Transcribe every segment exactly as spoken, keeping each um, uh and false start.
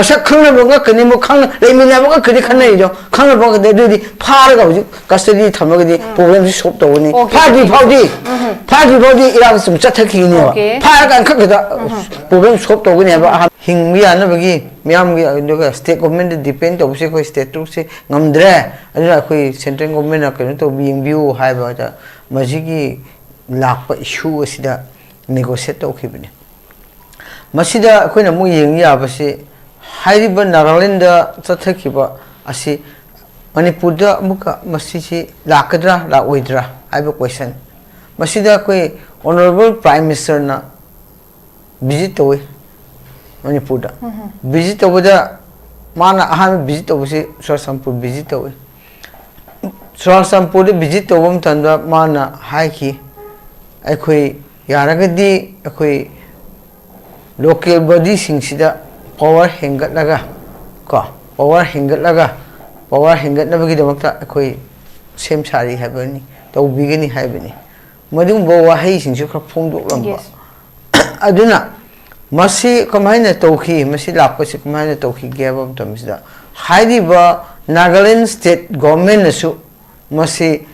ꯃꯁꯛ ꯈꯪꯅꯕ ꯉꯛꯀꯅꯤ, ꯃꯨꯛ ꯈꯪꯅ ꯂꯩꯃꯤꯟꯅꯕ ꯉꯛꯀꯅꯤ ꯈꯟꯅꯩꯗꯣ꯫ ꯈꯪꯅꯕ ꯉꯛꯀꯅꯤ, ꯑꯗꯨꯗꯤ ꯐꯥꯔꯒ ꯍꯧꯖꯤꯛ custody ꯊꯝꯃꯒꯗꯤ problemꯁꯤ solve ꯇꯧꯒꯅꯤ꯫ Okay. ꯐꯥꯗ꯭ꯔꯤ ꯐꯥꯎꯗꯤ, ꯐꯥꯗ꯭ꯔꯤ ꯐꯥꯎꯗꯤ ꯏꯔꯥꯡ ꯁꯨꯝ ꯆꯠꯊꯈꯤꯅꯦꯕ꯫ Okay. ꯐꯥꯔꯀꯥꯟ ꯈꯛꯇꯗ problem solve ꯇꯧꯒꯅꯤ ꯍꯥꯏꯕ꯫ ꯑꯍꯥꯟ-, ꯍꯤꯡꯕ ꯌꯥꯅꯕꯒꯤ ꯃꯤꯌꯥꯝꯒꯤ, ꯑꯗꯨꯒ state governmentꯗ depend ꯇꯧꯕꯁꯦ ꯑꯩꯈꯣꯏ stateꯁꯦ ꯉꯝꯗ꯭ꯔꯦ꯫ ꯑꯗꯨꯅ ꯑꯩꯈꯣꯏ central governmentꯅ ꯀꯩꯅꯣ ꯇꯧꯕꯤ, ꯌꯦꯡꯕꯤꯌꯨ ꯍꯥꯏꯕꯗ ꯃꯁꯤꯒꯤ ꯂꯥꯛꯄ issue ꯑꯁꯤꯗ negotiate ꯇꯧꯈꯤꯕꯅꯤ꯫ ꯃꯁꯤꯗ ꯑꯩꯈꯣꯏꯅ ꯑꯃꯨꯛ ꯌꯦꯡ ꯌꯥꯕꯁꯤ, ꯍꯥꯏꯔꯤꯕ ꯅꯥꯒꯥꯂꯦꯟꯗ ꯆꯠꯊꯈꯤꯕ ꯑꯁꯤ ꯃꯅꯤꯄꯨꯔꯗ ꯑꯃꯨꯛꯀ ꯃꯁꯤꯁꯤ ꯂꯥꯛꯀꯗ꯭ꯔꯥ ꯂꯥꯛꯑꯣꯏꯗ꯭ꯔꯥ ꯍꯥꯏꯕ question꯫ ꯃꯁꯤꯗ ꯑꯩꯈꯣꯏ Honourable Prime Ministerꯅ visit ꯇꯧꯏ ꯃꯅꯤꯄꯨꯔꯗ꯫ Visit ꯇꯧꯕꯗ ꯃꯥꯅ ꯑꯍꯥꯟꯕ visit ꯇꯧꯕꯁꯤ ꯆꯨꯔꯥꯆꯥꯟꯄꯨꯔ visit ꯇꯧꯏ꯫ ꯆꯨꯔꯥꯆꯥꯟꯄꯨꯔꯗ visit ꯇꯧꯕ ꯃꯇꯝꯗ ꯃꯥꯅ ꯍꯥꯏꯈꯤ, ꯑꯩꯈꯣꯏ ꯌꯥꯔꯒꯗꯤ ꯑꯩꯈꯣꯏ local bodyꯁꯤꯡꯁꯤꯗ power ꯍꯦꯟꯒꯠꯂꯒ, ꯀꯣ, power ꯍꯦꯟꯒꯠꯂꯒ, power ꯍꯦꯟꯒꯠꯅꯕꯒꯤꯗꯃꯛꯇ ꯑꯩꯈꯣꯏ ꯁꯦꯝ ꯁꯥꯔꯤ ꯍꯥꯏꯕꯅꯤ, ꯇꯧꯕꯤꯒꯅꯤ ꯍꯥꯏꯕꯅꯤ꯫ ꯃꯗꯨꯒꯨꯝꯕ ꯋꯥꯍꯩꯁꯤꯡꯁꯨ ꯈꯔ ꯐꯣꯡꯗꯣꯛꯂꯝꯕ꯫ Yes. ꯑꯗꯨꯅ ꯃꯁꯤ ꯀꯃꯥꯏꯅ ꯇꯧꯈꯤ, ꯃꯁꯤ ꯂꯥꯛꯄꯁꯤ ꯀꯃꯥꯏꯅ ꯇꯧꯈꯤꯒꯦ ꯍꯥꯏꯕ ꯃꯇꯝꯁꯤꯗ, ꯍꯥꯏꯔꯤꯕ ꯅꯥꯒꯥꯂꯦꯟ state governmentꯅꯁꯨ ꯃꯁꯤ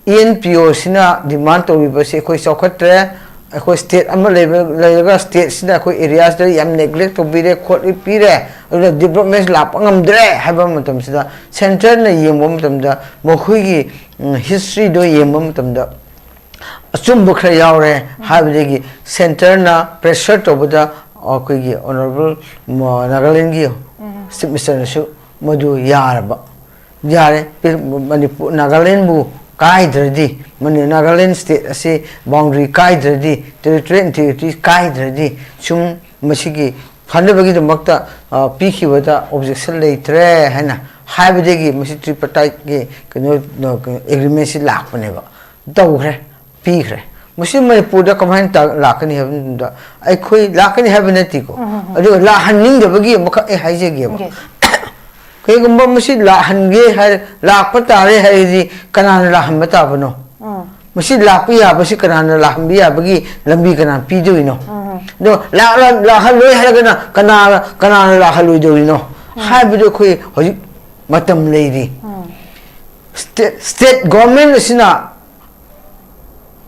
ENPOꯁꯤꯅ demand ꯇꯧꯔꯤꯕꯁꯤ ꯑꯩꯈꯣꯏ ꯆꯥꯎꯈꯠꯇ꯭ꯔꯦ, ꯑꯩꯈꯣꯏ state ꯑꯃ ꯂꯩꯕ, ꯂꯩꯔꯒ stateꯁꯤꯅ ꯑꯩꯈꯣꯏ areaꯁꯤꯗ ꯌꯥꯝ neglect ꯇꯧꯕꯤꯔꯦ, ꯈꯣꯠꯂꯤ ꯄꯤꯔꯦ, ꯑꯗꯨꯅ development ꯂꯥꯛꯄ ꯉꯝꯗ꯭ꯔꯦ ꯍꯥꯏꯕ ꯃꯇꯝꯁꯤꯗ centreꯅ ꯌꯦꯡꯕ ꯃꯇꯝꯗ ꯃꯈꯣꯏꯒꯤ, ꯎꯝ, historyꯗꯣ ꯌꯦꯡꯕ ꯃꯇꯝꯗ ꯑꯆꯨꯝꯕ ꯈꯔ ꯌꯥꯎꯔꯦ ꯍꯥꯏꯕꯗꯒꯤ centreꯅ pressure ꯇꯧꯕꯗ ꯑꯩꯈꯣꯏꯒꯤ Honourable ꯃ-, ꯅꯥꯒꯥꯂꯦꯟꯒꯤ Chief Ministerꯅꯁꯨ ꯃꯗꯨ ꯌꯥꯔꯕ, ꯌꯥꯔꯦ, ꯄꯤ-, ꯃꯅꯤꯄꯨꯔ, ꯅꯥꯒꯥꯂꯦꯟꯕꯨ ꯀꯥꯏꯗ꯭ꯔꯗꯤ, ꯃꯅꯤ-, ꯅꯥꯒꯥꯂꯦꯟ state ꯑꯁꯤ boundary ꯀꯥꯏꯗ꯭ꯔꯗꯤ, territorial integrity ꯀꯥꯏꯗ꯭ꯔꯗꯤ, ꯁꯨꯝ ꯃꯁꯤꯒꯤ ꯐꯅꯕꯒꯤꯗꯃꯛꯇ, ꯑ, ꯄꯤꯈꯤꯕꯗ objection ꯂꯩꯇ꯭ꯔꯦ ꯍꯥꯏꯅ ꯍꯥꯏꯕꯗꯒꯤ ꯃꯁꯤ tripartiteꯀꯤ ꯀꯩꯅꯣ, ꯑ, agreementꯁꯤ ꯂꯥꯛꯄꯅꯦꯕ꯫ ꯇꯧꯈ꯭ꯔꯦ, ꯄꯤꯈ꯭ꯔꯦ꯫ ꯃꯁꯤ ꯃꯅꯤꯄꯨꯔꯗ ꯀꯃꯥꯏꯅ ꯇ-, ꯂꯥꯛꯀꯅꯤ ꯍꯥꯏꯕ ꯃꯇꯝꯗ, ꯑꯩꯈꯣꯏ ꯂꯥꯛꯀꯅꯤ ꯍꯥꯏꯕ ꯅꯠꯇꯦꯀꯣ, ꯑꯗꯨꯒ ꯂꯥꯛꯍꯟꯅꯤꯡꯗꯕꯒꯤ ꯑꯃꯈꯛ ꯑꯩ ꯍꯥꯏꯖꯒꯦꯕ꯫ Yes. ꯀꯩꯒꯨꯝꯕ ꯃꯁꯤ ꯂꯥꯛꯍꯟꯒꯦ ꯍꯥꯏ, ꯂꯥꯛꯄ ꯇꯥꯔꯦ ꯍꯥꯏꯔꯗꯤ ꯀꯅꯥꯅ ꯂꯥꯛꯍꯟꯕ ꯇꯥꯕꯅꯣ? ꯎꯝ. ꯃꯁꯤ ꯂꯥꯛꯄ ꯌꯥꯕꯁꯤ ꯀꯅꯥꯅ ꯂꯥꯛꯍꯟꯕ ꯌꯥꯕꯒꯤ ꯂꯝꯕꯤ ꯀꯅꯥꯅ ꯄꯤꯗꯣꯏꯅꯣ? ꯑꯗꯣ ꯂꯥꯛꯂ-, ꯂꯥꯛꯍꯜꯂꯣꯏ ꯍꯥꯏꯔꯒꯅ ꯀꯅꯥ, ꯀꯅꯥꯅ ꯂꯥꯛꯍꯜꯂꯣꯏꯗꯧꯔꯤꯅꯣ ꯍꯥꯏꯕꯗꯨ ꯑꯩꯈꯣꯏ ꯍꯧꯖꯤꯛ ꯃꯇꯝ ꯂꯩꯔꯤ꯫ ꯁ꯭ꯇꯦꯠ, ꯁ꯭ꯇꯦꯠ ꯒꯣꯔꯃꯦꯟ ꯑꯁꯤꯅ,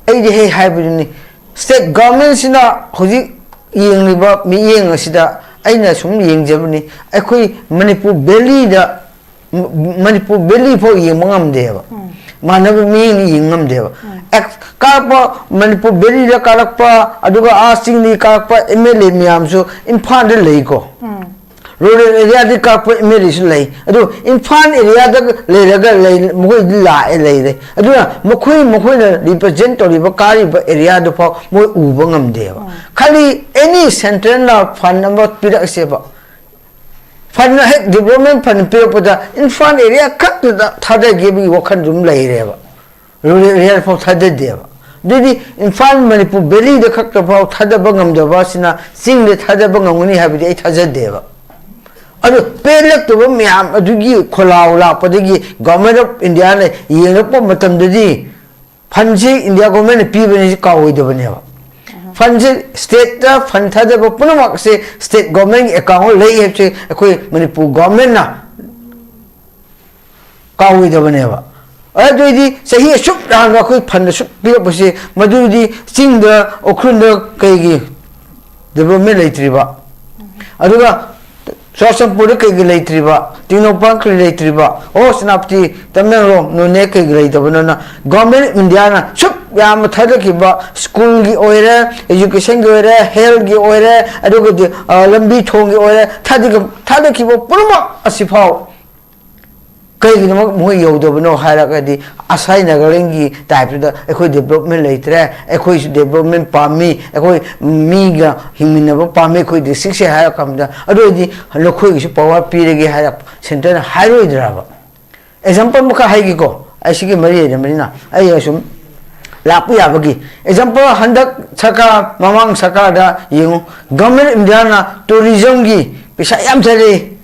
ꯑꯩꯗꯤ ꯍꯦꯛ ꯍꯥꯏꯕꯗꯨꯅꯤ, ꯁ꯭ꯇꯦꯠ ꯒꯣꯔꯃꯦꯟꯁꯤꯅ ꯍꯧꯖꯤꯛ ꯌꯦꯡꯂꯤꯕ ꯃꯤꯠꯌꯦꯡ ꯑꯁꯤꯗ ꯑꯩꯅ ꯁꯨꯝ ꯌꯦꯡꯖꯕꯅꯤ, ꯑꯩꯈꯣꯏ ꯃꯅꯤꯄꯨꯔ ꯚꯦꯂꯤꯗ, ꯃ-, ꯃꯅꯤꯄꯨꯔ ꯚꯦꯂꯤ ꯐꯥꯎ ꯌꯦꯡꯕ ꯉꯝꯗꯦꯕ꯫ ꯃꯥꯟꯅꯕ ꯃꯤꯠꯌꯦꯡꯅ ꯌꯦꯡ ꯉꯝꯗꯦꯕ꯫ ꯑꯦꯛ-, ꯀꯥꯔꯛꯄ, ꯃꯅꯤꯄꯨꯔ ꯚꯦꯂꯤꯗ ꯀꯥꯔꯛꯄ, ꯑꯗꯨꯒ ꯑꯥ ꯆꯤꯡꯗꯒꯤ ꯀꯥꯔꯛꯄ ꯑꯦꯝ ꯑꯦꯜ ꯑꯦ ꯃꯌꯥꯝꯁꯨ ꯏꯝꯐꯥꯜꯗ ꯂꯩꯀꯣ꯫ ꯔꯨꯔꯦꯜ ꯑꯦꯔꯤꯌꯥꯗꯒꯤ ꯀꯥꯔꯛꯄ ꯑꯦꯝ ꯑꯦꯜ ꯑꯦꯁꯨ ꯂꯩ꯫ ꯑꯗꯨ ꯏꯝꯐꯥꯜ ꯑꯦꯔꯤꯌꯥꯗ ꯂꯩꯔꯒ ꯂꯩ, ꯃꯈꯣꯏꯗꯤ ꯂꯥꯛꯑꯦ ꯂꯩꯔꯦ꯫ ꯑꯗꯨꯅ ꯃꯈꯣꯏ, ꯃꯈꯣꯏꯅ ꯔꯤꯄ꯭ꯔꯖꯦꯟ ꯇꯧꯔꯤꯕ ꯀꯥꯔꯤꯕ ꯑꯦꯔꯤꯌꯥꯗꯨ ꯐꯥꯎ ꯃꯣꯏ ꯎꯕ ꯉꯝꯗꯦꯕ꯫ ꯈꯜꯂꯤ, ꯑꯦꯅꯤ ꯁꯦꯟꯇ꯭ꯔꯦꯜꯅ ꯐꯟ ꯑꯃ ꯄꯤꯔꯛꯁꯦꯕ, ꯐꯟ ꯍꯦꯛ ꯗꯤꯕ꯭ꯂꯞꯃꯦꯟ ꯐꯟ ꯄꯤꯔꯛꯄꯗ ꯏꯝꯐꯥꯜ ꯑꯦꯔꯤꯌꯥ ꯈꯛꯇꯗ ꯊꯥꯗꯒꯦꯕꯒꯤ ꯋꯥꯈꯜꯗꯨ ꯑꯗꯨꯝ ꯂꯩꯔꯦꯕ꯫ ꯔꯨꯔꯦꯜ ꯑꯦꯔꯤꯌꯥ ꯐꯥꯎ ꯊꯥꯗꯗꯦꯕ꯫ ꯑꯗꯨꯗꯤ ꯏꯝꯐꯥꯜ ꯃꯅꯤꯄꯨꯔ ꯚꯦꯂꯤꯗ ꯈꯛꯇ ꯐꯥꯎ ꯊꯥꯗꯕ ꯉꯝꯗꯕ ꯑꯁꯤꯅ ꯆꯤꯡꯗ ꯊꯥꯗꯕ ꯉꯝꯒꯅꯤ ꯍꯥꯏꯕꯗꯤ ꯑꯩ ꯊꯥꯖꯗꯦꯕ꯫ ꯑꯗꯨ ꯄꯦꯜꯂꯛꯇꯕ ꯃꯌꯥꯝ ꯑꯗꯨꯒꯤ ꯈꯣꯜꯂꯥꯎ ꯂꯥꯛꯄꯗꯒꯤ ꯒꯣꯔꯃꯦꯟ ꯑꯣꯐ ꯏꯟꯗꯤꯌꯥꯅ ꯌꯦꯡꯂꯛꯄ ꯃꯇꯝꯗꯗꯤ ꯐꯟꯁꯤ ꯏꯟꯗꯤꯌꯥ ꯒꯣꯔꯃꯦꯟꯅ ꯄꯤꯕꯅꯤ ꯀꯥꯎꯔꯣꯏꯗꯕꯅꯦꯕ꯫ ꯐꯟꯁꯦ ꯁ꯭ꯇꯦꯠꯇ ꯐꯟ ꯊꯥꯗꯕ ꯄꯨꯝꯅꯃꯛꯁꯦ ꯁ꯭ꯇꯦꯠ ꯒꯣꯔꯃꯦꯟꯒꯤ ꯑꯦꯀꯥꯎꯟꯗ ꯂꯩ ꯍꯥꯏꯕꯁꯦ ꯑꯩꯈꯣꯏ ꯃꯅꯤꯄꯨꯔ ꯒꯣꯔꯃꯦꯟꯅ ꯀꯥꯎꯔꯣꯏꯗꯕꯅꯦꯕ꯫ ꯑꯗꯨꯑꯣꯏꯗꯤ ꯆꯍꯤ ꯑꯁꯨꯛ ꯌꯥꯝꯅ ꯑꯩꯈꯣꯏ ꯐꯟ ꯑꯁꯨꯛ ꯄꯤꯔꯛꯄꯁꯦ, ꯃꯗꯨꯗꯤ ꯆꯤꯡꯗ ꯎꯈ꯭ꯔꯨꯜꯗ ꯀꯩꯒꯤ ꯗꯤꯕ꯭ꯂꯞꯃꯦꯟ ꯂꯩꯇ꯭ꯔꯤꯕ? ꯑꯗꯨꯒ ꯆꯨꯔꯆꯥꯟꯄꯨꯔꯗ ꯀꯩꯒꯤ ꯂꯩꯇ꯭ꯔꯤꯕ? ꯇꯦꯡꯅꯧꯄꯜ ꯀꯔꯤ ꯂꯩꯇ꯭ꯔꯤꯕ? ꯑꯣ, ꯁꯦꯅꯥꯄꯇꯤ, ꯇꯃꯦꯡꯂꯣꯡ, ꯅꯣꯅꯦ ꯀꯩꯒꯤ ꯂꯩꯇꯕꯅꯣꯅ ꯒꯣꯔꯃꯦꯟ ꯑꯣꯐ ꯏꯟꯗꯤꯌꯥꯅ ꯁꯨꯛ ꯌꯥꯝꯅ ꯊꯥꯗꯈꯤꯕ, ꯁ꯭ꯀꯨꯜꯒꯤ ꯑꯣꯏꯔꯦ, ꯑꯦꯖꯨꯀꯦꯁꯟꯒꯤ ꯑꯣꯏꯔꯦ, ꯍꯦꯜꯊꯀꯤ ꯑꯣꯏꯔꯦ, ꯑꯗꯨꯒꯗꯤ, ꯑ, ꯂꯝꯕꯤ ꯊꯣꯡꯒꯤ ꯑꯣꯏꯔꯦ, ꯊꯥꯗꯈꯤꯕ, ꯊꯥꯗꯈꯤꯕ ꯄꯨꯝꯅꯃꯛ ꯑꯁꯤꯐꯥꯎ ꯀꯩꯒꯤꯗꯃꯛ ꯃꯈꯣꯏ ꯌꯧꯗꯕꯅꯣ ꯍꯥꯏꯔꯒꯗꯤ, ꯑꯁꯥꯏ ꯅꯥꯒꯥꯂꯦꯟꯒꯤ ꯇꯥꯏꯞꯇꯨꯗ ꯑꯩꯈꯣꯏ ꯗꯤꯕ꯭ꯂꯞꯃꯦꯟ ꯂꯩꯇ꯭ꯔꯦ, ꯑꯩꯈꯣꯏꯁꯨ ꯗꯤꯕ꯭ꯂꯞꯃꯦꯟ ꯄꯥꯝꯃꯤ, ꯑꯩꯈꯣꯏ ꯃꯤꯒ ꯍꯤꯡꯃꯤꯟꯅꯕ ꯄꯥꯝꯃꯤ ꯑꯩꯈꯣꯏ ꯗꯤꯁꯇ꯭ꯔꯤꯛꯁꯦ ꯍꯥꯏꯔ ꯀꯥꯟꯗ, ꯑꯗꯨ ꯑꯣꯏꯔꯗꯤ ꯅꯈꯣꯏꯒꯤꯁꯨ ꯄꯋꯥꯔ ꯄꯤꯔꯒꯦ ꯍꯥꯏꯔ ꯁꯦꯟꯇꯔꯅ ꯍꯥꯏꯔꯣꯏꯗ꯭ꯔꯕ? ꯑꯦꯛꯖꯥꯝꯄꯜ ꯑꯃꯈꯛ ꯍꯥꯏꯒꯦꯀꯣ, ꯑꯩ ꯁꯤꯒꯤ ꯃꯔꯤ ꯂꯩꯅꯕꯅꯤꯅ ꯑꯩ ꯑꯁꯨꯝ ꯂꯥꯛꯄ ꯌꯥꯕꯒꯤ꯫ ꯑꯦꯛꯖꯥꯝꯄꯜ, ꯍꯟꯗꯛ ꯁꯔꯀꯥꯔ, ꯃꯃꯥꯡ ꯁꯔꯀꯥꯔꯗ ꯌꯦꯡꯉꯨ, ꯒꯚꯔꯟꯃꯦꯟ ꯑꯣꯐ ꯏꯟꯗꯤꯌꯥꯅ ꯇꯨꯔꯤꯖꯝꯒꯤ ꯄꯩꯁꯥ ꯌꯥꯝ ꯊꯥꯗꯩ,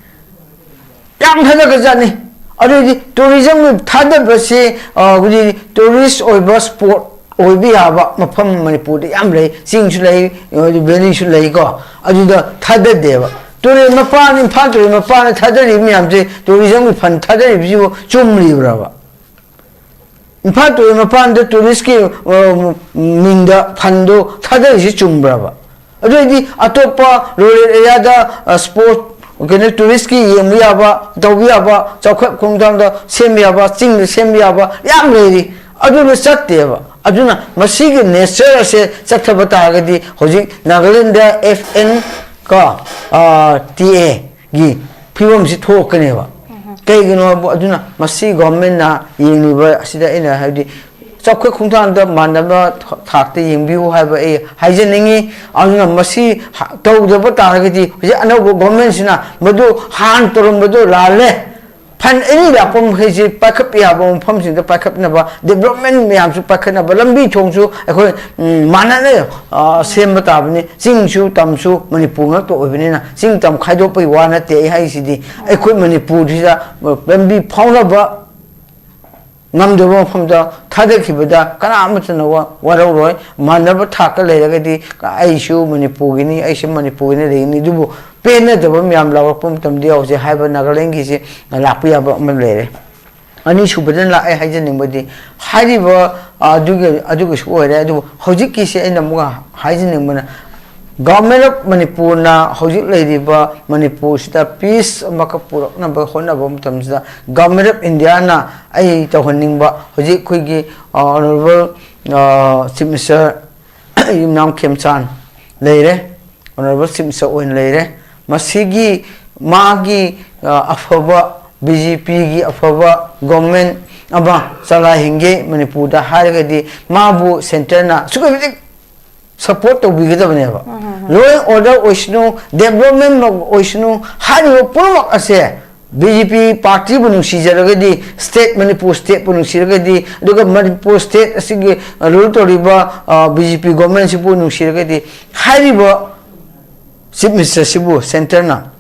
ꯌꯥꯝ ꯊꯥꯗꯈ꯭ꯔꯖꯥꯠꯅꯤ꯫ ꯑꯗꯨꯗꯤ ꯇꯨꯔꯤꯖꯝꯒꯤ ꯊꯥꯗꯕꯁꯤ, ꯑ, ꯍꯧꯖꯤꯛ ꯇꯨꯔꯤꯁ ꯑꯣꯏꯕ ꯁ꯭ꯄꯣꯠ ꯑꯣꯏꯕ ꯌꯥꯕ ꯃꯐꯝ ꯃꯅꯤꯄꯨꯔꯗ ꯌꯥꯝ ꯂꯩ, ꯆꯤꯡꯁꯨ ꯂꯩ, ꯚꯦꯂꯤꯁꯨ ꯂꯩꯀꯣ꯫ ꯑꯗꯨꯗ ꯊꯥꯗꯗꯦꯕ꯫ ꯇꯨꯔꯦꯜ ꯃꯄꯥꯟ, ꯏꯝꯐꯥꯜ ꯇꯨꯔꯦꯜ ꯃꯄꯥꯟꯗ ꯊꯥꯗꯔꯤꯕ ꯃꯌꯥꯝꯁꯦ, ꯇꯨꯔꯤꯖꯝꯒꯤ ꯐꯟ ꯊꯥꯗꯔꯤꯕꯁꯤꯕꯨ ꯆꯨꯝꯂꯤꯕ꯭ꯔꯕ? ꯏꯝꯐꯥꯜ ꯇꯨꯔꯦꯜ ꯃꯄꯥꯟꯗ ꯇꯨꯔꯤꯁꯀꯤ, ꯑ, ꯃꯤꯡꯗ ꯐꯟꯗꯨ ꯊꯥꯗꯔꯤꯁꯤ ꯆꯨꯝꯕ꯭ꯔꯕ? ꯑꯗꯨ ꯑꯣꯏꯗꯤ ꯑꯇꯣꯞꯄ ꯔꯨꯔꯦꯜ ꯑꯦꯔꯤꯌꯥꯗ, ꯑ, ꯁ꯭ꯄꯣꯠ, ꯀꯩꯅꯣ, ꯇꯨꯔꯤꯁꯀꯤ ꯌꯦꯡꯕ ꯌꯥꯕ, ꯇꯧꯕ ꯌꯥꯕ, ꯆꯥꯎꯈꯠ ꯈꯣꯡꯊꯥꯡꯗ ꯁꯦꯝꯕ ꯌꯥꯕ, ꯆꯤꯡꯗ ꯁꯦꯝꯕ ꯌꯥꯕ ꯌꯥꯝ ꯂꯩꯔꯤ꯫ ꯑꯗꯨꯗ ꯆꯠꯇꯦꯕ꯫ ꯑꯗꯨꯅ ꯃꯁꯤꯒꯤ ꯅꯦꯆꯔ ꯑꯁꯦ ꯆꯠꯊꯕ ꯇꯥꯔꯒꯗꯤ ꯍꯧꯖꯤꯛ ꯅꯥꯒꯥꯂꯦꯟꯗ ꯑꯦꯐ ꯑꯦꯟ ꯀꯣ, ꯑ, ꯇꯤ ꯑꯦꯒꯤ ꯐꯤꯕꯝꯁꯤ ꯊꯣꯛꯀꯅꯦꯕ꯫ ꯀꯩꯒꯤꯅꯣ ꯍꯥꯏꯕ, ꯑꯗꯨꯅ ꯃꯁꯤ ꯒꯣꯔꯃꯦꯟꯅ ꯌꯦꯡꯂꯤꯕ ꯑꯁꯤꯗ ꯑꯩꯅ ꯍꯥꯏꯕꯗꯤ ꯆꯥꯎꯈꯠ ꯈꯣꯡꯊꯥꯡꯗ ꯃꯥꯟꯅꯕ ꯊꯥꯛꯇ ꯌꯦꯡꯕꯤꯌꯨ ꯍꯥꯏꯕ ꯑꯩ ꯍꯥꯏꯖꯅꯤꯡꯉꯤ꯫ ꯑꯗꯨꯅ ꯃꯁꯤ ꯍ-, ꯇꯧꯗꯕ ꯇꯥꯔꯒꯗꯤ ꯍꯧꯖꯤꯛ ꯑꯅꯧꯕ ꯒꯣꯔꯃꯦꯟꯁꯤꯅ ꯃꯗꯨ ꯍꯥꯟꯅ ꯇꯧꯔꯝꯕꯗꯨ ꯂꯥꯜꯂꯦ, ꯐꯟ ꯑꯦꯅꯤ ꯂꯥꯛꯄ ꯃꯈꯩꯁꯤ ꯄꯥꯏꯈꯠꯄ ꯌꯥꯕ ꯃꯐꯝꯁꯤꯡꯗ ꯄꯥꯏꯈꯠꯅꯕ, ꯗꯤꯕ꯭ꯂꯞꯃꯦꯟ ꯃꯌꯥꯝꯁꯨ ꯄꯥꯏꯈꯠꯅꯕ, ꯂꯝꯕꯤ ꯊꯣꯡꯁꯨ ꯑꯩꯈꯣꯏ, ꯎꯝ, ꯃꯥꯟꯅꯅ, ꯑ, ꯁꯦꯝꯕ ꯇꯥꯕꯅꯤ꯫ ꯆꯤꯡꯁꯨ ꯇꯝꯁꯨ ꯃꯅꯤꯄꯨꯔ ꯉꯥꯛꯇ ꯑꯣꯏꯕꯅꯤꯅ ꯆꯤꯡ ꯇꯝ ꯈꯥꯏꯗꯣꯛꯄꯒꯤ ꯋꯥ ꯅꯠꯇꯦ ꯑꯩ ꯍꯥꯏꯁꯤꯗꯤ꯫ ꯑꯩꯈꯣꯏ ꯃꯅꯤꯄꯨꯔꯁꯤꯗ, ꯑ, ꯂꯝꯕꯤ ꯐꯥꯎꯅꯕ ꯉꯝꯗꯕ ꯃꯐꯝꯗ ꯊꯥꯗꯈꯤꯕꯗ ꯀꯅꯥ ꯑꯃꯠꯇꯅ ꯋꯥ-, ꯋꯥꯔꯧꯔꯣꯏ꯫ ꯃꯥꯟꯅꯕ ꯊꯥꯛꯇ ꯂꯩꯔꯒꯗꯤ ꯑꯩꯁꯨ ꯃꯅꯤꯄꯨꯔꯒꯤꯅꯤ, ꯑꯩꯁꯨ ꯃꯅꯤꯄꯨꯔꯒꯤꯅ ꯂꯩꯒꯅꯤ꯫ ꯑꯗꯨꯕꯨ ꯄꯦꯟꯅꯗꯕ ꯃꯌꯥꯝ ꯂꯥꯎꯔꯛꯄ ꯃꯇꯝꯗ ꯍꯧꯖꯤꯛ ꯍꯥꯏꯕ ꯅꯥꯒꯥꯂꯦꯟꯒꯤꯁꯤ ꯂꯥꯛꯄ ꯌꯥꯕ ꯑꯃ ꯂꯩꯔꯦ꯫ ꯑꯅꯤꯁꯨꯕꯗ ꯂꯥꯛꯑꯦ ꯍꯥꯏꯖꯅꯤꯡꯕꯗꯤ ꯍꯥꯏꯔꯤꯕ, ꯑ, ꯑꯗꯨꯒꯤ, ꯑꯗꯨꯒꯤꯁꯨ ꯑꯣꯏꯔꯦ꯫ ꯑꯗꯨꯕꯨ ꯍꯧꯖꯤꯛꯀꯤꯁꯤ ꯑꯩꯅ ꯑꯃꯨꯛ ꯍꯥꯏꯖꯅꯤꯡꯕꯅ, Government of ꯃꯅꯤꯄꯨꯔꯅ ꯍꯧꯖꯤꯛ ꯂꯩꯔꯤꯕ ꯃꯅꯤꯄꯨꯔꯁꯤꯗ ꯄꯤꯁ ꯑꯃꯈꯛ ꯄꯨꯔꯛꯅꯕ ꯍꯣꯠꯅꯕ ꯃꯇꯝꯁꯤꯗ Government of Indiaꯅ ꯑꯩ ꯇꯧꯍꯟꯅꯤꯡꯕ ꯍꯧꯖꯤꯛ ꯑꯩꯈꯣꯏꯒꯤ, ꯑ, Honourable, ꯑ, Chief Minister ꯌꯨꯝꯅꯥꯝ ꯈꯦꯝꯆꯥꯟ ꯂꯩꯔꯦ, Honourable Chief Minister ꯑꯣꯏꯅ ꯂꯩꯔꯦ꯫ ꯃꯁꯤꯒꯤ ꯃꯥꯒꯤ, ꯑ, ꯑꯐꯕ, ꯕꯤ ꯖꯦ ꯄꯤꯒꯤ ꯑꯐꯕ government ꯑꯃ ꯆꯂꯥꯏꯍꯟꯒꯦ ꯃꯅꯤꯄꯨꯔꯗ ꯍꯥꯏꯔꯒꯗꯤ ꯃꯥꯕꯨ centreꯅ ꯑꯁꯨꯛꯀꯤ ꯃꯇꯤꯛ support ꯇꯧꯕꯤꯒꯗꯕꯅꯦꯕ꯫ Law and order ꯑꯣꯏꯁꯅꯨ, development ꯑꯣꯏꯁꯅꯨ, ꯍꯥꯏꯔꯤꯕ ꯄꯨꯝꯅꯃꯛ ꯑꯁꯦ ꯕꯤ ꯖꯦ ꯄꯤ partyꯕꯨ ꯅꯨꯡꯁꯤꯖꯔꯒꯗꯤ, state, ꯃꯅꯤꯄꯨꯔ stateꯄꯨ ꯅꯨꯡꯁꯤꯔꯒꯗꯤ, ꯑꯗꯨꯒ ꯃꯅꯤꯄꯨꯔ state ꯑꯁꯤꯒꯤ, ꯑ, rule ꯇꯧꯔꯤꯕ, ꯑ, ꯕꯤ ꯖꯦ ꯄꯤ governmentꯁꯤꯕꯨ ꯅꯨꯡꯁꯤꯔꯒꯗꯤ, ꯍꯥꯏꯔꯤꯕ Chief Ministerꯁꯤꯕꯨ centreꯅ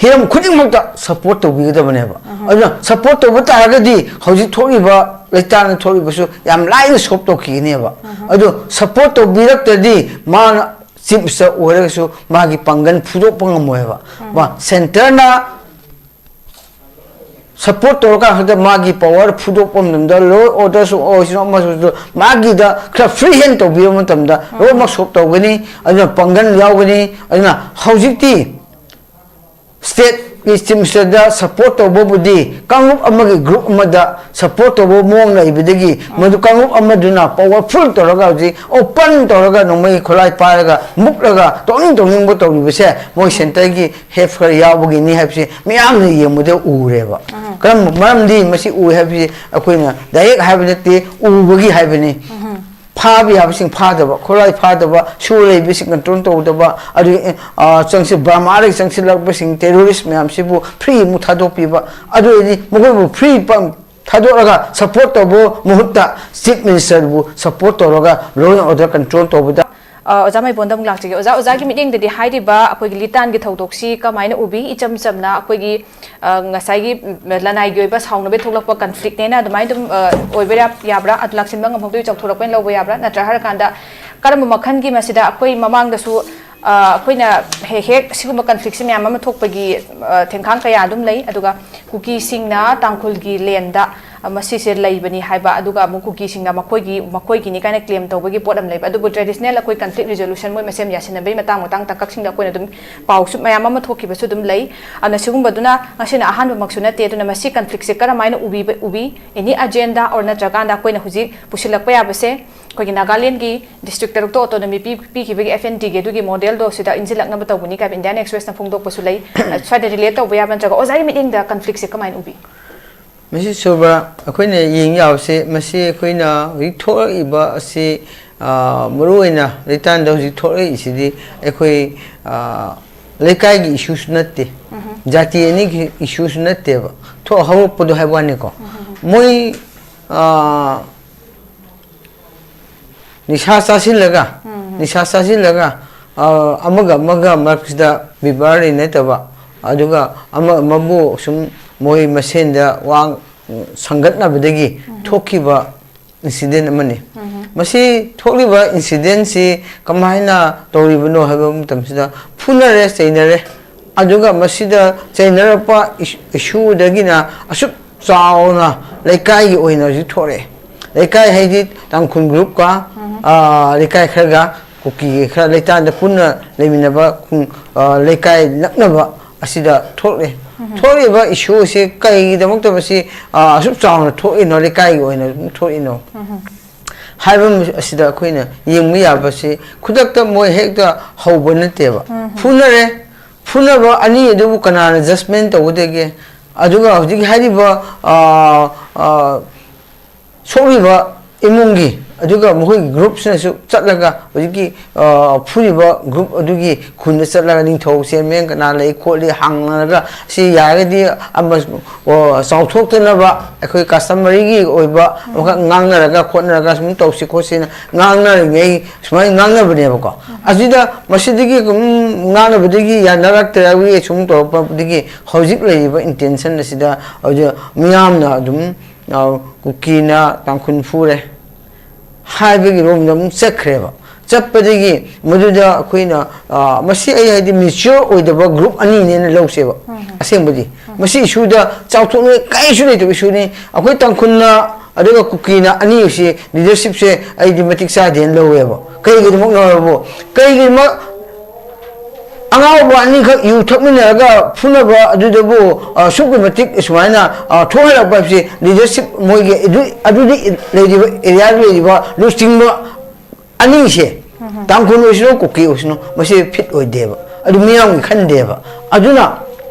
ꯍꯤꯔꯝ ꯈꯨꯗꯤꯡꯃꯛꯇ ꯁꯞꯄꯣꯔꯠ ꯇꯧꯕꯤꯒꯗꯕꯅꯦꯕ꯫ ꯑꯗꯨꯅ ꯁꯞꯄꯣꯔꯠ ꯇꯧꯕ ꯇꯥꯔꯒꯗꯤ ꯍꯧꯖꯤꯛ ꯊꯣꯛꯂꯤꯕ ꯂꯩꯇꯥꯡꯅ ꯊꯣꯛꯂꯤꯕꯁꯨ ꯌꯥꯝ ꯂꯥꯏꯅ ꯁꯣꯞ ꯇꯧꯈꯤꯒꯅꯦꯕ꯫ ꯑꯗꯨ ꯁꯞꯄꯣꯔꯠ ꯇꯧꯕꯤꯔꯛꯇ꯭ꯔꯗꯤ ꯃꯥꯅ ꯆꯤꯞꯁꯇ ꯑꯣꯏꯔꯒꯁꯨ ꯃꯥꯒꯤ ꯄꯥꯡꯒꯜ ꯐꯨꯗꯣꯛꯄ ꯉꯝꯃꯣꯏꯕ꯫ ꯃꯥ ꯁꯦꯟꯇꯔꯅ ꯁꯞꯄꯣꯔꯠ ꯇꯧꯔꯀꯥꯟ ꯈꯛꯇ ꯃꯥꯒꯤ ꯄꯋꯥꯔ ꯐꯨꯗꯣꯛꯄ ꯃꯇꯝꯗ ꯂꯣ ꯑꯣꯔꯗꯔꯁꯨ ꯑꯣꯏꯁꯅꯨ ꯑꯃꯁꯨ ꯃꯥꯒꯤꯗ ꯈꯔ ꯐ꯭ꯔꯤ ꯍꯦꯟ ꯇꯧꯕꯤꯕ ꯃꯇꯝꯗ ꯂꯣꯏꯅꯃꯛ ꯁꯣꯞ ꯇꯧꯒꯅꯤ꯫ ꯑꯗꯨꯅ ꯄꯥꯡꯒꯜ ꯌꯥꯎꯒꯅꯤ꯫ ꯑꯗꯨꯅ ꯍꯧꯖꯤꯛꯇꯤ ꯁ꯭ꯇꯦꯠꯀꯤ ꯆꯤꯞ ꯃꯤꯅꯤꯁꯇꯔꯗ ꯁꯞꯄꯣꯔꯠ ꯇꯧꯕꯕꯨꯗꯤ ꯀꯥꯡꯂꯨꯞ ꯑꯃꯒꯤ ꯒ꯭ꯔꯨꯞ ꯑꯃꯗ ꯁꯞꯄꯣꯔꯠ ꯇꯧꯕ ꯃꯑꯣꯡ ꯂꯩꯕꯗꯒꯤ ꯃꯗꯨ ꯀꯥꯡꯂꯨꯞ ꯑꯃꯗꯨꯅ ꯄꯋꯥꯔꯐꯨꯜ ꯇꯧꯔꯒ ꯍꯧꯖꯤꯛ ꯑꯣꯄꯟ ꯇꯧꯔꯒ ꯅꯣꯡꯃꯩ ꯈꯨꯠꯂꯥꯏ ꯄꯥꯏꯔꯒ ꯃꯨꯛꯂꯒ ꯇꯧꯅꯤꯡ ꯇꯧꯅꯤꯡꯕ ꯇꯧꯔꯤꯕꯁꯦ ꯃꯣꯏ ꯁꯦꯟꯇꯔꯒꯤ ꯍꯦꯞ ꯈꯔ ꯌꯥꯎꯕꯒꯤꯅꯤ ꯍꯥꯏꯕꯁꯤ ꯃꯤꯌꯥꯝꯅ ꯌꯦꯡꯕꯗ ꯎꯔꯦꯕ꯫ ꯀꯔꯝꯕ ꯃꯔꯝꯗꯤ ꯃꯁꯤ ꯎꯏ ꯍꯥꯏꯕꯁꯤ ꯑꯩꯈꯣꯏꯅ ꯗꯥꯏꯔꯦꯛ ꯍꯥꯏꯕ ꯅꯠꯇꯦ, ꯎꯕꯒꯤ ꯍꯥꯏꯕꯅꯤ꯫ ꯐꯥꯕ ꯌꯥꯕꯁꯤꯡ ꯐꯥꯗꯕ, ꯈꯨꯠꯂꯥꯏ ꯐꯥꯗꯕ, ꯁꯨ ꯂꯩꯕꯁꯤꯡ ꯀꯟꯇ꯭ꯔꯣꯜ ꯇꯧꯗꯕ, ꯑꯗꯨ ꯆꯪꯁꯤ ꯕꯔꯃꯥꯗꯒꯤ ꯆꯪꯁꯤꯜꯂꯛꯄꯁꯤꯡ ꯇꯦꯔꯣꯔꯤꯁ ꯃꯌꯥꯝꯁꯤꯕꯨ ꯐ꯭ꯔꯤ ꯑꯃꯨꯛ ꯊꯥꯗꯣꯛꯄꯤꯕ, ꯑꯗꯨ ꯑꯣꯏꯔꯗꯤ ꯃꯈꯣꯏꯕꯨ ꯐ꯭ꯔꯤ ꯊꯥꯗꯣꯛꯂꯒ ꯁꯞꯄꯣꯔꯠ ꯇꯧꯕ ꯃꯍꯨꯠꯇ ꯆꯤꯐ ꯃꯤꯅꯤꯁꯇꯔꯕꯨ ꯁꯞꯄꯣꯔꯠ ꯇꯧꯔꯒ ꯂꯣ ꯑꯦꯟ ꯑꯣꯔꯗꯔ ꯀꯟꯇ꯭ꯔꯣꯜ ꯇꯧꯕꯗ꯫ ꯑ, ꯑꯣꯖꯥ ꯃꯥꯏꯕꯣꯟꯗ ꯑꯃꯨꯛ ꯂꯥꯛꯆꯒꯦ꯫ ꯑꯣꯖꯥ, ꯑꯣꯖꯥꯒꯤ ꯃꯤꯠꯌꯦꯡꯗꯗꯤ ꯍꯥꯏꯔꯤꯕ ꯑꯩꯈꯣꯏꯒꯤ ꯂꯤꯇꯥꯟꯒꯤ ꯊꯧꯗꯣꯛꯁꯤ ꯀꯃꯥꯏꯅ ꯎꯕꯤ? ꯏꯆꯝ ꯆꯝꯅ ꯑꯩꯈꯣꯏꯒꯤ, ꯑ, ꯉꯁꯥꯏꯒꯤ, ꯎꯝ, ꯂꯅꯥꯏꯒꯤ ꯑꯣꯏꯕ ꯁꯥꯎꯅꯕ ꯊꯣꯛꯂꯛꯄ ꯀꯟꯐ꯭ꯂꯤꯛꯅꯦꯅ ꯑꯗꯨꯃꯥꯏꯅ ꯑꯗꯨꯝ, ꯑ, ꯑꯣꯏꯕ ꯌꯥ-, ꯌꯥꯕ꯭ꯔꯥ? ꯑꯗꯨ ꯂꯥꯛꯁꯤꯟꯕ ꯉꯝꯍꯧꯗꯣꯏ ꯆꯥꯎꯊꯣꯔꯛꯄꯅ ꯂꯧꯕ ꯌꯥꯕ꯭ꯔꯥ? ꯅꯠꯇ꯭ꯔꯥ ꯍꯥꯏꯔꯀꯥꯟꯗ ꯀꯔꯝꯕ ꯃꯈꯜꯒꯤ ꯃꯁꯤꯗ ꯑꯩꯈꯣꯏ ꯃꯃꯥꯡꯗꯁꯨ, ꯑ, ꯑꯩꯈꯣꯏꯅ ꯍꯦꯛ ꯍꯦꯛ ꯁꯤꯒꯨꯝꯕ ꯀꯟꯐ꯭ꯂꯤꯛꯁꯤ ꯃꯌꯥꯝ ꯑꯃ ꯊꯣꯛꯄꯒꯤ, ꯑ, ꯊꯦꯡꯈꯥꯡ ꯀꯌꯥ ꯑꯗꯨꯝ ꯂꯩ꯫ ꯑꯗꯨꯒ ꯀꯨꯀꯤꯁꯤꯡꯅ ꯇꯥꯡꯈꯨꯜꯒꯤ ꯂꯦꯟꯗ ꯃꯁꯤꯁꯦ ꯂꯩꯕꯅꯤ ꯍꯥꯏꯕ, ꯑꯗꯨꯒ ꯑꯃꯨꯛ ꯀꯨꯀꯤꯁꯤꯡꯅ ꯃꯈꯣꯏꯒꯤ, ꯃꯈꯣꯏꯒꯤꯅꯤ ꯀꯥꯏꯅ ꯀ꯭ꯂꯦꯝ ꯇꯧꯕꯒꯤ ꯄꯣꯠ ꯑꯃ ꯂꯩꯕ꯫ ꯑꯗꯨꯕꯨ ꯇ꯭ꯔꯦꯗꯤꯁꯅꯦꯜ ꯑꯩꯈꯣꯏ ꯀꯟꯐ꯭ꯂꯤꯛ ꯔꯤꯖꯣꯂꯨꯁꯟ ꯃꯣꯏ ꯃꯁꯦꯟ ꯌꯥꯁꯤꯟꯅꯕꯒꯤ ꯃꯇꯥꯡ ꯃꯇꯥꯡ ꯇꯥꯡꯀꯛꯁꯤꯡꯗ ꯑꯩꯈꯣꯏꯅ ꯑꯗꯨꯝ ꯄꯥꯎꯁꯨ ꯃꯌꯥꯝ ꯑꯃ ꯊꯣꯛꯈꯤꯕꯁꯨ ꯑꯗꯨꯝ ꯂꯩ꯫ ꯑꯗꯨꯅ ꯁꯤꯒꯨꯝꯕꯗꯨꯅ ꯉꯁꯤꯅ ꯑꯍꯥꯟꯕꯃꯛꯁꯨ ꯅꯠꯇꯦ꯫ ꯑꯗꯨꯅ ꯃꯁꯤ ꯀꯟꯐ꯭ꯂꯤꯛꯁꯦ ꯀꯔꯝꯍꯥꯏꯅ ꯎꯕꯤꯕ, ꯎꯕꯤ? ꯑꯦꯅꯤ ꯑꯖꯦꯟꯗꯥ ꯑꯣꯔ ꯅꯠꯇ꯭ꯔꯀꯥꯟꯗ ꯑꯩꯈꯣꯏꯅ ꯍꯧꯖꯤꯛ ꯄꯨꯁꯤꯜꯂꯛꯄ ꯌꯥꯕꯁꯦ ꯑꯩꯈꯣꯏꯒꯤ ꯅꯥꯒꯥꯂꯦꯟꯒꯤ ꯗꯤꯁꯇ꯭ꯔꯤꯛ ꯇꯔꯨꯛꯇ ꯑꯣꯇꯣꯅꯣꯃꯤ ꯄꯤ-, ꯄꯤꯈꯤꯕꯒꯤ ꯑꯦꯐ ꯑꯦꯟ ꯇꯤꯒꯤ ꯑꯗꯨꯒꯤ ꯃꯣꯗꯦꯜꯗꯣ ꯁꯤꯗ ꯏꯟꯁꯤꯜꯂꯛꯅꯕ ꯇꯧꯕꯅꯤ ꯀꯥꯏꯕ ꯏꯟꯗꯤꯌꯥꯟ ꯑꯦꯛꯁꯄ꯭ꯔꯦꯁꯅ ꯐꯣꯡꯗꯣꯛꯄꯁꯨ ꯂꯩ꯫ ꯁ꯭ꯋꯥꯏꯗ ꯔꯤꯂꯦꯠ ꯇꯧꯕ ꯌꯥꯕ ꯅꯠꯇ꯭ꯔꯒ ꯑꯣꯖꯥꯒꯤ ꯃꯤꯠꯌꯦꯡꯗ ꯀꯟꯐ꯭ꯂꯤꯛꯁꯦ ꯀꯃꯥꯏꯅ ꯎꯕꯤ? ꯃꯁꯤ ꯁꯨꯕ꯭ꯔꯥ, ꯑꯩꯈꯣꯏꯅ ꯌꯦꯡ ꯌꯥꯕꯁꯦ, ꯃꯁꯤ ꯑꯩꯈꯣꯏꯅ ꯍꯧꯖꯤꯛ ꯊꯣꯛꯂꯛꯏꯕ ꯑꯁꯤ, ꯑ, ꯃꯔꯨꯑꯣꯏꯅ ꯂꯩꯇꯥꯟꯗ ꯍꯧꯖꯤꯛ ꯊꯣꯛꯂꯛꯏꯁꯤꯗꯤ ꯑꯩꯈꯣꯏ, ꯑ, ꯂꯩꯀꯥꯏꯒꯤ ꯏꯁꯨꯁꯨ ꯅꯠꯇꯦ, ꯖꯥꯇꯤ ꯑꯅꯤꯒꯤ ꯏꯁꯨꯁꯨ ꯅꯠꯇꯦꯕ, ꯊꯣꯛ ꯍꯧꯔꯛꯄꯗꯣ ꯍꯥꯏꯕ ꯋꯥꯅꯤꯀꯣ꯫ ꯃꯣꯏ, ꯑ, ꯅꯤꯁꯥ ꯆꯥꯁꯤꯜꯂꯒ, ꯅꯤꯁꯥ ꯆꯥꯁꯤꯜꯂꯒ, ꯑ, ꯑꯃꯒ ꯑꯃꯒ ꯃꯔꯛꯁꯤꯗ ꯕꯦꯕꯥꯔ ꯂꯩꯅꯗꯕ, ꯑꯗꯨꯒ ꯑꯃ ꯑꯃꯕꯨ ꯁꯨꯝ ꯃꯣꯏ ꯃꯁꯦꯟꯗ ꯋꯥ ꯁꯪꯒꯠꯅꯕꯗꯒꯤ ꯊꯣꯛꯈꯤꯕ ꯏꯟꯁꯤꯗꯦꯟ ꯑꯃꯅꯤ꯫ ꯃꯁꯤ ꯊꯣꯛꯂꯤꯕ ꯏꯟꯁꯤꯗꯦꯟꯁꯤ ꯀꯃꯥꯏꯅ ꯇꯧꯔꯤꯕꯅꯣ ꯍꯥꯏꯕ ꯃꯇꯝꯁꯤꯗ, ꯐꯨꯅꯔꯦ, ꯆꯩꯅꯔꯦ, ꯑꯗꯨꯒ ꯃꯁꯤꯗ ꯆꯩꯅꯔꯛꯄ ꯏꯁꯨꯗꯒꯤꯅ ꯑꯁꯨꯛ ꯆꯥꯎꯅ ꯂꯩꯀꯥꯏꯒꯤ ꯑꯣꯏꯅ ꯍꯧꯖꯤꯛ ꯊꯣꯛꯂꯛꯑꯦ꯫ ꯂꯩꯀꯥꯏ ꯍꯥꯏꯗꯤ ꯇꯥꯡꯈꯨꯜ ꯒ꯭ꯔꯨꯞꯀ, ꯎꯝ꯫ ꯑꯥ, ꯂꯩꯀꯥꯏ ꯈꯔꯒ ꯀꯨꯀꯤꯒꯤ ꯈꯔ ꯂꯩꯇꯥꯗ ꯄꯨꯟꯅ ꯂꯩꯃꯤꯟꯅꯕ ꯈꯨꯡ-, ꯑꯥ, ꯂꯩꯀꯥꯏ ꯅꯛꯅꯕ ꯑꯁꯤꯗ ꯊꯣꯛꯂꯛꯑꯦ꯫ ꯎꯝ꯫ ꯊꯣꯛꯂꯤꯕ ꯏꯁꯨ ꯑꯁꯤ ꯀꯩꯒꯤꯗꯃꯛꯇ ꯃꯁꯤ, ꯑꯥ, ꯑꯁꯨꯛ ꯆꯥꯎꯅ ꯊꯣꯛꯏꯅꯣ, ꯂꯩꯀꯥꯏꯒꯤ ꯑꯣꯏꯅ ꯑꯗꯨꯝ ꯊꯣꯛꯏꯅꯣ? ꯎꯝ꯫ ꯍꯥꯏꯕ ꯑꯁꯤꯗ ꯑꯩꯈꯣꯏꯅ ꯌꯦꯡꯕ ꯌꯥꯕꯁꯤ, ꯈꯨꯗꯛꯇ ꯃꯣꯏ ꯍꯦꯛꯇ ꯍꯧꯕ ꯅꯠꯇꯦꯕ꯫ ꯎꯝ꯫ ꯐꯨꯅꯔꯦ, ꯐꯨꯅꯕ ꯑꯅꯤ ꯑꯗꯨꯕꯨ ꯀꯅꯥꯅ ꯖꯁꯃꯦꯟ ꯇꯧꯒꯗꯒꯦ? ꯑꯗꯨꯒ ꯍꯧꯖꯤꯛ ꯍꯥꯏꯔꯤꯕ, ꯑ, ꯑ, ꯁꯣꯛꯂꯤꯕ ꯏꯃꯨꯡꯒꯤ, ꯑꯗꯨꯒ ꯃꯈꯣꯏꯒꯤ ꯒ꯭ꯔꯨꯞꯁꯤꯅꯁꯨ ꯆꯠꯂꯒ ꯍꯧꯖꯤꯛꯀꯤ, ꯑ, ꯐꯨꯔꯤꯕ ꯒ꯭ꯔꯨꯞ ꯑꯗꯨꯒꯤ ꯈꯨꯟꯗ ꯆꯠꯂꯒ ꯅꯤꯡꯊꯧ ꯆꯤꯌꯔꯃꯦꯟ ꯀꯅꯥ ꯂꯩ ꯈꯣꯠꯂꯤ ꯍꯪꯅꯔꯒ, ꯁꯤ ꯌꯥꯔꯒꯗꯤ ꯑꯃ, ꯑꯣ, ꯆꯥꯎꯊꯣꯛꯇꯅꯕ ꯑꯩꯈꯣꯏ ꯀꯁꯇꯃꯔꯤꯒꯤ ꯑꯣꯏꯕ ꯑꯃꯈꯛ ꯉꯥꯡꯅꯔꯒ ꯈꯣꯠꯅꯔꯒ ꯁꯨꯝ ꯇꯧꯁꯤ ꯈꯣꯠꯁꯤꯅ ꯉꯥꯡꯅꯔꯤꯉꯩ, ꯁꯨꯃꯥꯏꯅ ꯉꯥꯡꯅꯕꯅꯦꯕꯀꯣ꯫ ꯑꯁꯤꯗ ꯃꯁꯤꯗꯒꯤ ꯑꯗꯨꯝ ꯉꯥꯡꯅꯕꯗꯒꯤ ꯌꯥꯅꯔꯛꯇ꯭ꯔꯕꯒꯤ ꯁꯨꯝ ꯇꯧꯔꯛꯄꯗꯒꯤ ꯍꯧꯖꯤꯛ ꯂꯩꯔꯤꯕ ꯏꯟꯇꯦꯟꯁꯟ ꯑꯁꯤꯗ ꯍꯧꯖꯤꯛ ꯃꯤꯌꯥꯝꯅ ꯑꯗꯨꯝ, ꯑ, ꯀꯨꯀꯤꯅ ꯇꯥꯡꯈꯨꯜ ꯐꯨꯔꯦ ꯍꯥꯏꯕꯒꯤ ꯔꯣꯝꯗ ꯑꯃꯨꯛ ꯆꯠꯈ꯭ꯔꯦꯕ꯫ ꯆꯠꯄꯗꯒꯤ ꯃꯗꯨꯗ ꯑꯩꯈꯣꯏꯅ, ꯑ, ꯃꯁꯤ ꯑꯩ ꯍꯥꯏꯗꯤ ꯃꯦꯆ꯭ꯌꯣꯔ ꯑꯣꯏꯗꯕ ꯒ꯭ꯔꯨꯞ ꯑꯅꯤꯅꯦꯅ ꯂꯧꯁꯦꯕ꯫ ꯎꯝ꯫ ꯑꯁꯦꯡꯕꯗꯤ ꯃꯁꯤ ꯏꯁꯨꯗ ꯆꯥꯎꯊꯣꯛꯅꯤꯡꯉꯥꯏ ꯀꯔꯤꯁꯨ ꯂꯩꯇꯕ ꯏꯁꯨꯅꯤ꯫ ꯑꯩꯈꯣꯏ ꯇꯥꯡꯈꯨꯜꯅ ꯑꯗꯨꯒ ꯀꯨꯀꯤꯅ ꯑꯅꯤꯁꯤ ꯂꯤꯗꯔꯁꯤꯞꯁꯦ ꯑꯩꯗꯤ ꯃꯇꯤꯛ ꯆꯥꯗꯦꯅ ꯂꯧꯋꯦꯕ꯫ ꯀꯩꯒꯤꯗꯃꯛꯅꯣ ꯍꯥꯏꯕꯕꯨ, ꯀꯩꯒꯤꯗꯃꯛ ꯑꯉꯥꯎꯕ ꯑꯅꯤꯈꯛ ꯌꯨ ꯊꯛꯃꯤꯟꯅꯔꯒ ꯐꯨꯅꯕ ꯑꯗꯨꯗꯕꯨ, ꯑ, ꯑꯁꯨꯛꯀꯤ ꯃꯇꯤꯛ ꯁꯨꯃꯥꯏꯅ, ꯑ, ꯊꯣꯛꯍꯜꯂꯛꯄ ꯍꯥꯏꯕꯁꯤ ꯂꯤꯗꯔꯁꯤꯞ ꯃꯣꯏꯒꯤ ꯑꯗꯨ-, ꯑꯗꯨꯗꯤ ꯂꯩꯔꯤꯕ ꯑꯦꯔꯤꯌꯥꯗ ꯂꯩꯔꯤꯕ ꯂꯨꯆꯤꯡꯕ ꯑꯅꯤꯁꯦ, ꯎꯝ꯫ ꯇꯥꯡꯈꯨꯜ ꯑꯣꯏꯁꯅꯨ, ꯀꯨꯀꯤ ꯑꯣꯏꯁꯅꯨ, ꯃꯁꯤ ꯐꯤꯠ ꯑꯣꯏꯗꯦꯕ꯫ ꯑꯗꯨ ꯃꯤꯌꯥꯝꯒꯤ ꯈꯟꯗꯦꯕ꯫ ꯑꯗꯨꯅ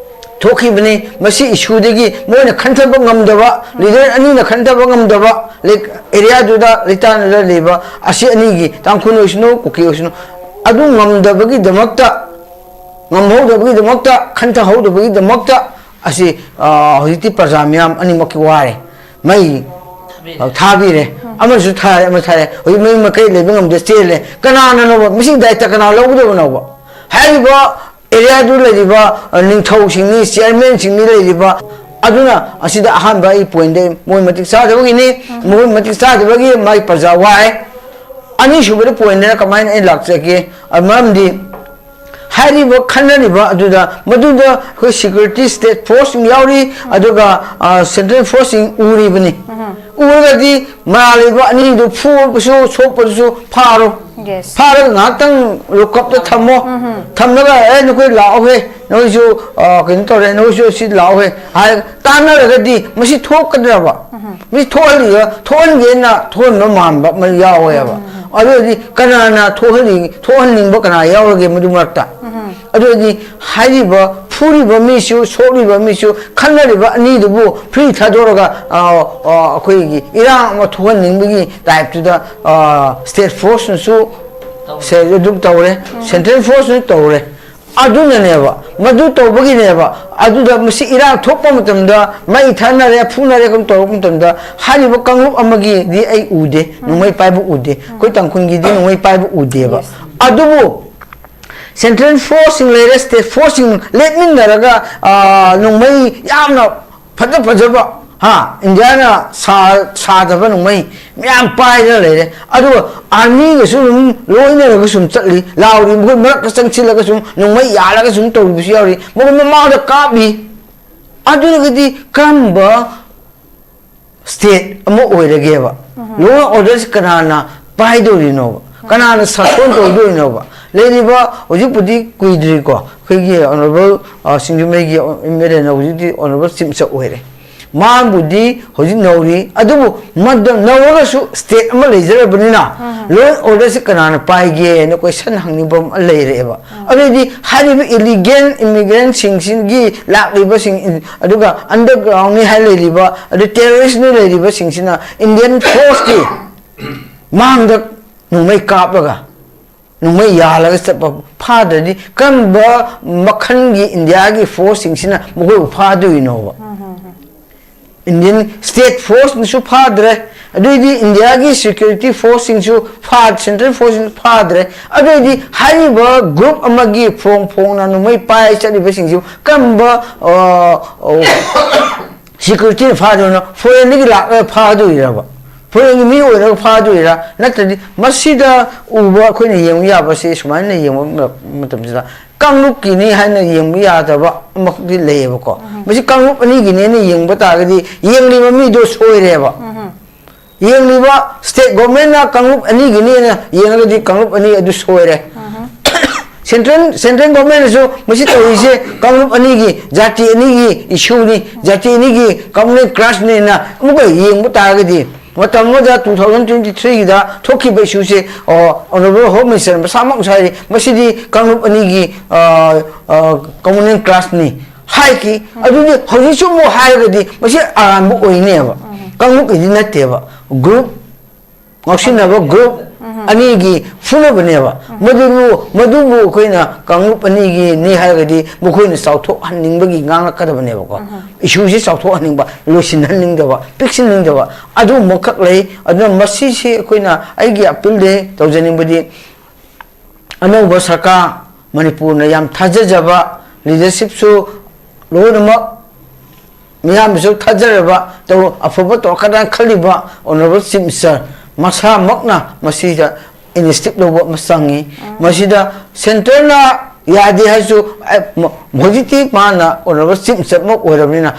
ꯊꯣꯛꯈꯤꯕꯅꯤ꯫ ꯃꯁꯤ ꯏꯁꯨꯗꯒꯤ ꯃꯣꯏꯅ ꯈꯟꯊꯕ ꯉꯝꯗꯕ, ꯂꯤꯗꯔ ꯑꯅꯤꯅ ꯈꯟꯊꯕ ꯉꯝꯗꯕ, ꯂꯩ-, ꯑꯦꯔꯤꯌꯥꯗꯨꯗ, ꯂꯩꯇꯥꯟꯗꯨꯗ ꯂꯩꯕ ꯑꯁꯤ ꯑꯅꯤꯒꯤ, ꯇꯥꯡꯈꯨꯜ ꯑꯣꯏꯁꯅꯨ, ꯀꯨꯀꯤ ꯑꯣꯏꯁꯅꯨ, ꯑꯗꯨ ꯉꯝꯗꯕꯒꯤꯗꯃꯛꯇ, ꯉꯝꯍꯧꯗꯕꯒꯤꯗꯃꯛꯇ, ꯈꯟꯊꯍꯧꯗꯕꯒꯤꯗꯃꯛꯇ ꯑꯁꯤ, ꯑ, ꯍꯧꯖꯤꯛꯇꯤ ꯄ꯭ꯔꯖꯥ ꯃꯤꯌꯥꯝ ꯑꯅꯤꯃꯛꯀꯤ ꯋꯥꯔꯦ꯫ ꯃꯩ, ꯑ, ꯊꯥꯕꯤꯔꯦ꯫ ꯑꯃꯁꯨ ꯊꯥꯔꯦ, ꯑꯃꯁꯨ ꯊꯥꯔꯦ꯫ ꯍꯧꯖꯤꯛ ꯃꯌꯨꯝ ꯃꯀꯩ ꯂꯩꯕ ꯉꯝꯗꯦ, ꯆꯦꯜꯂꯦ꯫ ꯀꯅꯥꯅꯅꯣꯕ? ꯃꯁꯤꯒꯤ ꯗꯥꯏꯇ ꯀꯅꯥ ꯂꯧꯒꯗꯕꯅꯣꯕ? ꯍꯥꯏꯔꯤꯕ ꯑꯦꯔꯤꯌꯥꯗꯨ ꯂꯩꯔꯤꯕ ꯅꯤꯡꯊꯧꯁꯤꯡꯅꯤ, ꯆꯤꯌꯔꯃꯦꯟꯁꯤꯡꯅꯤ ꯂꯩꯔꯤꯕ꯫ ꯑꯗꯨꯅ ꯑꯁꯤꯗ ꯑꯍꯥꯟꯕ ꯑꯩ ꯄꯣꯏꯟꯗ ꯃꯣꯏ ꯃꯇꯤꯛ ꯆꯥꯗꯕꯒꯤꯅꯤ꯫ ꯃꯈꯣꯏ ꯃꯇꯤꯛ ꯆꯥꯗꯕꯒꯤ ꯃꯥꯒꯤ ꯄ꯭ꯔꯖꯥ ꯋꯥꯏ꯫ ꯑꯅꯤꯁꯨꯕꯗ ꯄꯣꯏꯟꯗꯅ ꯀꯃꯥꯏꯅ ꯑꯩ ꯂꯥꯛꯆꯒꯦ? ꯃꯔꯝꯗꯤ ꯍꯥꯏꯔꯤꯕ ꯈꯟꯅꯔꯤꯕ ꯑꯗꯨꯗ, ꯃꯗꯨꯗ ꯑꯩꯈꯣꯏ ꯁꯤꯀ꯭ꯌꯨꯔꯤꯇꯤ ꯁ꯭ꯇꯦꯠ ꯐꯣꯔꯁꯁꯤꯡ ꯌꯥꯎꯔꯤ, ꯑꯗꯨꯒ ꯁꯦꯟꯇ꯭ꯔꯦꯜ ꯐꯣꯔꯁꯁꯤꯡ ꯎꯔꯤꯕꯅꯤ꯫ ꯎꯔꯒꯗꯤ ꯃꯔꯥꯜ ꯂꯩꯕ ꯑꯅꯤꯗꯨ ꯐꯨꯕꯁꯨ ꯁꯣꯛꯄꯗꯨꯁꯨ ꯐꯥꯔꯣ꯫ ꯐꯥꯔꯒ ꯉꯥꯏꯍꯥꯛꯇꯪ ꯂꯣꯀꯞꯇ ꯊꯝꯃꯣ꯫ ꯊꯝꯂꯒ, "ꯑꯦ, ꯅꯈꯣꯏ ꯂꯥꯛꯑꯣꯍꯦ, ꯅꯈꯣꯏꯁꯨ ꯀꯩꯅꯣ ꯇꯧꯔꯦ, ꯅꯈꯣꯏꯁꯨ ꯑꯁꯤ ꯂꯥꯛꯑꯣꯍꯦ" ꯍꯥꯏꯔꯒ ꯇꯥꯟꯅꯔꯒꯗꯤ ꯃꯁꯤ ꯊꯣꯛꯀꯗ꯭ꯔꯕ? ꯃꯤ ꯊꯣꯛꯍꯜꯂꯤꯒ ꯊꯣꯛꯍꯟꯒꯦꯅ ꯊꯣꯛꯍꯟꯕ ꯃꯥꯟꯕ ꯑꯃ ꯌꯥꯎꯋꯦꯕ꯫ ꯑꯗꯨ ꯑꯣꯏꯔꯗꯤ ꯀꯅꯥꯅ ꯊꯣꯛꯍꯜꯂꯤ, ꯊꯣꯛꯍꯟꯅꯤꯡꯕ ꯀꯅꯥ ꯌꯥꯎꯔꯒꯦ ꯃꯗꯨ ꯃꯔꯛꯇ? ꯑꯗꯨ ꯑꯣꯏꯔꯗꯤ ꯍꯥꯏꯔꯤꯕ ꯐꯨꯔꯤꯕ ꯃꯤꯁꯨ, ꯁꯣꯛꯂꯤꯕ ꯃꯤꯁꯨ, ꯈꯟꯅꯔꯤꯕ ꯑꯅꯤꯗꯨꯕꯨ ꯐ꯭ꯔꯤ ꯊꯥꯗꯣꯔꯒ, ꯑ, ꯑ, ꯑꯩꯈꯣꯏꯒꯤ ꯏꯔꯥꯡ ꯑꯃ ꯊꯣꯛꯍꯟꯅꯤꯡꯕꯒꯤ ꯇꯥꯏꯞꯇꯨꯗ, ꯑ, ꯁ꯭ꯇꯦꯠ ꯐꯣꯔꯁꯅꯁꯨ ꯁꯦ-, ꯑꯗꯨꯝ ꯇꯧꯔꯦ, ꯁꯦꯟꯇ꯭ꯔꯦꯜ ꯐꯣꯔꯁꯅꯁꯨ ꯇꯧꯔꯦ꯫ ꯑꯗꯨꯅꯅꯦꯕ, ꯃꯗꯨ ꯇꯧꯕꯒꯤꯅꯦꯕ꯫ ꯑꯗꯨꯗ ꯃꯁꯤ ꯏꯔꯥꯡ ꯊꯣꯛꯄ ꯃꯇꯝꯗ, ꯃꯩ ꯊꯥꯅꯔꯦ, ꯐꯨꯅꯔꯦ, ꯀꯩꯅꯣ ꯇꯧꯔꯛꯄ ꯃꯇꯝꯗ, ꯍꯥꯏꯔꯤꯕ ꯀꯥꯡꯂꯨꯞ ꯑꯃꯒꯤꯗꯤ ꯑꯩ ꯎꯗꯦ, ꯅꯣꯡꯃꯩ ꯄꯥꯏꯕ ꯎꯗꯦ꯫ ꯑꯩꯈꯣꯏ ꯇꯥꯡꯈꯨꯜꯒꯤꯗꯤ ꯅꯣꯡꯃꯩ ꯄꯥꯏꯕ ꯎꯗꯦꯕ꯫ ꯑꯗꯨꯕꯨ ꯁꯦꯟꯇ꯭ꯔꯦꯜ ꯐꯣꯔꯁꯁꯤꯡ ꯂꯩꯔꯦ, ꯁ꯭ꯇꯦꯠ ꯐꯣꯔꯁꯁꯤꯡ ꯂꯦꯞꯃꯤꯟꯅꯔꯒ, ꯑ, ꯅꯣꯡꯃꯩ ꯌꯥꯝꯅ ꯐꯖ ꯐꯖꯕ, ꯍꯥ, ꯏꯟꯗꯤꯌꯥꯅ ꯁꯥ-, ꯁꯥꯗꯕ ꯅꯣꯡꯃꯩ ꯃꯌꯥꯝ ꯄꯥꯏꯗꯅ ꯂꯩꯔꯦ꯫ ꯑꯗꯨꯒ ꯑꯥꯔꯃꯤꯒꯁꯨ ꯑꯗꯨꯝ ꯂꯣꯏꯅꯔꯒ ꯁꯨꯝ ꯆꯠꯂꯤ, ꯂꯥꯎꯔꯤ, ꯃꯈꯣꯏ ꯃꯔꯛꯇ ꯆꯪꯁꯤꯜꯂꯒ ꯁꯨꯝ ꯅꯣꯡꯃꯩ ꯌꯥꯜꯂꯒ ꯁꯨꯝ ꯇꯧꯔꯤꯕꯁꯨ ꯌꯥꯎꯔꯤ, ꯃꯈꯣꯏ ꯃꯃꯥꯡꯗ ꯀꯥꯞꯂꯤ꯫ ꯑꯗꯨ ꯑꯣꯏꯔꯒꯗꯤ ꯀꯔꯝꯕ ꯁ꯭ꯇꯦꯠ ꯑꯃ ꯑꯣꯏꯔꯒꯦꯕ? ꯂꯣ ꯑꯣꯔꯗꯔꯁꯤ ꯀꯅꯥꯅ ꯄꯥꯏꯗꯧꯔꯤꯅꯣꯕ? ꯀꯅꯥꯅ ꯁꯥꯁꯣꯟ ꯇꯧꯗꯣꯏꯅꯣꯕ? ꯂꯩꯔꯤꯕ, ꯍꯧꯖꯤꯛꯄꯨꯗꯤ ꯀꯨꯏꯗ꯭ꯔꯤꯀꯣ, ꯑꯩꯈꯣꯏꯒꯤ ꯑꯣꯅꯔꯦꯕꯜ, ꯑ, ꯁꯤꯡꯖꯃꯩꯒꯤ ꯑꯦꯝ ꯑꯦꯜ ꯑꯦꯅ ꯍꯧꯖꯤꯛꯇꯤ ꯑꯣꯅꯔꯦꯕꯜ ꯆꯤꯐ ꯃꯤꯅꯤꯁꯇꯔ ꯑꯣꯏꯔꯦ꯫ ꯃꯥꯕꯨꯗꯤ ꯍꯧꯖꯤꯛ ꯅꯧꯔꯤ, ꯑꯗꯨꯕꯨ ꯃꯗ-, ꯅꯧꯔꯒꯁꯨ ꯁ꯭ꯇꯦꯠ ꯑꯃ ꯂꯩꯖꯔꯕꯅꯤꯅ, ꯂꯣ ꯑꯦꯟ ꯑꯣꯔꯗꯔꯁꯤ ꯀꯅꯥꯅ ꯄꯥꯏꯒꯦꯅ ꯀꯣꯏꯁꯟ ꯍꯪꯅꯤꯡꯕ ꯑꯃ ꯂꯩꯔꯛꯑꯦꯕ꯫ ꯑꯗꯨꯗꯤ ꯍꯥꯏꯔꯤꯕ ꯏꯂꯤꯒꯦꯜ ꯏꯃꯤꯒ꯭ꯔꯦꯟꯁꯤꯡꯁꯤꯒꯤ ꯂꯥꯛꯂꯤꯕꯁꯤꯡ, ꯑꯗꯨꯒ ꯑꯟꯗꯔꯒ꯭ꯔꯥꯎꯟꯅꯤ ꯍꯥꯏ ꯂꯩꯔꯤꯕ, ꯑꯗꯨ ꯇꯦꯔꯣꯔꯤꯁꯅꯤ ꯂꯩꯔꯤꯕꯁꯤꯡꯁꯤꯅ ꯏꯟꯗꯤꯌꯟ ꯐꯣꯔꯁꯀꯤ ꯃꯥꯡꯗ ꯅꯣꯡꯃꯩ ꯀꯥꯞꯂꯒ, ꯅꯣꯡꯃꯩ ꯌꯥꯜꯂꯒ ꯆꯠꯄ ꯐꯥꯗ꯭ꯔꯗꯤ ꯀꯔꯝꯕ ꯃꯈꯜꯒꯤ ꯏꯟꯗꯤꯌꯥꯒꯤ ꯐꯣꯔꯁꯁꯤꯡꯁꯤꯅ ꯃꯈꯣꯏꯕꯨ ꯐꯥꯗꯣꯏꯅꯣꯕ? Indian state force ꯅꯁꯨ ꯐꯥꯗ꯭ꯔꯦ, ꯑꯗꯨꯏꯗꯤ ꯏꯟꯗꯤꯌꯥꯒꯤ security force ꯁꯤꯡꯁꯨ ꯐꯥ ꯁꯦꯟꯇ꯭ꯔꯦꯜ ꯐꯣꯔꯁꯁꯤꯡꯁꯨ ꯐꯥꯗ꯭ꯔꯦ꯫ ꯑꯗꯨꯏꯗꯤ ꯍꯥꯏꯔꯤꯕ ꯒ꯭ꯔꯨꯞ ꯑꯃꯒꯤ ꯐꯣꯡ ꯐꯣꯡꯅ ꯅꯣꯡꯃꯩ ꯄꯥꯏ ꯆꯠꯂꯤꯕꯁꯤꯡꯁꯤꯕꯨ ꯀꯔꯝꯕ ꯁꯤꯀ꯭ꯌꯨꯔꯤꯇꯤꯅ ꯐꯥꯗꯣꯏꯅꯣ? ꯐꯣꯔꯦꯟꯗꯒꯤ ꯂꯥꯛꯂꯒ ꯐꯥꯗꯣꯏꯔꯕ? ꯐꯣꯔꯦꯟꯒꯤ ꯃꯤ ꯑꯣꯏꯔꯒ ꯐꯥꯗꯣꯏꯔꯥ? ꯅꯠꯇ꯭ꯔꯗꯤ ꯃꯁꯤꯗ ꯎꯕ ꯑꯩꯈꯣꯏꯅ ꯌꯦꯡꯕ ꯌꯥꯕꯁꯤ ꯁꯨꯃꯥꯏꯅ ꯌꯦꯡꯕ ꯃꯇꯝꯁꯤꯗ ꯀꯥꯡꯂꯨꯞꯀꯤꯅꯤ ꯍꯥꯏꯅ ꯌꯦꯡꯕ ꯌꯥꯗꯕ ꯑꯃꯈꯛꯇꯤ ꯂꯩꯌꯦꯕꯀꯣ꯫ ꯃꯁꯤ ꯀꯥꯡꯂꯨꯞ ꯑꯅꯤꯒꯤꯅꯦꯅ ꯌꯦꯡꯕ ꯇꯥꯔꯒꯗꯤ ꯌꯦꯡꯂꯤꯕ ꯃꯤꯗꯣ ꯁꯣꯏꯔꯦꯕ꯫ ꯌꯦꯡꯂꯤꯕ state government ꯅ ꯀꯥꯡꯂꯨꯞ ꯑꯅꯤꯒꯤꯅꯦꯅ ꯌꯦꯡꯉꯒꯗꯤ ꯀꯥꯡꯂꯨꯞ ꯑꯅꯤ ꯑꯗꯨ ꯁꯣꯏꯔꯦ꯫ Central central government ꯅꯁꯨ ꯃꯁꯤ ꯇꯧꯔꯤꯁꯦ ꯀꯥꯡꯂꯨꯞ ꯑꯅꯤꯒꯤ, ꯖꯥꯇꯤ ꯑꯅꯤꯒꯤ issue ꯅꯤ, ꯖꯥꯇꯤ ꯑꯅꯤꯒꯤ common interest ꯅꯤꯅ ꯑꯃꯨꯛꯀ ꯌꯦꯡꯕ ꯇꯥꯔꯒꯗꯤ, ꯃꯇꯝ ꯑꯃꯗ two thousand twenty three ꯒꯤꯗ ꯊꯣꯛꯈꯤꯕ issue ꯁꯦ, ꯑꯣ, Honourable Home Minister ꯃꯁꯥꯃꯛꯅꯁꯨ ꯍꯥꯏꯔꯤ, ꯃꯁꯤꯗꯤ ꯀꯥꯡꯂꯨꯞ ꯑꯅꯤꯒꯤ, ꯑ, ꯑ, common interest ꯅꯤ ꯍꯥꯏꯈꯤ꯫ ꯑꯗꯨꯗꯤ ꯍꯧꯖꯤꯛꯁꯨ ꯑꯃꯨꯛ ꯍꯥꯏꯔꯒꯗꯤ ꯃꯁꯤ ꯑꯔꯥꯟꯕ ꯑꯣꯏꯅꯦꯕ, ꯀꯥꯡꯂꯨꯞꯀꯤꯗꯤ ꯅꯠꯇꯦꯕ꯫ Group, ꯉꯥꯎꯁꯤꯟꯅꯕ group ꯑꯅꯤꯒꯤ ꯐꯨꯅꯕꯅꯦꯕ꯫ ꯃꯗꯨꯕꯨ, ꯃꯗꯨꯕꯨ ꯑꯩꯈꯣꯏꯅ ꯀꯥꯡꯂꯨꯞ ꯑꯅꯤꯒꯤꯅꯤ ꯍꯥꯏꯔꯒꯗꯤ ꯃꯈꯣꯏꯅ ꯆꯥꯎꯊꯣꯛꯍꯟꯅꯤꯡꯕꯒꯤ ꯉꯥꯡꯂꯛꯀꯗꯕꯅꯦꯕꯀꯣ꯫ Issue ꯁꯤ ꯆꯥꯎꯊꯣꯛꯍꯟꯅꯤꯡꯕ, ꯂꯣꯏꯁꯤꯟꯍꯟꯅꯤꯡꯗꯕ, ꯄꯤꯛꯁꯤꯟꯅꯤꯡꯗꯕ ꯑꯗꯨꯒꯨꯝꯕꯈꯛ ꯂꯩ꯫ ꯑꯗꯨꯅ ꯃꯁꯤꯁꯤ ꯑꯩꯈꯣꯏꯅ, ꯑꯩꯒꯤ appeal ꯗꯤ ꯇꯧꯖꯅꯤꯡꯕꯗꯤ, ꯑꯅꯧꯕ ꯁꯔꯀꯥꯔ, ꯃꯅꯤꯄꯨꯔꯅ ꯌꯥꯝ ꯊꯥꯖꯖꯕ leadership ꯁꯨ ꯂꯣꯏꯅꯃꯛ ꯃꯤꯌꯥꯝꯅꯁꯨ ꯊꯥꯖꯔꯕ, ꯇꯧ-, ꯑꯐꯕ ꯇꯧꯔꯛꯀꯗ꯭ꯔꯥ ꯈꯜꯂꯤꯕ Honourable Chief Minister ꯃꯁꯥꯃꯛꯅ ꯃꯁꯤꯗ initiative ꯂꯧꯕ ꯑꯃ ꯆꯪꯉꯤ꯫ ꯃꯁꯤꯗ centre ꯅ ꯌꯥꯗꯦ ꯍꯥꯏꯔꯁꯨ, ꯑꯦ, ꯃ-, ꯍꯧꯖꯤꯛꯇꯤ ꯃꯥꯅ Honourable Chief Minister ꯑꯃ ꯑꯣꯏꯔꯕꯅꯤꯅ,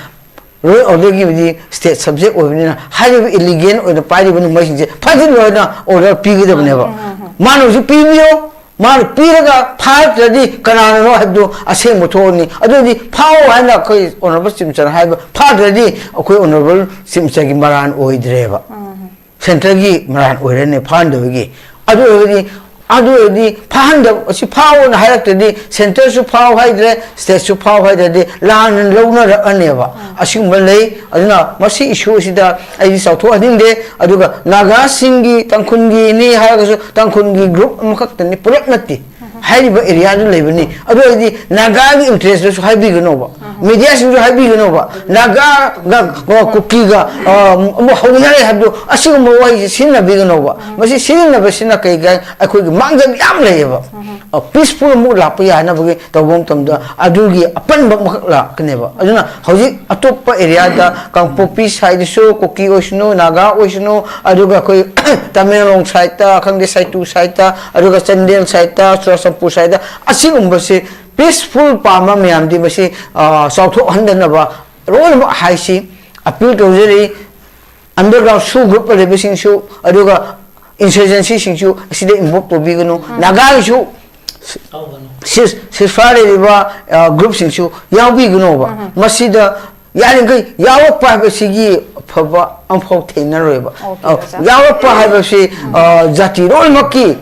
law and order ꯒꯤꯕꯨꯗꯤ state subject ꯑꯣꯏꯕꯅꯤꯅ, ꯍꯥꯏꯔꯤꯕ illegal ꯑꯣꯏꯅ ꯄꯥꯏꯔꯤꯕ ꯅꯣꯡꯃꯩꯁꯤꯡꯁꯦ ꯐꯥꯖꯤꯜꯂꯣ ꯍꯥꯏꯅ order ꯄꯤꯒꯗꯕꯅꯦꯕ꯫ ꯃꯥꯅ ꯍꯧꯖꯤꯛ ꯄꯤꯕꯤꯌꯣ, ꯃꯥꯅ ꯄꯤꯔꯒ ꯐꯥꯔꯛꯇ꯭ꯔꯗꯤ ꯀꯅꯥꯅꯅꯣ ꯍꯥꯏꯕꯗꯨ ꯑꯁꯦꯡꯕ ꯊꯣꯛꯑꯅꯤ꯫ ꯑꯗꯨꯗꯤ ꯐꯥꯎ ꯍꯥꯏꯅ ꯑꯩꯈꯣꯏ Honourable Chief Minister ꯅ ꯍꯥꯏꯕ ꯐꯥꯗ꯭ꯔꯗꯤ ꯑꯩꯈꯣꯏ Honourable Chief Minister ꯒꯤ ꯃꯔꯥꯟ ꯑꯣꯏꯗ꯭ꯔꯦꯕ, centre ꯒꯤ ꯃꯔꯥꯟ ꯑꯣꯏꯔꯅꯤ ꯐꯥꯍꯟꯗꯕꯒꯤ꯫ ꯑꯗꯨ ꯑꯣꯏꯔꯗꯤ, ꯑꯗꯨ ꯑꯣꯏꯔꯗꯤ ꯐꯥꯍꯟꯗꯕ, ꯑꯁꯤ ꯐꯥꯎꯑꯣꯅ ꯍꯥꯏꯔꯛꯇ꯭ꯔꯗꯤ centre ꯁꯨ ꯐꯥꯎ ꯍꯥꯏꯗ꯭ꯔꯦ, state ꯁꯨ ꯐꯥꯎ ꯍꯥꯏꯗ꯭ꯔꯗꯤ ꯂꯥꯟꯅ ꯂꯧꯅꯔꯛꯑꯅꯦꯕ꯫ ꯑꯁꯤꯒꯨꯝꯕ ꯂꯩ꯫ ꯑꯗꯨꯅ ꯃꯁꯤ issue ꯑꯁꯤꯗ ꯑꯩꯗꯤ ꯆꯥꯎꯊꯣꯛꯍꯟꯅꯤꯡꯗꯦ꯫ ꯑꯗꯨꯒ ꯅꯥꯒꯥꯁꯤꯡꯒꯤ, ꯇꯥꯡꯈꯨꯜꯒꯤꯅꯤ ꯍꯥꯏꯔꯒꯁꯨ ꯇꯥꯡꯈꯨꯜꯒꯤ group ꯑꯃꯈꯛꯇꯅꯤ, ꯄꯨꯂꯞ ꯅꯠꯇꯦ꯫ ꯍꯥꯏꯔꯤꯕ ꯑꯦꯔꯤꯌꯥꯗꯨ ꯂꯩꯕꯅꯤ꯫ ꯑꯗꯨ ꯑꯣꯏꯔꯗꯤ ꯅꯥꯒꯥꯒꯤ ꯏꯟꯇꯔꯦꯁꯇꯁꯨ ꯍꯥꯏꯕꯤꯒꯅꯣꯕ, ꯃꯦꯗꯤꯌꯥꯁꯤꯡꯁꯨ ꯍꯥꯏꯕꯤꯒꯅꯣꯕ, ꯅꯥꯒꯥꯒ ꯀꯨꯀꯤꯒ ꯑꯃꯨꯛ ꯍꯧꯅꯔꯦ ꯍꯥꯏꯕꯗꯨ ꯑꯁꯤꯒꯨꯝꯕ ꯋꯥꯍꯩꯁꯦ ꯁꯤꯖꯤꯟꯅꯕꯤꯒꯅꯣꯕ꯫ ꯃꯁꯤ ꯁꯤꯖꯤꯟꯅꯕꯁꯤꯅ ꯀꯩ ꯀꯥꯏ? ꯑꯩꯈꯣꯏꯒꯤ ꯃꯥꯡꯖꯕ ꯌꯥꯝ ꯂꯩꯌꯦꯕ꯫ ꯄꯤꯁꯐꯨꯜ ꯑꯃꯨꯛ ꯂꯥꯛꯄ ꯌꯥꯅꯕꯒꯤ ꯇꯧꯕ ꯃꯇꯝꯗ ꯑꯗꯨꯒꯤ ꯑꯄꯟꯕ ꯑꯃꯈꯛ ꯂꯥꯛꯀꯅꯦꯕ꯫ ꯑꯗꯨꯅ ꯍꯧꯖꯤꯛ ꯑꯇꯣꯞꯄ ꯑꯦꯔꯤꯌꯥꯗ, ꯀꯥꯡꯄꯣꯛꯄꯤ ꯁꯥꯏꯗꯁꯨ ꯀꯨꯀꯤ ꯑꯣꯏꯁꯅꯨ, ꯅꯥꯒꯥ ꯑꯣꯏꯁꯅꯨ, ꯑꯗꯨꯒ ꯑꯩꯈꯣꯏ ꯇꯃꯦꯡꯂꯣꯡ ꯁꯥꯏꯠꯇ ꯈꯪꯗꯦ, ꯁꯥꯏꯇꯨ ꯁꯥꯏꯠꯇ, ꯑꯗꯨꯒ ꯆꯥꯟꯗꯦꯜ ꯁꯥꯏꯠꯇ, ꯆꯨꯔꯆꯥꯟꯄꯨꯔ ꯁꯥꯏꯠꯇ, ꯑꯁꯤꯒꯨꯝꯕꯁꯤ ꯄꯤꯁꯐꯨꯜ ꯄꯥꯝꯕ ꯃꯌꯥꯝꯗꯤ ꯃꯁꯤ, ꯑ, ꯆꯥꯎꯊꯣꯛꯍꯟꯗꯅꯕ ꯂꯣꯏꯅꯃꯛ ꯍꯥꯏꯁꯤ ꯑꯄꯤꯜ ꯇꯧꯖꯔꯤ꯫ ꯑꯟꯗꯔꯒ꯭ꯔꯥꯎꯟ ꯁꯨ ꯒ꯭ꯔꯨꯞ ꯂꯩꯕꯁꯤꯡꯁꯨ, ꯑꯗꯨꯒ ꯏꯟꯁꯔꯖꯦꯟꯁꯤꯁꯤꯡꯁꯨ ꯑꯁꯤꯗ ꯏꯟꯚꯣꯜꯕ ꯇꯧꯕꯤꯒꯅꯨ꯫ ꯅꯥꯒꯥꯒꯤꯁꯨ ꯁꯤꯁ ꯁꯤꯁꯐꯥ ꯂꯩꯔꯤꯕ, ꯑ, ꯒ꯭ꯔꯨꯞꯁꯤꯡꯁꯨ ꯌꯥꯎꯕꯤꯒꯅꯣꯕ꯫ ꯃꯁꯤꯗ ꯌꯥꯔꯤꯈꯩ ꯌꯥꯎꯔꯛꯄ ꯍꯥꯏꯕꯁꯤꯒꯤ ꯑꯐꯕ ꯑꯃꯐꯥꯎ ꯊꯦꯡꯅꯔꯣꯏꯕ꯫ ꯑꯣꯀꯦ, ꯑ, ꯑꯣꯖꯥ꯫ ꯌꯥꯎꯔꯛꯄ ꯍꯥꯏꯕꯁꯤ, ꯑ, ꯖꯥꯇꯤ ꯂꯣꯏꯅꯃꯛꯀꯤ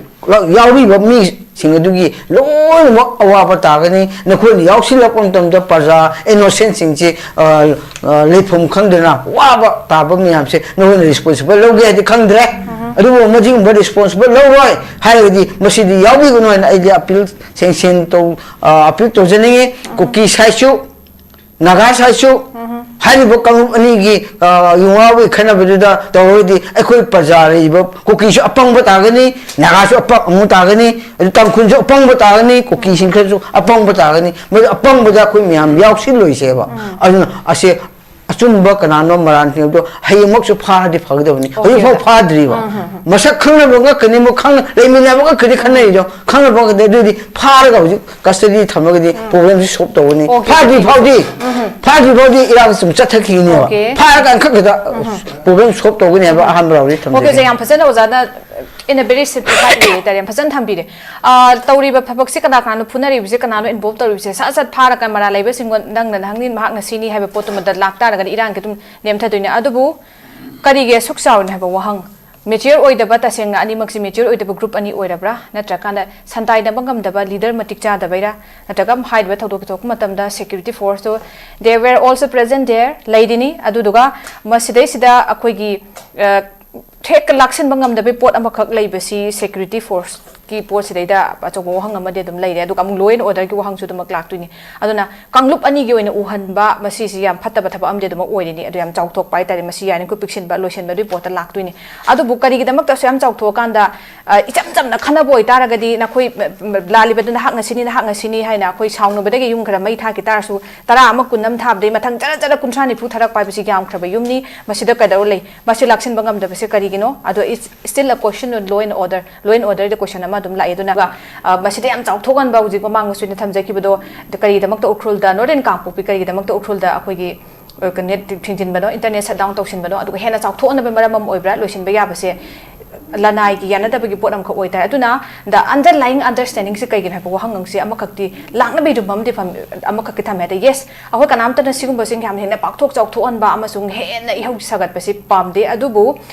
ꯌꯥꯎꯔꯤꯕ ꯃꯤꯁꯤꯡ ꯑꯗꯨꯒꯤ ꯂꯣꯏꯅꯃꯛ ꯑꯋꯥꯕ ꯇꯥꯒꯅꯤ꯫ ꯅꯈꯣꯏꯅ ꯌꯥꯎꯁꯤꯜꯂꯛꯄ ꯃꯇꯝꯗ ꯄ꯭ꯔꯖꯥ ꯏꯅꯣꯁꯦꯟꯁꯤꯡꯁꯤ, ꯑ, ꯑ, ꯂꯩꯐꯝ ꯈꯪꯗꯅ ꯋꯥꯕ ꯇꯥꯕ ꯃꯌꯥꯝꯁꯦ ꯅꯈꯣꯏꯅ ꯔꯦꯁꯄꯣꯟꯁꯤꯕꯜ ꯂꯧꯒꯦ ꯍꯥꯏꯗꯤ ꯈꯪꯗ꯭ꯔꯦ꯫ ꯑꯗꯨꯕꯨ ꯃꯁꯤꯒꯨꯝꯕ ꯔꯦꯁꯄꯣꯟꯁꯤꯕꯜ ꯂꯧꯔꯣꯏ ꯍꯥꯏꯔꯒꯗꯤ ꯃꯁꯤꯗꯤ ꯌꯥꯎꯕꯤꯒꯅꯨ ꯍꯥꯏꯅ ꯑꯩꯗꯤ ꯑꯄꯤꯜ ꯁꯦꯡꯁꯦꯡ ꯇꯧ-, ꯑ, ꯑꯄꯤꯜ ꯇꯧꯖꯅꯤꯡꯉꯤ꯫ ꯀꯨꯀꯤ ꯁꯥꯏꯠꯁꯨ, ꯅꯥꯒꯥ ꯁꯥꯏꯠꯁꯨ, ꯍꯥꯏꯔꯤꯕ ꯀꯥꯡꯂꯨꯞ ꯑꯅꯤꯒꯤ, ꯑ, ꯌꯨꯋꯥꯒꯤ ꯈꯟꯅꯕꯗꯨꯗ ꯇꯧꯔꯒꯗꯤ ꯑꯩꯈꯣꯏ ꯄ꯭ꯔꯖꯥ ꯂꯩꯔꯤꯕ ꯀꯨꯀꯤꯁꯨ ꯑꯄꯪꯕ ꯇꯥꯒꯅꯤ, ꯅꯥꯒꯥꯁꯨ ꯑꯄꯪꯕ ꯇꯥꯒꯅꯤ, ꯑꯗꯨ ꯇꯥꯡꯈꯨꯜꯁꯨ ꯑꯄꯪꯕ ꯇꯥꯒꯅꯤ, ꯀꯨꯀꯤꯁꯤꯡ ꯈꯔꯁꯨ ꯑꯄꯪꯕ ꯇꯥꯒꯅꯤ꯫ ꯃꯗꯨ ꯑꯄꯪꯕꯗ ꯑꯩꯈꯣꯏ ꯃꯌꯥꯝ ꯌꯥꯎꯁꯤꯜꯂꯣꯏꯁꯦꯕ꯫ ꯑꯗꯨꯅ ꯑꯁꯦ ꯑꯆꯨꯝꯕ ꯀꯅꯥꯅꯣ ꯃꯔꯥꯟ ꯊꯤꯅꯕꯗꯣ ꯍꯌꯦꯡꯃꯛꯁꯨ ꯐꯥꯔꯗꯤ ꯐꯒꯗꯕꯅꯤ꯫ ꯑꯣꯀꯦ, ꯍꯧꯖꯤꯛꯐꯥꯎ ꯑꯣꯖꯥ꯫ ꯐꯥꯗ꯭ꯔꯤꯕ꯫ ꯃꯁꯛ ꯈꯪꯅꯕ ꯉꯥꯛꯀꯅꯤ, ꯑꯃꯨꯛ ꯈꯪꯅ-, ꯂꯩꯃꯤꯟꯅꯕ ꯉꯥꯛꯀꯅꯤ ꯈꯟꯅꯔꯤꯗꯣ꯫ ꯈꯪꯅꯕ ꯉꯥꯛꯀꯅꯤ꯫ ꯑꯗꯨꯗꯤ ꯐꯥꯔꯒ ꯍꯧꯖꯤꯛ ꯀꯁꯇꯗꯤ ꯊꯝꯃꯒꯗꯤ ꯄ꯭ꯔꯣꯕ꯭ꯂꯦꯝꯁꯤ ꯁꯣꯜꯕ ꯇꯧꯒꯅꯤ꯫ ꯑꯣꯀꯦ, ꯐꯥꯗ꯭ꯔꯤ ꯑꯣꯀꯦ꯫ ꯐꯥꯎꯗꯤ, ꯐꯥꯗ꯭ꯔꯤ ꯐꯥꯎꯗꯤ ꯏꯔꯥꯡꯁꯤ ꯁꯨꯝ ꯆꯠꯊꯈꯤꯒꯅꯦꯕ꯫ ꯑꯣꯀꯦ꯫ ꯐꯥꯔꯀꯥꯟ ꯈꯛ ꯈꯛꯇ ꯄ꯭ꯔꯣꯕ꯭ꯂꯦꯝ ꯁꯣꯜꯕ ꯇꯧꯒꯅꯤ ꯍꯥꯏꯕ ꯑꯍꯥꯟꯕ ꯔꯥꯎꯟꯗꯤ ꯑꯣꯀꯦ, ꯊꯝꯖꯒꯦ꯫ ꯁꯦ, ꯌꯥꯝ ꯐꯖꯅ ꯑꯣꯖꯥꯅ in a very simplified way ꯍꯥꯏꯇꯥꯔꯦ, ꯌꯥꯝ ꯐꯖꯅ ꯊꯝꯕꯤꯔꯦ꯫ ꯑ, ꯇꯧꯔꯤꯕ ꯊꯕꯛꯁꯦ ꯀꯅꯥ ꯀꯅꯥꯅꯣ ꯐꯨꯅꯔꯤꯕꯁꯦ, ꯀꯅꯥꯅꯣ ꯏꯟꯚꯣꯜꯕ ꯇꯧꯔꯤꯕꯁꯦ, ꯁꯠ ꯁꯠ ꯐꯥꯔꯒ ꯃꯔꯥꯜ ꯂꯩꯕꯁꯤꯡꯕꯨ ꯅꯪꯅ ꯅꯍꯪꯅꯤ, ꯃꯍꯥꯛꯅ ꯁꯤꯅꯤ ꯍꯥꯏꯕ ꯄꯣꯠꯇꯨꯃꯗ ꯂꯥꯛꯇꯥꯔꯒꯗꯤ ꯏꯔꯥꯡꯒꯤ ꯑꯗꯨꯝ ꯅꯦꯝꯊꯗꯣꯏꯅꯦ꯫ ꯑꯗꯨꯕꯨ ꯀꯔꯤꯒꯤ ꯑꯁꯨꯛ ꯆꯥꯎꯔꯤꯅꯣ ꯍꯥꯏꯕ ꯋꯥꯍꯪ, ꯃꯦꯆ꯭ꯌꯣꯔ ꯑꯣꯏꯗꯕ, ꯇꯁꯦꯡꯅ ꯑꯅꯤꯃꯛꯁꯤ ꯃꯦꯆ꯭ꯌꯣꯔ ꯑꯣꯏꯗꯕ ꯒ꯭ꯔꯨꯞ ꯑꯅꯤ ꯑꯣꯏꯔꯕ꯭ꯔꯥ? ꯅꯠꯇ꯭ꯔꯀꯥꯟꯗ ꯁꯟꯗꯥꯏꯅꯕ ꯉꯝꯗꯕ ꯂꯤꯗꯔ ꯃꯇꯤꯛ ꯆꯥꯗꯕꯩꯔꯥ? ꯅꯠꯇ꯭ꯔꯒ ꯍꯥꯏꯔꯤꯕ ꯊꯧꯗꯣꯛ ꯊꯣꯛꯄ ꯃꯇꯝꯗ security ꯐꯣꯔꯁꯇꯨ they were also present there, ꯂꯩꯔꯤꯅꯤ꯫ ꯑꯗꯨꯗꯨꯒ ꯃꯁꯤꯗꯩꯁꯤꯗ ꯑꯩꯈꯣꯏꯒꯤ, ꯑ, ꯍꯦꯛ ꯂꯥꯛꯁꯤꯟꯕ ꯉꯝꯗꯕꯒꯤ ꯄꯣꯠ ꯑꯃꯈꯛ ꯂꯩꯕꯁꯤ security forceꯀꯤ ꯄꯣꯠꯁꯤꯗꯩꯗ ꯑꯆꯧꯕ ꯋꯥꯍꯪ ꯑꯃꯗꯤ ꯑꯗꯨꯝ ꯂꯩꯔꯦ꯫ ꯑꯗꯨꯒ ꯑꯃꯨꯛ law and orderꯒꯤ ꯋꯥꯍꯪꯁꯨ ꯑꯗꯨꯃꯛ ꯂꯥꯛꯇꯣꯏꯅꯤ꯫ ꯑꯗꯨꯅ ꯀꯥꯡꯂꯨꯞ ꯑꯅꯤꯒꯤ ꯑꯣꯏꯅ ꯎꯍꯟꯕ ꯃꯁꯤꯁꯤ ꯌꯥꯝ ꯐꯠꯇꯕ ꯊꯕꯛ ꯑꯃꯗꯤ ꯑꯗꯨꯃꯛ ꯑꯣꯏꯔꯤꯅꯤ꯫ ꯑꯗꯨ ꯌꯥꯝ ꯆꯥꯎꯊꯣꯛꯄ ꯍꯥꯏꯇꯥꯔꯦ꯫ ꯃꯁꯤ ꯌꯥꯔꯤꯈꯣꯏ ꯄꯤꯛꯁꯤꯟꯕ, ꯂꯣꯏꯁꯤꯟꯕ ꯑꯗꯨꯒꯤ ꯄꯣꯠꯇ ꯂꯥꯛꯇꯣꯏꯅꯤ꯫ ꯑꯗꯨꯕꯨ ꯀꯔꯤꯒꯤꯗꯃꯛꯇ ꯑꯁꯨꯛ ꯌꯥꯝ ꯆꯥꯎꯊꯣꯛꯑꯀꯥꯟꯗ, ꯑ, ꯏꯆꯝ ꯆꯝꯅ ꯈꯟꯅꯕ ꯑꯣꯏꯇꯥꯔꯒꯗꯤ ꯅꯈꯣꯏ, ꯃ, ꯃ, ꯂꯥꯜꯂꯤꯕꯗꯨ ꯅꯍꯥꯛꯅ ꯁꯤꯅꯤ, ꯅꯍꯥꯛꯅ ꯁꯤꯅꯤ ꯍꯥꯏꯅ ꯑꯩꯈꯣꯏ ꯁꯥꯎꯅꯕꯗꯒꯤ ꯌꯨꯝ ꯈꯔ ꯃꯩ ꯊꯥꯈꯤ ꯇꯥꯔꯁꯨ, ꯇꯔꯥ ꯑꯃ, ꯀꯨꯟ ꯑꯃ ꯊꯥꯕꯗꯒꯤ ꯃꯊꯪ ꯖꯔ ꯖꯔ ꯀꯨꯟꯊ꯭ꯔꯥ ꯅꯤꯐꯨ ꯊꯥꯔꯛꯄ ꯍꯥꯏꯕꯁꯤ ꯌꯥꯝꯈ꯭ꯔꯕ ꯌꯨꯝꯅꯤ꯫ ꯃꯁꯤꯗ ꯀꯩꯗꯧꯔ ꯂꯩ? ꯃꯁꯤ ꯂꯥꯛꯁꯤꯟꯕ ꯉꯝꯗꯕꯁꯦ ꯀꯔꯤꯒꯤꯅꯣ? ꯑꯗꯣ it's still a question on law and order, law and orderꯗ question ꯑꯃ ꯑꯗꯨꯝ ꯂꯥꯛꯑꯦ꯫ ꯑꯗꯨꯅ, ꯑ, ꯃꯁꯤꯗ ꯌꯥꯝ ꯆꯥꯎꯊꯣꯛꯍꯟꯕ, ꯍꯧꯖꯤꯛ ꯃꯃꯥꯡꯗꯁꯨ ꯑꯩꯅ ꯊꯝꯖꯈꯤꯕꯗꯣ, ꯀꯔꯤꯒꯤꯗꯃꯛꯇ ꯎꯈ꯭ꯔꯨꯜꯗ, Northern ꯀꯥꯡꯄꯣꯛꯄꯤ ꯀꯔꯤꯒꯤꯗꯃꯛꯇ ꯎꯈ꯭ꯔꯨꯜꯗ ꯑꯩꯈꯣꯏꯒꯤ, ꯑ, net ꯊꯤꯡꯖꯤꯟꯕꯅꯣ, internet shutdown ꯇꯧꯁꯤꯟꯕꯅꯣ? ꯑꯗꯨꯒ ꯍꯦꯟꯅ ꯆꯥꯎꯊꯣꯛꯍꯟꯅꯕ ꯃꯔꯝ ꯑꯃ ꯑꯣꯏꯕ꯭ꯔꯥ? ꯂꯣꯏꯁꯤꯟꯕ ꯌꯥꯕꯁꯦ ꯂꯅꯥꯏꯒꯤ ꯌꯥꯅꯗꯕꯒꯤ ꯄꯣꯠ ꯑꯃꯈꯛ ꯑꯣꯏꯇꯥꯔꯦ꯫ ꯑꯗꯨꯅ the underlying understandingꯁꯦ ꯀꯩꯒꯤꯅꯣ ꯍꯥꯏꯕ ꯋꯥꯍꯪꯁꯦ ꯑꯃꯈꯛꯇꯤ ꯂꯥꯛꯅꯕꯒꯤ ꯑꯗꯨꯝ ꯑꯃꯗꯤ ꯐꯝ-, ꯑꯃꯈꯛꯇꯤ ꯊꯝꯃꯦ꯫ ꯑꯗ yes, ꯑꯩꯈꯣꯏ ꯀꯅꯥꯝꯇꯅ ꯁꯤꯒꯨꯝꯕꯁꯤꯡ ꯌꯥꯝ ꯍꯦꯟꯅ ꯄꯥꯛꯊꯣꯛ ꯆꯥꯎꯊꯣꯛꯍꯟꯕ ꯑꯃꯁꯨꯡ ꯍꯦꯟꯅ ꯏꯍꯧ ꯁꯥꯒꯠꯄꯁꯤ ꯄꯥꯝꯗꯦ꯫ ꯑꯗꯨꯕꯨ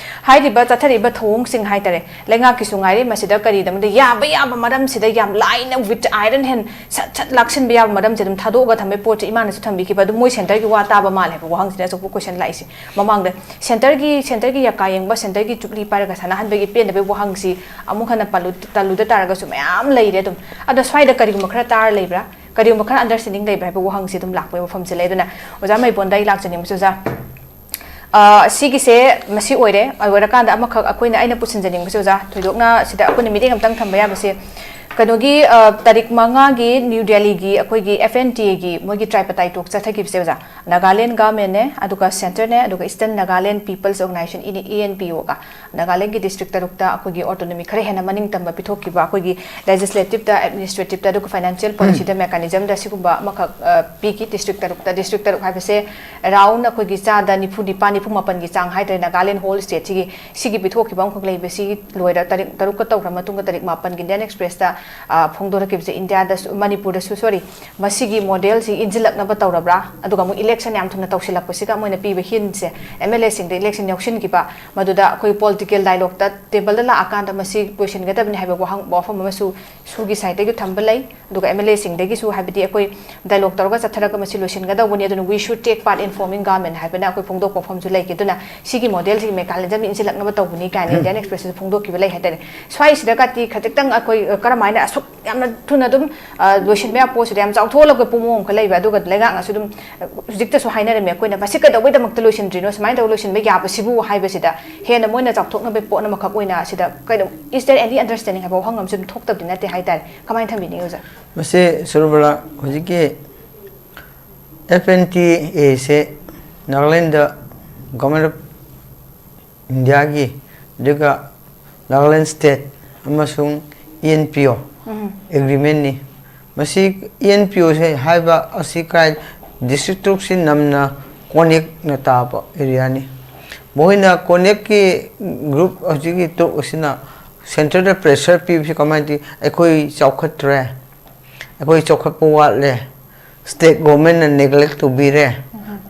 ꯍꯥꯏꯔꯤꯕ ꯆꯠꯊꯔꯤꯕ ꯊꯧꯑꯣꯡꯁꯤꯡ ꯍꯥꯏꯇꯥꯔꯦ, ꯂꯩꯉꯥꯛꯀꯤꯁꯨ ꯉꯥꯏꯔꯦ, ꯃꯁꯤꯗ ꯀꯔꯤꯗꯃꯛꯇ ꯌꯥꯕ ꯌꯥꯕ ꯃꯔꯝꯁꯤꯗ ꯌꯥꯝ ꯂꯥꯏꯅ with iron hand ꯁꯠ ꯁꯠ ꯂꯥꯛꯁꯤꯟꯕ ꯌꯥꯕ ꯃꯔꯝꯁꯦ ꯑꯗꯨꯝ ꯊꯥꯗꯣꯛꯑꯒ ꯊꯝꯕꯩ ꯄꯣꯠꯁꯦ ꯏꯃꯥꯅꯁꯨ ꯊꯝꯕꯤꯈꯤꯕ꯫ ꯑꯗꯨ ꯃꯣꯏ centreꯒꯤ ꯋꯥ ꯇꯥꯕ ꯃꯥꯜꯂꯦꯕ ꯋꯥꯍꯪꯁꯤꯅ ꯑꯆꯧꯕ question ꯂꯥꯛꯏꯁꯦ꯫ ꯃꯃꯥꯡꯗ centreꯒꯤ, centreꯒꯤ ꯌꯥꯀꯥ ꯌꯦꯡꯕ, centreꯒꯤ ꯆꯨꯛꯂꯤ ꯄꯥꯏꯔꯒ ꯁꯥꯟꯅꯍꯟꯕꯒꯤ ꯄꯦꯟꯗꯕꯒꯤ ꯋꯥꯍꯪꯁꯤ ꯑꯃꯨꯛ ꯍꯟꯅ ꯄꯜꯂꯨ-, ꯇꯜꯂꯨꯗ ꯇꯥꯔꯒꯁꯨ ꯃꯌꯥꯝ ꯂꯩꯔꯦ ꯑꯗꯨꯝ꯫ ꯑꯗꯣ ꯁ꯭ꯋꯥꯏꯗ ꯀꯔꯤꯒꯨꯝꯕ ꯈꯔ ꯇꯥꯔ ꯂꯩꯕ꯭ꯔꯥ, ꯀꯔꯤꯒꯨꯝꯕ ꯈꯔ understanding ꯂꯩꯕ꯭ꯔꯥ ꯍꯥꯏꯕ ꯋꯥꯍꯪꯁꯤ ꯑꯗꯨꯝ ꯂꯥꯛꯄꯒꯤ ꯋꯥꯐꯝꯁꯦ ꯂꯩ꯫ ꯑꯗꯨꯅ ꯑꯣꯖꯥ ꯃꯩꯕꯣꯟꯗ ꯑꯩ ꯂꯥꯛꯆꯅꯤꯡꯕꯁꯦ, ꯑꯣꯖꯥ, ꯑ, ꯁꯤꯒꯤꯁꯦ ꯃꯁꯤ ꯑꯣꯏꯔꯦ꯫ ꯑꯣꯏꯔꯀꯥꯟꯗ ꯑꯃꯈꯛ ꯑꯩꯈꯣꯏꯅ, ꯑꯩꯅ ꯄꯨꯁꯤꯟꯖꯅꯤꯡꯕꯁꯦ ꯑꯣꯖꯥ, ꯊꯣꯏꯗꯣꯛꯅ ꯁꯤꯗ ꯑꯩꯈꯣꯏꯅ ꯃꯤꯠꯌꯦꯡ ꯑꯝꯇꯪ ꯊꯝꯕ ꯌꯥꯕꯁꯦ, ꯀꯩꯅꯣꯒꯤ, ꯑ, ꯇꯥꯔꯤꯛ ꯃꯉꯥꯒꯤ New Delhiꯒꯤ ꯑꯩꯈꯣꯏꯒꯤ F N T Aꯒꯤ ꯃꯣꯏꯒꯤ tripartite talk ꯆꯠꯊꯈꯤꯕꯁꯦ ꯑꯣꯖꯥ, Nagaland governmentꯅꯦ, ꯑꯗꯨꯒ centreꯅꯦ, ꯑꯗꯨꯒ Eastern Nagaland People's Organisation, A N P Oꯒ, ꯅꯥꯒꯥꯂꯦꯟꯒꯤ district ꯇꯔꯨꯛꯇ ꯑꯩꯈꯣꯏꯒꯤ autonomy ꯈꯔ ꯍꯦꯟꯅ ꯃꯅꯤꯡ ꯇꯝꯕ ꯄꯤꯊꯣꯛꯈꯤꯕ, ꯑꯩꯈꯣꯏꯒꯤ legislativeꯇ, administrativeꯇ, ꯑꯗꯨꯒ financial policyꯗ, mechanismꯗ ꯁꯤꯒꯨꯝꯕ ꯑꯃꯈꯛ, ꯑ, ꯄꯤꯈꯤ district ꯇꯔꯨꯛꯇ꯫ District ꯇꯔꯨꯛ ꯍꯥꯏꯕꯁꯦ around ꯑꯩꯈꯣꯏꯒꯤ ꯆꯥꯗ ꯅꯤꯐꯨ ꯅꯤꯄꯥꯟ, ꯅꯤꯐꯨ ꯃꯥꯄꯟꯒꯤ ꯆꯥꯡ ꯍꯥꯏꯇꯥꯔꯦ, ꯅꯥꯒꯥꯂꯦꯟ whole stateꯁꯤꯒꯤ, ꯁꯤꯒꯤ ꯄꯤꯊꯣꯛꯈꯤꯕ ꯑꯃꯈꯛ ꯂꯩꯕꯁꯤ ꯂꯣꯏꯔ, ꯇꯥꯔꯤꯛ ꯇꯔꯨꯛꯀ ꯇꯧꯈ꯭ꯔ ꯃꯇꯨꯡꯗ ꯇꯥꯔꯤꯛ ꯃꯥꯄꯟꯒꯤ Indian Expressꯇ ꯑ, ꯐꯣꯡꯗꯣꯔꯛꯈꯤꯕꯁꯦ ꯏꯟꯗꯤꯌꯥꯗꯁꯨ, ꯃꯅꯤꯄꯨꯔꯗꯁꯨ, ꯁꯣꯔꯤ, ꯃꯁꯤꯒꯤ ꯃꯣꯗꯦꯜꯁꯤ ꯏꯟꯁꯤꯜꯂꯛꯅꯕ ꯇꯧꯔꯕ꯭ꯔꯥ? ꯑꯗꯨꯒ ꯑꯃꯨꯛ ꯏꯂꯦꯛꯁꯟ ꯌꯥꯝ ꯊꯨꯅ ꯇꯧꯁꯤꯜꯂꯛꯄꯁꯤꯒ ꯃꯣꯏꯅ ꯄꯤꯕ ꯍꯤꯟꯁꯦ, ꯑꯦꯝ ꯑꯦꯜ ꯑꯦꯁꯤꯡꯗ ꯏꯂꯦꯛꯁꯟ ꯌꯥꯎꯁꯤꯟꯈꯤꯕ, ꯃꯗꯨꯗ ꯑꯩꯈꯣꯏ ꯄꯣꯂꯤꯇꯤꯀꯦꯜ ꯗꯥꯏꯂꯣꯛꯇ ꯇꯦꯕꯜꯗ ꯂꯥꯛꯑꯀꯥꯟꯗ ꯃꯁꯤ ꯂꯣꯏꯁꯤꯟꯒꯗꯕꯅꯤ ꯍꯥꯏꯕ ꯋꯥꯍꯪ, ꯋꯥꯐꯝ ꯑꯃꯁꯨ ꯁꯨꯒꯤ ꯁꯥꯏꯠꯇꯒꯤ ꯊꯝꯕ ꯂꯩ꯫ ꯑꯗꯨꯒ ꯑꯦꯝ ꯑꯦꯜ ꯑꯦꯁꯤꯡꯗꯒꯤꯁꯨ, ꯍꯥꯏꯕꯗꯤ ꯑꯩꯈꯣꯏ ꯗꯥꯏꯂꯣꯛ ꯇꯧꯔꯒ ꯆꯠꯊꯔꯒ ꯃꯁꯤ ꯂꯣꯏꯁꯤꯟꯒꯗꯧꯕꯅꯤ, ꯑꯗꯨꯅ "We should take part in forming government" ꯍꯥꯏꯕꯅ ꯑꯩꯈꯣꯏ ꯐꯣꯡꯗꯣꯛꯄ ꯋꯥꯐꯝꯁꯨ ꯂꯩꯈꯤ꯫ ꯑꯗꯨꯅ ꯁꯤꯒꯤ ꯃꯣꯗꯦꯜꯁꯤꯒꯤ ꯃꯦꯀꯥꯅꯤꯖꯝ ꯏꯟꯁꯤꯜꯂꯛꯅꯕ ꯇꯧꯕꯅꯤ ꯀꯥꯏꯅ ꯏꯟꯗꯤꯌꯥꯟ ꯑꯦꯛꯁꯄ꯭ꯔꯦꯁꯇꯁꯨ ꯐꯣꯡꯗꯣꯛꯈꯤꯕ ꯂꯩ ꯍꯥꯏꯇꯥꯔꯦ꯫ ꯁ꯭ꯋꯥꯏꯁꯤꯗꯒꯗꯤ ꯈꯖꯤꯛꯇꯪ ꯑꯩꯈꯣꯏ, ꯑ, ꯀꯔꯝꯍꯥꯏꯅ ꯑꯁꯨꯛ ꯌꯥꯝꯅ ꯊꯨꯅ ꯑꯗꯨꯝ, ꯑ, ꯂꯣꯏꯁꯤꯟꯕ ꯌꯥꯕ ꯄꯣꯠꯁꯤꯗ ꯌꯥꯝ ꯆꯥꯎꯊꯣꯛꯍꯜꯂꯛꯄ ꯄꯨꯡ ꯑꯃꯈꯛ ꯂꯩꯕ, ꯑꯗꯨꯒ ꯂꯩꯉꯥꯛꯅꯁꯨ ꯑꯗꯨꯝ, ꯑ, ꯍꯧꯖꯤꯛꯇꯁꯨ ꯍꯥꯏꯅꯔꯝꯃꯦ ꯑꯩꯈꯣꯏꯅ, "ꯃꯁꯤ ꯀꯩꯗꯧꯕꯩꯗꯃꯛꯇ ꯂꯣꯏꯁꯤꯟꯗ꯭ꯔꯤꯅꯣ? ꯁꯨꯃꯥꯏꯅ ꯇꯧꯔ ꯂꯣꯏꯁꯤꯟꯕ ꯌꯥꯕꯁꯤꯕꯨ?" ꯍꯥꯏꯕꯁꯤꯗ ꯍꯦꯟꯅ ꯃꯣꯏꯅ ꯆꯥꯎꯊꯣꯛꯅꯕ ꯄꯣꯠ ꯑꯃꯈꯛ ꯑꯣꯏꯅ ꯁꯤꯗ ꯀꯩꯅꯣ, "Is there any understanding?" ꯍꯥꯏꯕ ꯋꯥꯍꯪ ꯑꯃꯁꯨ ꯑꯗꯨꯝ ꯊꯣꯛꯇꯕꯗꯤ ꯅꯠꯇꯦ ꯍꯥꯏꯇꯥꯔꯦ꯫ ꯀꯃꯥꯏꯅ ꯊꯝꯕꯤꯅꯤꯡꯉꯤ, ꯑꯣꯖꯥ? ꯃꯁꯤ ꯁꯨꯔꯕꯂꯥ, ꯍꯧꯖꯤꯛꯀꯤ ꯑꯦꯐ ꯑꯦꯟ ꯇꯤ ꯑꯦꯁꯦ ꯅꯥꯒꯥꯂꯦꯟꯗ ꯒꯣꯔꯃꯦꯟ ꯑꯣꯐ ꯏꯟꯗꯤꯌꯥꯒꯤ, ꯑꯗꯨꯒ ꯅꯥꯒꯥꯂꯦꯟ ꯁ꯭ꯇꯦꯠ ꯑꯃꯁꯨꯡ ꯏ ꯑꯦꯟ ꯄꯤ ꯑꯣ ꯎꯝ꯫ ꯑꯦꯒ꯭ꯔꯤꯃꯦꯟꯅꯤ꯫ ꯃꯁꯤ ꯏ ꯑꯦꯟ ꯄꯤ ꯑꯣꯁꯦ ꯍꯥꯏꯕ ꯑꯁꯤ ꯀꯥꯏ, ꯗꯤꯁꯇ꯭ꯔꯤꯛ ꯇꯔꯨꯛꯁꯤ ꯅꯝꯅ ꯀꯣꯅꯦꯛꯅ ꯇꯥꯕ ꯑꯦꯔꯤꯌꯥꯅꯤ꯫ ꯃꯈꯣꯏꯅ ꯀꯣꯅꯦꯛꯀꯤ ꯒ꯭ꯔꯨꯞ ꯍꯧꯖꯤꯛꯀꯤ ꯇꯔꯨꯛ ꯑꯁꯤꯅ ꯁꯦꯟꯇꯔꯗ ꯄ꯭ꯔꯦꯁꯔ ꯄꯤꯕꯁꯤ ꯀꯃꯥꯏꯅ ꯇꯧꯏ? "ꯑꯩꯈꯣꯏ ꯆꯥꯎꯈꯠꯇ꯭ꯔꯦ, ꯑꯩꯈꯣꯏ ꯆꯥꯎꯈꯠꯄ ꯋꯥꯠꯂꯦ, ꯁ꯭ꯇꯦꯠ ꯒꯣꯔꯃꯦꯟꯅ ꯅꯦꯒ꯭ꯂꯦꯛ ꯇꯧꯕꯤꯔꯦ꯫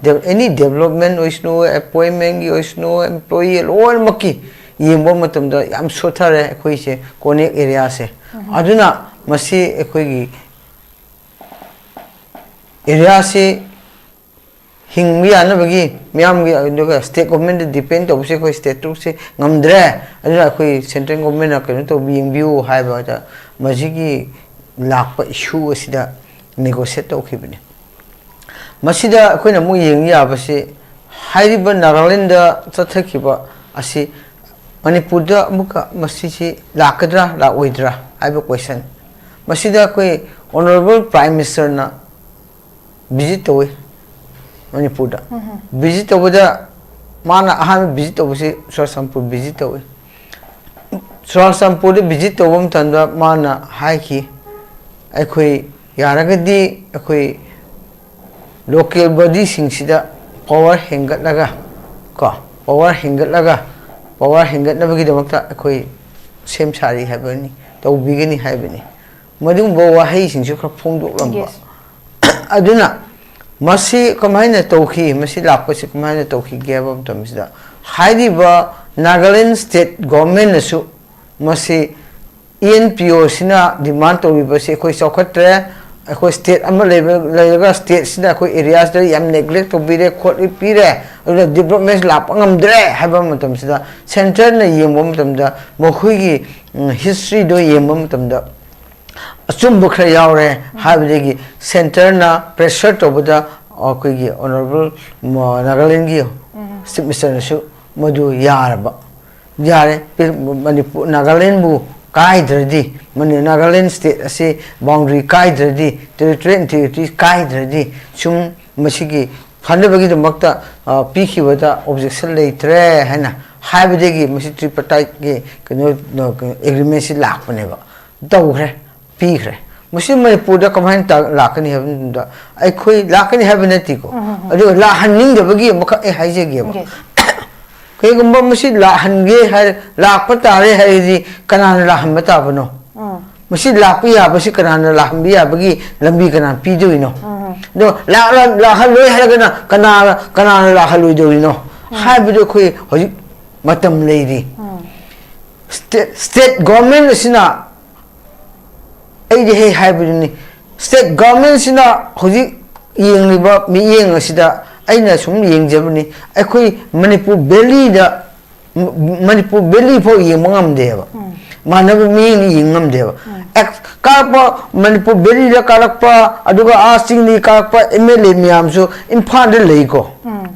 ꯗꯦ-, ꯑꯦꯅꯤ ꯗꯦꯕꯂꯞꯃꯦꯟ ꯑꯣꯏꯁꯅꯨ, ꯑꯦꯄꯣꯏꯟꯃꯦꯟꯒꯤ ꯑꯣꯏꯁꯅꯨ, ꯑꯦꯝꯄ꯭ꯂꯣꯌꯤ ꯂꯣꯏꯅꯃꯛꯀꯤ ꯌꯦꯡꯕ ꯃꯇꯝꯗ ꯌꯥꯝ ꯁꯣꯠꯊꯔꯦ ꯑꯩꯈꯣꯏꯁꯦ, ꯀꯣꯅꯦꯛ ꯑꯦꯔꯤꯌꯥꯁꯦ꯫ ꯑꯗꯨꯅ ꯃꯁꯤ ꯑꯩꯈꯣꯏꯒꯤ ꯑꯦꯔꯤꯌꯥꯁꯤ ꯍꯤꯡꯕ ꯌꯥꯅꯕꯒꯤ ꯃꯤꯌꯥꯝꯒꯤ, ꯑꯗꯨꯒ ꯁ꯭ꯇꯦꯠ ꯒꯣꯔꯃꯦꯟꯗ ꯗꯤꯄꯦꯟ ꯇꯧꯕꯁꯦ ꯑꯩꯈꯣꯏ ꯁ꯭ꯇꯦꯠ ꯇꯔꯨꯛꯁꯦ ꯉꯝꯗ꯭ꯔꯦ, ꯑꯗꯨꯅ ꯑꯩꯈꯣꯏ ꯁꯦꯟꯇ꯭ꯔꯦꯜ ꯒꯣꯔꯃꯦꯟꯅ ꯀꯩꯅꯣ ꯇꯧꯕꯤ, ꯌꯦꯡꯕꯤꯌꯨ" ꯍꯥꯏꯕꯗ ꯃꯁꯤꯒꯤ ꯂꯥꯛꯄ ꯏꯁꯨ ꯑꯁꯤꯗ ꯅꯦꯒꯣꯁꯤꯌꯦꯠ ꯇꯧꯈꯤꯕꯅꯤ꯫ ꯃꯁꯤꯗ ꯑꯩꯈꯣꯏꯅ ꯑꯃꯨꯛ ꯌꯦꯡ ꯌꯥꯕꯁꯤ, ꯍꯥꯏꯔꯤꯕ ꯅꯥꯒꯥꯂꯦꯟꯗ ꯆꯠꯊꯈꯤꯕ ꯑꯁꯤ ꯃꯅꯤꯄꯨꯔꯗ ꯑꯃꯨꯛꯀ ꯃꯁꯤꯁꯤ ꯂꯥꯛꯀꯗ꯭ꯔꯥ ꯂꯥꯛꯑꯣꯏꯗ꯭ꯔꯥ ꯍꯥꯏꯕ ꯀꯣꯏꯁꯟ꯫ ꯃꯁꯤꯗ ꯑꯩꯈꯣꯏ ꯑꯣꯅꯔꯦꯕꯜ ꯄ꯭ꯔꯥꯏꯝ ꯃꯤꯅꯤꯁꯇꯔꯅ ꯚꯤꯖꯤꯠ ꯇꯧꯏ ꯃꯅꯤꯄꯨꯔꯗ꯫ ꯎꯝꯍꯨꯝ꯫ ꯚꯤꯖꯤꯠ ꯇꯧꯕꯗ ꯃꯥꯅ ꯑꯍꯥꯟꯕ ꯚꯤꯖꯤꯠ ꯇꯧꯕꯁꯤ ꯆꯨꯔꯥꯆꯥꯟꯄꯨꯔ ꯚꯤꯖꯤꯠ ꯇꯧꯏ꯫ ꯆꯨꯔꯥꯆꯥꯟꯄꯨꯔꯗ ꯚꯤꯖꯤꯠ ꯇꯧꯕ ꯃꯇꯝꯗ ꯃꯥꯅ ꯍꯥꯏꯈꯤ, "ꯑꯩꯈꯣꯏ ꯌꯥꯔꯒꯗꯤ ꯑꯩꯈꯣꯏ ꯂꯣꯀꯦꯜ ꯕꯣꯗꯤꯁꯤꯡꯁꯤꯗ ꯄꯋꯥꯔ ꯍꯦꯟꯒꯠꯂꯒ, ꯀꯣ, ꯄꯋꯥꯔ ꯍꯦꯟꯒꯠꯂꯒ, ꯄꯋꯥꯔ ꯍꯦꯟꯒꯠꯅꯕꯒꯤꯗꯃꯛꯇ ꯑꯩꯈꯣꯏ ꯁꯦꯝ ꯁꯥꯔꯤ" ꯍꯥꯏꯕꯅꯤ꯫ ꯇꯧꯕꯤꯒꯅꯤ ꯍꯥꯏꯕꯅꯤ꯫ ꯃꯗꯨꯒꯨꯝꯕ ꯋꯥꯍꯩꯁꯤꯡꯁꯨ ꯈꯔ ꯐꯣꯡꯗꯣꯛꯂꯝꯕ꯫ ꯑꯗꯨꯅ ꯃꯁꯤ ꯀꯃꯥꯏꯅ ꯇꯧꯈꯤ, ꯃꯁꯤ ꯂꯥꯛꯄꯁꯤ ꯀꯃꯥꯏꯅ ꯇꯧꯈꯤꯒꯦ ꯍꯥꯏꯕ ꯃꯇꯝꯁꯤꯗ, ꯍꯥꯏꯔꯤꯕ ꯅꯥꯒꯥꯂꯦꯟ ꯁ꯭ꯇꯦꯠ ꯒꯣꯔꯃꯦꯟꯅꯁꯨ ꯃꯁꯤ ꯏ ꯑꯦꯟ ꯄꯤ ꯑꯣꯁꯤꯅ ꯗꯤꯃꯥꯟ ꯇꯧꯔꯤꯕꯁꯤ, ꯑꯩꯈꯣꯏ ꯆꯥꯎꯈꯠꯇ꯭ꯔꯦ, ꯑꯩꯈꯣꯏ ꯁ꯭ꯇꯦꯠ ꯑꯃ ꯂꯩꯕ, ꯂꯩꯔꯒ ꯁ꯭ꯇꯦꯠꯁꯤꯅ ꯑꯩꯈꯣꯏ ꯑꯦꯔꯤꯌꯥꯁꯤꯗ ꯌꯥꯝ ꯅꯦꯒ꯭ꯂꯦꯛ ꯇꯧꯕꯤꯔꯦ, ꯈꯣꯠꯂꯤ ꯄꯤꯔꯦ, ꯑꯗꯨꯅ ꯗꯤꯕ꯭ꯂꯞꯃꯦꯟ ꯂꯥꯛꯄ ꯉꯝꯗ꯭ꯔꯦ ꯍꯥꯏꯕ ꯃꯇꯝꯁꯤꯗ, ꯁꯦꯟꯇꯔꯅ ꯌꯦꯡꯕ ꯃꯇꯝꯗ ꯃꯈꯣꯏꯒꯤ, ꯎꯝ, ꯍꯤꯁꯇ꯭ꯔꯤꯗꯣ ꯌꯦꯡꯕ ꯃꯇꯝꯗ ꯑꯆꯨꯝꯕ ꯈꯔ ꯌꯥꯎꯔꯦ ꯍꯥꯏꯕꯗꯒꯤ ꯁꯦꯟꯇꯔꯅ ꯄ꯭ꯔꯦꯁꯔ ꯇꯧꯕꯗ ꯑꯩꯈꯣꯏꯒꯤ ꯑꯣꯅꯔꯦꯕꯜ ꯅꯥꯒꯥꯂꯦꯟꯒꯤ ꯆꯤꯐ ꯃꯤꯅꯤꯁꯇꯔꯅꯁꯨ ꯃꯗꯨ ꯌꯥꯔꯕ, ꯌꯥꯔꯦ, ꯃꯅꯤꯄꯨꯔ, ꯅꯥꯒꯥꯂꯦꯟꯕꯨ ꯀꯥꯏꯗ꯭ꯔꯗꯤ, ꯃꯅꯤ-, ꯅꯥꯒꯥꯂꯦꯟ ꯁ꯭ꯇꯦꯠ ꯑꯁꯤ ꯕꯥꯎꯟꯗꯔꯤ ꯀꯥꯏꯗ꯭ꯔꯗꯤ, ꯇꯦꯔꯤꯇꯣꯔꯤꯌꯦꯜ ꯏꯟꯇꯤꯒ꯭ꯔꯤꯇꯤ ꯀꯥꯏꯗ꯭ꯔꯗꯤ, ꯁꯨꯝ ꯃꯁꯤꯒꯤ ꯐꯅꯕꯒꯤꯗꯃꯛꯇ, ꯑ, ꯄꯤꯈꯤꯕꯗ ꯑꯣꯕꯖꯦꯛꯁꯟ ꯂꯩꯇ꯭ꯔꯦ ꯍꯥꯏꯅ ꯍꯥꯏꯕꯗꯒꯤ ꯃꯁꯤ ꯇ꯭ꯔꯤꯄꯥꯔꯇꯥꯏꯠꯀꯤ ꯀꯩꯅꯣ, ꯑꯦꯒ꯭ꯔꯤꯃꯦꯟꯁꯤ ꯂꯥꯛꯄꯅꯦꯕ꯫ ꯇꯧꯈ꯭ꯔꯦ, ꯄꯤꯈ꯭ꯔꯦ꯫ ꯃꯁꯤ ꯃꯅꯤꯄꯨꯔꯗ ꯀꯃꯥꯏꯅ ꯇ-, ꯂꯥꯛꯀꯅꯤ ꯍꯥꯏꯕ ꯃꯇꯝꯗ, ꯑꯩꯈꯣꯏ ꯂꯥꯛꯀꯅꯤ ꯍꯥꯏꯕ ꯅꯠꯇꯦꯀꯣ, ꯑꯗꯨꯒ ꯂꯥꯛꯍꯟꯅꯤꯡꯗꯕꯒꯤ ꯑꯃꯈꯛ ꯑꯩ ꯍꯥꯏꯖꯒꯦꯕ꯫ ꯀꯩꯒꯨꯝꯕ ꯃꯁꯤ ꯂꯥꯛꯍꯟꯒꯦ ꯍꯥꯏ, ꯂꯥꯛꯄ ꯇꯥꯔꯦ ꯍꯥꯏꯔꯗꯤ ꯀꯅꯥꯅ ꯂꯥꯛꯍꯟꯕ ꯇꯥꯕꯅꯣ? ꯃꯁꯤ ꯂꯥꯛꯄ ꯌꯥꯕꯁꯤ ꯀꯅꯥꯅ ꯂꯥꯛꯍꯟꯕ ꯌꯥꯕꯒꯤ ꯂꯝꯕꯤ ꯀꯅꯥꯅ ꯄꯤꯗꯣꯏꯅꯣ? ꯑꯗꯣ ꯂꯥꯛ-, ꯂꯥꯛ-, ꯂꯥꯛꯍꯜꯂꯣꯏ ꯍꯥꯏꯔꯒꯅ ꯀꯅꯥ-, ꯀꯅꯥꯅ ꯂꯥꯛꯍꯜꯂꯣꯏꯗꯧꯔꯤꯅꯣ ꯍꯥꯏꯕꯗꯨ ꯑꯩꯈꯣꯏ ꯍꯧꯖꯤꯛ ꯃꯇꯝ ꯂꯩꯔꯤ꯫ ꯁ꯭ꯇꯦꯠ, ꯁ꯭ꯇꯦꯠ ꯒꯣꯔꯃꯦꯟ ꯑꯁꯤꯅ, ꯑꯩꯗꯤ ꯍꯦꯛ ꯍꯥꯏꯕꯗꯨꯅꯤ, ꯁ꯭ꯇꯦꯠ ꯒꯣꯔꯃꯦꯟꯁꯤꯅ ꯍꯧꯖꯤꯛ ꯌꯦꯡꯂꯤꯕ ꯃꯤꯠꯌꯦꯡ ꯑꯁꯤꯗ ꯑꯩꯅ ꯁꯨꯝ ꯌꯦꯡꯖꯕꯅꯤ, ꯑꯩꯈꯣꯏ ꯃꯅꯤꯄꯨꯔ ꯚꯦꯂꯤꯗ, ꯃ-, ꯃꯅꯤꯄꯨꯔ ꯚꯦꯂꯤ ꯐꯥꯎ ꯌꯦꯡꯕ ꯉꯝꯗꯦꯕ꯫ ꯃꯥꯟꯅꯕ ꯃꯤꯠꯌꯦꯡꯅ ꯌꯦꯡ ꯉꯝꯗꯦꯕ꯫ ꯑꯦꯛ-, ꯀꯥꯔꯛꯄ, ꯃꯅꯤꯄꯨꯔ ꯚꯦꯂꯤꯗ ꯀꯥꯔꯛꯄ, ꯑꯗꯨꯒ ꯑꯥ ꯆꯤꯡꯗꯒꯤ ꯀꯥꯔꯛꯄ ꯑꯦꯝ ꯑꯦꯜ ꯑꯦ ꯃꯌꯥꯝꯁꯨ ꯏꯝꯐꯥꯜꯗ ꯂꯩꯀꯣ꯫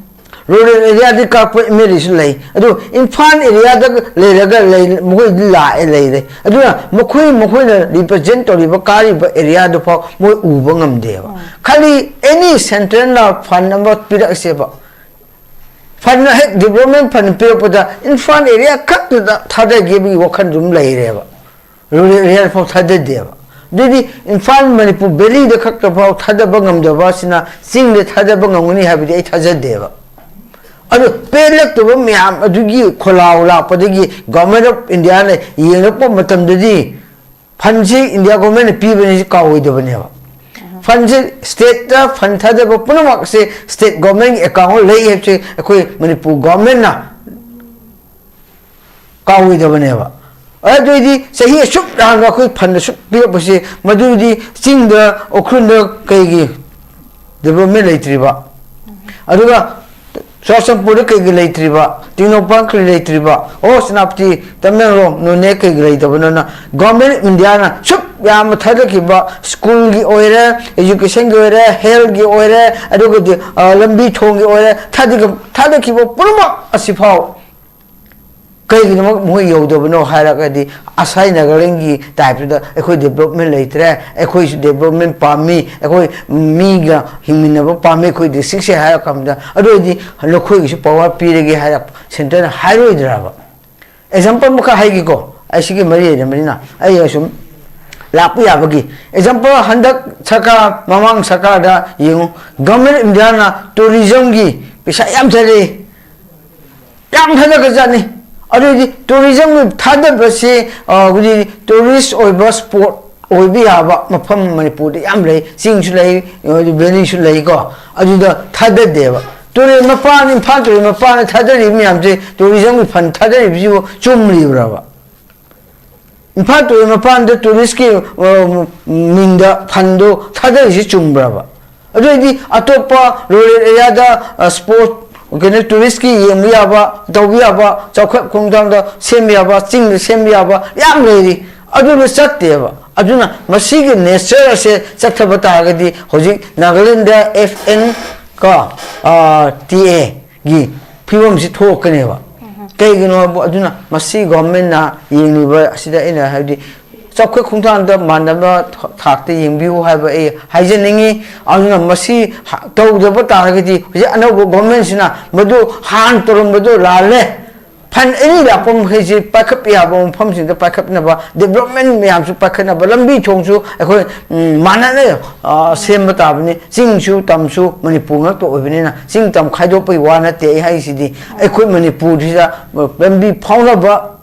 ꯔꯨꯔꯦꯜ ꯑꯦꯔꯤꯌꯥꯗꯒꯤ ꯀꯥꯔꯛꯄ ꯑꯦꯝ ꯑꯦꯜ ꯑꯦꯁꯨ ꯂꯩ꯫ ꯑꯗꯨ ꯏꯝꯐꯥꯜ ꯑꯦꯔꯤꯌꯥꯗ ꯂꯩꯔꯒ ꯂꯩ, ꯃꯈꯣꯏꯗꯤ ꯂꯥꯛꯑꯦ, ꯂꯩꯔꯦ꯫ ꯑꯗꯨꯅ ꯃꯈꯣꯏ, ꯃꯈꯣꯏꯅ ꯔꯤꯄ꯭ꯔꯖꯦꯟ ꯇꯧꯔꯤꯕ, ꯀꯥꯔꯤꯕ ꯑꯦꯔꯤꯌꯥꯗꯨ ꯐꯥꯎ ꯃꯣꯏ ꯎꯕ ꯉꯝꯗꯦꯕ꯫ ꯈꯜꯂꯤ ꯑꯦꯅꯤ ꯁꯦꯟꯇ꯭ꯔꯦꯜꯅ ꯐꯟ ꯑꯃ ꯄꯤꯔꯛꯁꯦꯕ, ꯐꯟ ꯍꯦꯛ ꯗꯤꯕ꯭ꯂꯞꯃꯦꯟ ꯐꯟ ꯄꯤꯔꯛꯄꯗ ꯏꯝꯐꯥꯜ ꯑꯦꯔꯤꯌꯥ ꯈꯛꯇꯗ ꯊꯥꯗꯒꯦꯕꯒꯤ ꯋꯥꯈꯜꯗꯨ ꯑꯗꯨꯝ ꯂꯩꯔꯦꯕ꯫ ꯔꯨꯔꯦꯜ ꯑꯦꯔꯤꯌꯥ ꯐꯥꯎ ꯊꯥꯗꯗꯦꯕ꯫ ꯑꯗꯨꯗꯤ ꯏꯝꯐꯥꯜ, ꯃꯅꯤꯄꯨꯔ ꯚꯦꯂꯤꯗ ꯈꯛꯇ ꯐꯥꯎ ꯊꯥꯗꯕ ꯉꯝꯗꯕ ꯑꯁꯤꯅ ꯆꯤꯡꯗ ꯊꯥꯗꯕ ꯉꯝꯒꯅꯤ ꯍꯥꯏꯕꯗꯤ ꯑꯩ ꯊꯥꯖꯗꯦꯕ꯫ ꯑꯗꯨ ꯄꯦꯜꯂꯛꯇꯕ ꯃꯌꯥꯝ ꯑꯗꯨꯒꯤ ꯈꯣꯜꯂꯥꯎ ꯂꯥꯛꯄꯗꯒꯤ ꯒꯣꯔꯃꯦꯟ ꯑꯣꯐ ꯏꯟꯗꯤꯌꯥꯅ ꯌꯦꯡꯂꯛꯄ ꯃꯇꯝꯗꯗꯤ ꯐꯟꯁꯤ ꯏꯟꯗꯤꯌꯥ ꯒꯣꯔꯃꯦꯟꯅ ꯄꯤꯕꯅꯤ, ꯁꯤ ꯀꯥꯎꯔꯣꯏꯗꯕꯅꯦꯕ꯫ ꯐꯟꯁꯤ, ꯁ꯭ꯇꯦꯠꯇ ꯐꯟ ꯊꯥꯗꯕ ꯄꯨꯝꯅꯃꯛꯁꯦ ꯁ꯭ꯇꯦꯠ ꯒꯣꯔꯃꯦꯟꯒꯤ ꯑꯦꯀꯥꯎꯟ ꯂꯩ ꯍꯥꯏꯕꯁꯦ ꯑꯩꯈꯣꯏ ꯃꯅꯤꯄꯨꯔ ꯒꯣꯔꯃꯦꯟꯅ ꯀꯥꯎꯔꯣꯏꯗꯕꯅꯦꯕ꯫ ꯑꯗꯨꯑꯣꯏꯗꯤ ꯆꯍꯤ ꯑꯁꯨꯛ ꯌꯥꯝꯅ ꯑꯩꯈꯣꯏ ꯐꯟ ꯑꯁꯨꯛ ꯄꯤꯔꯛꯄꯁꯦ, ꯃꯗꯨꯗꯤ ꯆꯤꯡꯗ, ꯎꯈ꯭ꯔꯨꯜꯗ ꯀꯩꯒꯤ ꯗꯤꯕ꯭ꯂꯞꯃꯦꯟ ꯂꯩꯇ꯭ꯔꯤꯕ? ꯑꯗꯨꯒ ꯆꯨꯔꯆꯥꯟꯄꯨꯔꯗ ꯀꯩꯒꯤ ꯂꯩꯇ꯭ꯔꯤꯕ? ꯇꯦꯡꯅꯧꯄꯜ ꯀꯩꯒꯤ ꯂꯩꯇ꯭ꯔꯤꯕ? ꯑꯣ, ꯁꯦꯅꯥꯄꯇꯤ, ꯇꯃꯦꯡꯂꯣꯡ, ꯅꯣꯅꯦ ꯀꯩꯒꯤ ꯂꯩꯇꯕꯅꯣꯅ? ꯒꯣꯔꯃꯦꯟ ꯑꯣꯐ ꯏꯟꯗꯤꯌꯥꯅ ꯁꯨꯛ ꯌꯥꯝꯅ ꯊꯥꯗꯈꯤꯕ, ꯁ꯭ꯀꯨꯜꯒꯤ ꯑꯣꯏꯔꯦ, ꯑꯦꯖꯨꯀꯦꯁꯟꯒꯤ ꯑꯣꯏꯔꯦ, ꯍꯦꯜꯠꯀꯤ ꯑꯣꯏꯔꯦ, ꯑꯗꯨꯒꯗꯤ, ꯑ, ꯂꯝꯕꯤ ꯊꯣꯡꯒꯤ ꯑꯣꯏꯔꯦ, ꯊꯥꯗꯈ-, ꯊꯥꯗꯈꯤꯕ ꯄꯨꯝꯅꯃꯛ ꯑꯁꯤꯐꯥꯎ ꯀꯩꯒꯤꯗꯃꯛ ꯃꯈꯣꯏ ꯌꯧꯗꯕꯅꯣ ꯍꯥꯏꯔꯒꯗꯤ, ꯑꯁꯥꯏ ꯅꯥꯒꯥꯂꯦꯟꯒꯤ ꯇꯥꯏꯞꯇꯨꯗ ꯑꯩꯈꯣꯏ ꯗꯤꯕ꯭ꯂꯞꯃꯦꯟ ꯂꯩꯇ꯭ꯔꯦ, ꯑꯩꯈꯣꯏꯁꯨ ꯗꯤꯕ꯭ꯂꯞꯃꯦꯟ ꯄꯥꯝꯃꯤ, ꯑꯩꯈꯣꯏ ꯃꯤꯒ ꯍꯤꯡꯃꯤꯟꯅꯕ ꯄꯥꯝꯃꯤ ꯑꯩꯈꯣꯏ ꯗꯤꯁꯇ꯭ꯔꯤꯛꯁꯦ ꯍꯥꯏꯔ ꯀꯥꯟꯗ, ꯑꯗꯨ ꯑꯣꯏꯔꯗꯤ ꯅꯈꯣꯏꯒꯤꯁꯨ ꯄꯋꯥꯔ ꯄꯤꯔꯒꯦ ꯍꯥꯏꯔ ꯁꯦꯟꯇꯔꯅ ꯍꯥꯏꯔꯣꯏꯗ꯭ꯔꯕ? ꯑꯦꯛꯖꯥꯝꯄꯜ ꯑꯃꯈꯛ ꯍꯥꯏꯒꯦꯀꯣ, ꯑꯩ ꯁꯤꯒꯤ ꯃꯔꯤ ꯂꯩꯅꯕꯅꯤꯅ ꯑꯩ ꯁꯨꯝ ꯂꯥꯛꯄ ꯌꯥꯕꯒꯤ꯫ ꯑꯦꯛꯖꯥꯝꯄꯜ, ꯍꯟꯗꯛ ꯁꯔꯀꯥꯔ, ꯃꯃꯥꯡ ꯁꯔꯀꯥꯔꯗ ꯌꯦꯡꯉꯨ, ꯒꯚꯔꯟꯃꯦꯟ ꯑꯣꯐ ꯏꯟꯗꯤꯌꯥꯅ ꯇꯨꯔꯤꯖꯝꯒꯤ ꯄꯩꯁꯥ ꯌꯥꯝ ꯊꯥꯗꯩ, ꯌꯥꯝ ꯊꯥꯗꯈ꯭ꯔꯖꯥꯠꯅꯤ꯫ ꯑꯗꯨꯗꯤ ꯇꯨꯔꯤꯖꯝꯒꯤ ꯊꯥꯗꯕꯁꯤ, ꯑ, ꯍꯧꯖꯤꯛ ꯇꯨꯔꯤꯁ ꯑꯣꯏꯕ ꯁ꯭ꯄꯣꯠ ꯑꯣꯏꯕ ꯌꯥꯕ ꯃꯐꯝ ꯃꯅꯤꯄꯨꯔꯗ ꯌꯥꯝ ꯂꯩ, ꯆꯤꯡꯁꯨ ꯂꯩ, ꯚꯦꯂꯤꯁꯨ ꯂꯩꯀꯣ, ꯑꯗꯨꯗ ꯊꯥꯗꯗꯦꯕ꯫ ꯇꯨꯔꯦꯜ ꯃꯄꯥꯟ, ꯏꯝꯐꯥꯜ ꯇꯨꯔꯦꯜ ꯃꯄꯥꯟꯗ ꯊꯥꯗꯔꯤꯕ ꯃꯌꯥꯝꯁꯦ, ꯇꯨꯔꯤꯖꯝꯒꯤ ꯐꯟ ꯊꯥꯗꯔꯤꯕꯁꯤꯕꯨ ꯆꯨꯝꯂꯤꯕ꯭ꯔꯕ? ꯏꯝꯐꯥꯜ ꯇꯨꯔꯦꯜ ꯃꯄꯥꯟꯗ ꯇꯨꯔꯤꯁꯀꯤ, ꯑ, ꯃꯤꯡꯗ ꯐꯟꯗꯨ ꯊꯥꯗꯔꯤꯁꯤ ꯆꯨꯝꯕ꯭ꯔꯕ? ꯑꯗꯨ ꯑꯣꯏꯗꯤ ꯑꯇꯣꯞꯄ ꯔꯨꯔꯦꯜ ꯑꯦꯔꯤꯌꯥꯗ, ꯑ, ꯁ꯭ꯄꯣꯠ, ꯀꯩꯅꯣ, ꯇꯨꯔꯤꯁꯀꯤ ꯌꯦꯡꯕ ꯌꯥꯕ, ꯇꯧꯕ ꯌꯥꯕ, ꯆꯥꯎꯈꯠ ꯈꯣꯡꯊꯥꯡꯗ ꯁꯦꯝꯕ ꯌꯥꯕ, ꯆꯤꯡꯗ ꯁꯦꯝꯕ ꯌꯥꯕ ꯌꯥꯝ ꯂꯩꯔꯤ꯫ ꯑꯗꯨꯅ ꯆꯠꯇꯦꯕ꯫ ꯑꯗꯨꯅ ꯃꯁꯤꯒꯤ ꯅꯦꯆꯔ ꯑꯁꯦ ꯆꯠꯊꯕ ꯇꯥꯔꯒꯗꯤ ꯍꯧꯖꯤꯛ ꯅꯥꯒꯥꯂꯦꯟꯗ ꯑꯦꯐ ꯑꯦꯟ ꯀꯣ, ꯑ, ꯇꯤ ꯑꯦꯒꯤ ꯐꯤꯕꯝꯁꯤ ꯊꯣꯛꯀꯅꯦꯕ꯫ ꯀꯩꯒꯤꯅꯣ ꯍꯥꯏꯕ, ꯑꯗꯨꯅ ꯃꯁꯤ ꯒꯣꯔꯃꯦꯟꯅ ꯌꯦꯡꯂꯤꯕ ꯑꯁꯤꯗ ꯑꯩꯅ ꯍꯥꯏꯕꯗꯤ ꯆꯥꯎꯈꯠ ꯈꯣꯡꯊꯥꯡꯗ ꯃꯥꯟꯅꯕ ꯊꯥꯛꯇ ꯌꯦꯡꯕꯤꯌꯨ ꯍꯥꯏꯕ ꯑꯩ ꯍꯥꯏꯖꯅꯤꯡꯉꯤ꯫ ꯑꯗꯨꯅ ꯃꯁꯤ ꯍ-, ꯇꯧꯗꯕ ꯇꯥꯔꯒꯗꯤ ꯍꯧꯖꯤꯛ ꯑꯅꯧꯕ ꯒꯣꯔꯃꯦꯟꯁꯤꯅ ꯃꯗꯨ ꯍꯥꯟꯅ ꯇꯧꯔꯝꯕꯗꯨ ꯂꯥꯜꯂꯦ꯫ ꯐꯟ ꯑꯦꯅꯤ ꯂꯥꯛꯄ ꯃꯈꯩꯁꯤ ꯄꯥꯏꯈꯠꯄ ꯌꯥꯕ ꯃꯐꯝꯁꯤꯡꯗ ꯄꯥꯏꯈꯠꯅꯕ, ꯗꯤꯕ꯭ꯂꯞꯃꯦꯟ ꯃꯌꯥꯝꯁꯨ ꯄꯥꯏꯈꯠꯅꯕ, ꯂꯝꯕꯤ ꯊꯣꯡꯁꯨ ꯑꯩꯈꯣꯏ, ꯎꯝ, ꯃꯥꯟꯅꯅ, ꯑ, ꯁꯦꯝꯕ ꯇꯥꯕꯅꯤ꯫ ꯆꯤꯡꯁꯨ ꯇꯝꯁꯨ ꯃꯅꯤꯄꯨꯔ ꯉꯥꯛꯇ ꯑꯣꯏꯕꯅꯤꯅ ꯆꯤꯡ ꯇꯝ ꯈꯥꯏꯗꯣꯛꯄꯒꯤ ꯋꯥ ꯅꯠꯇꯦ ꯑꯩ ꯍꯥꯏꯔꯤꯁꯤꯗꯤ꯫ ꯑꯩꯈꯣꯏ ꯃꯅꯤꯄꯨꯔꯁꯤꯗ ꯂꯝꯕꯤ ꯐꯥꯎꯅꯕ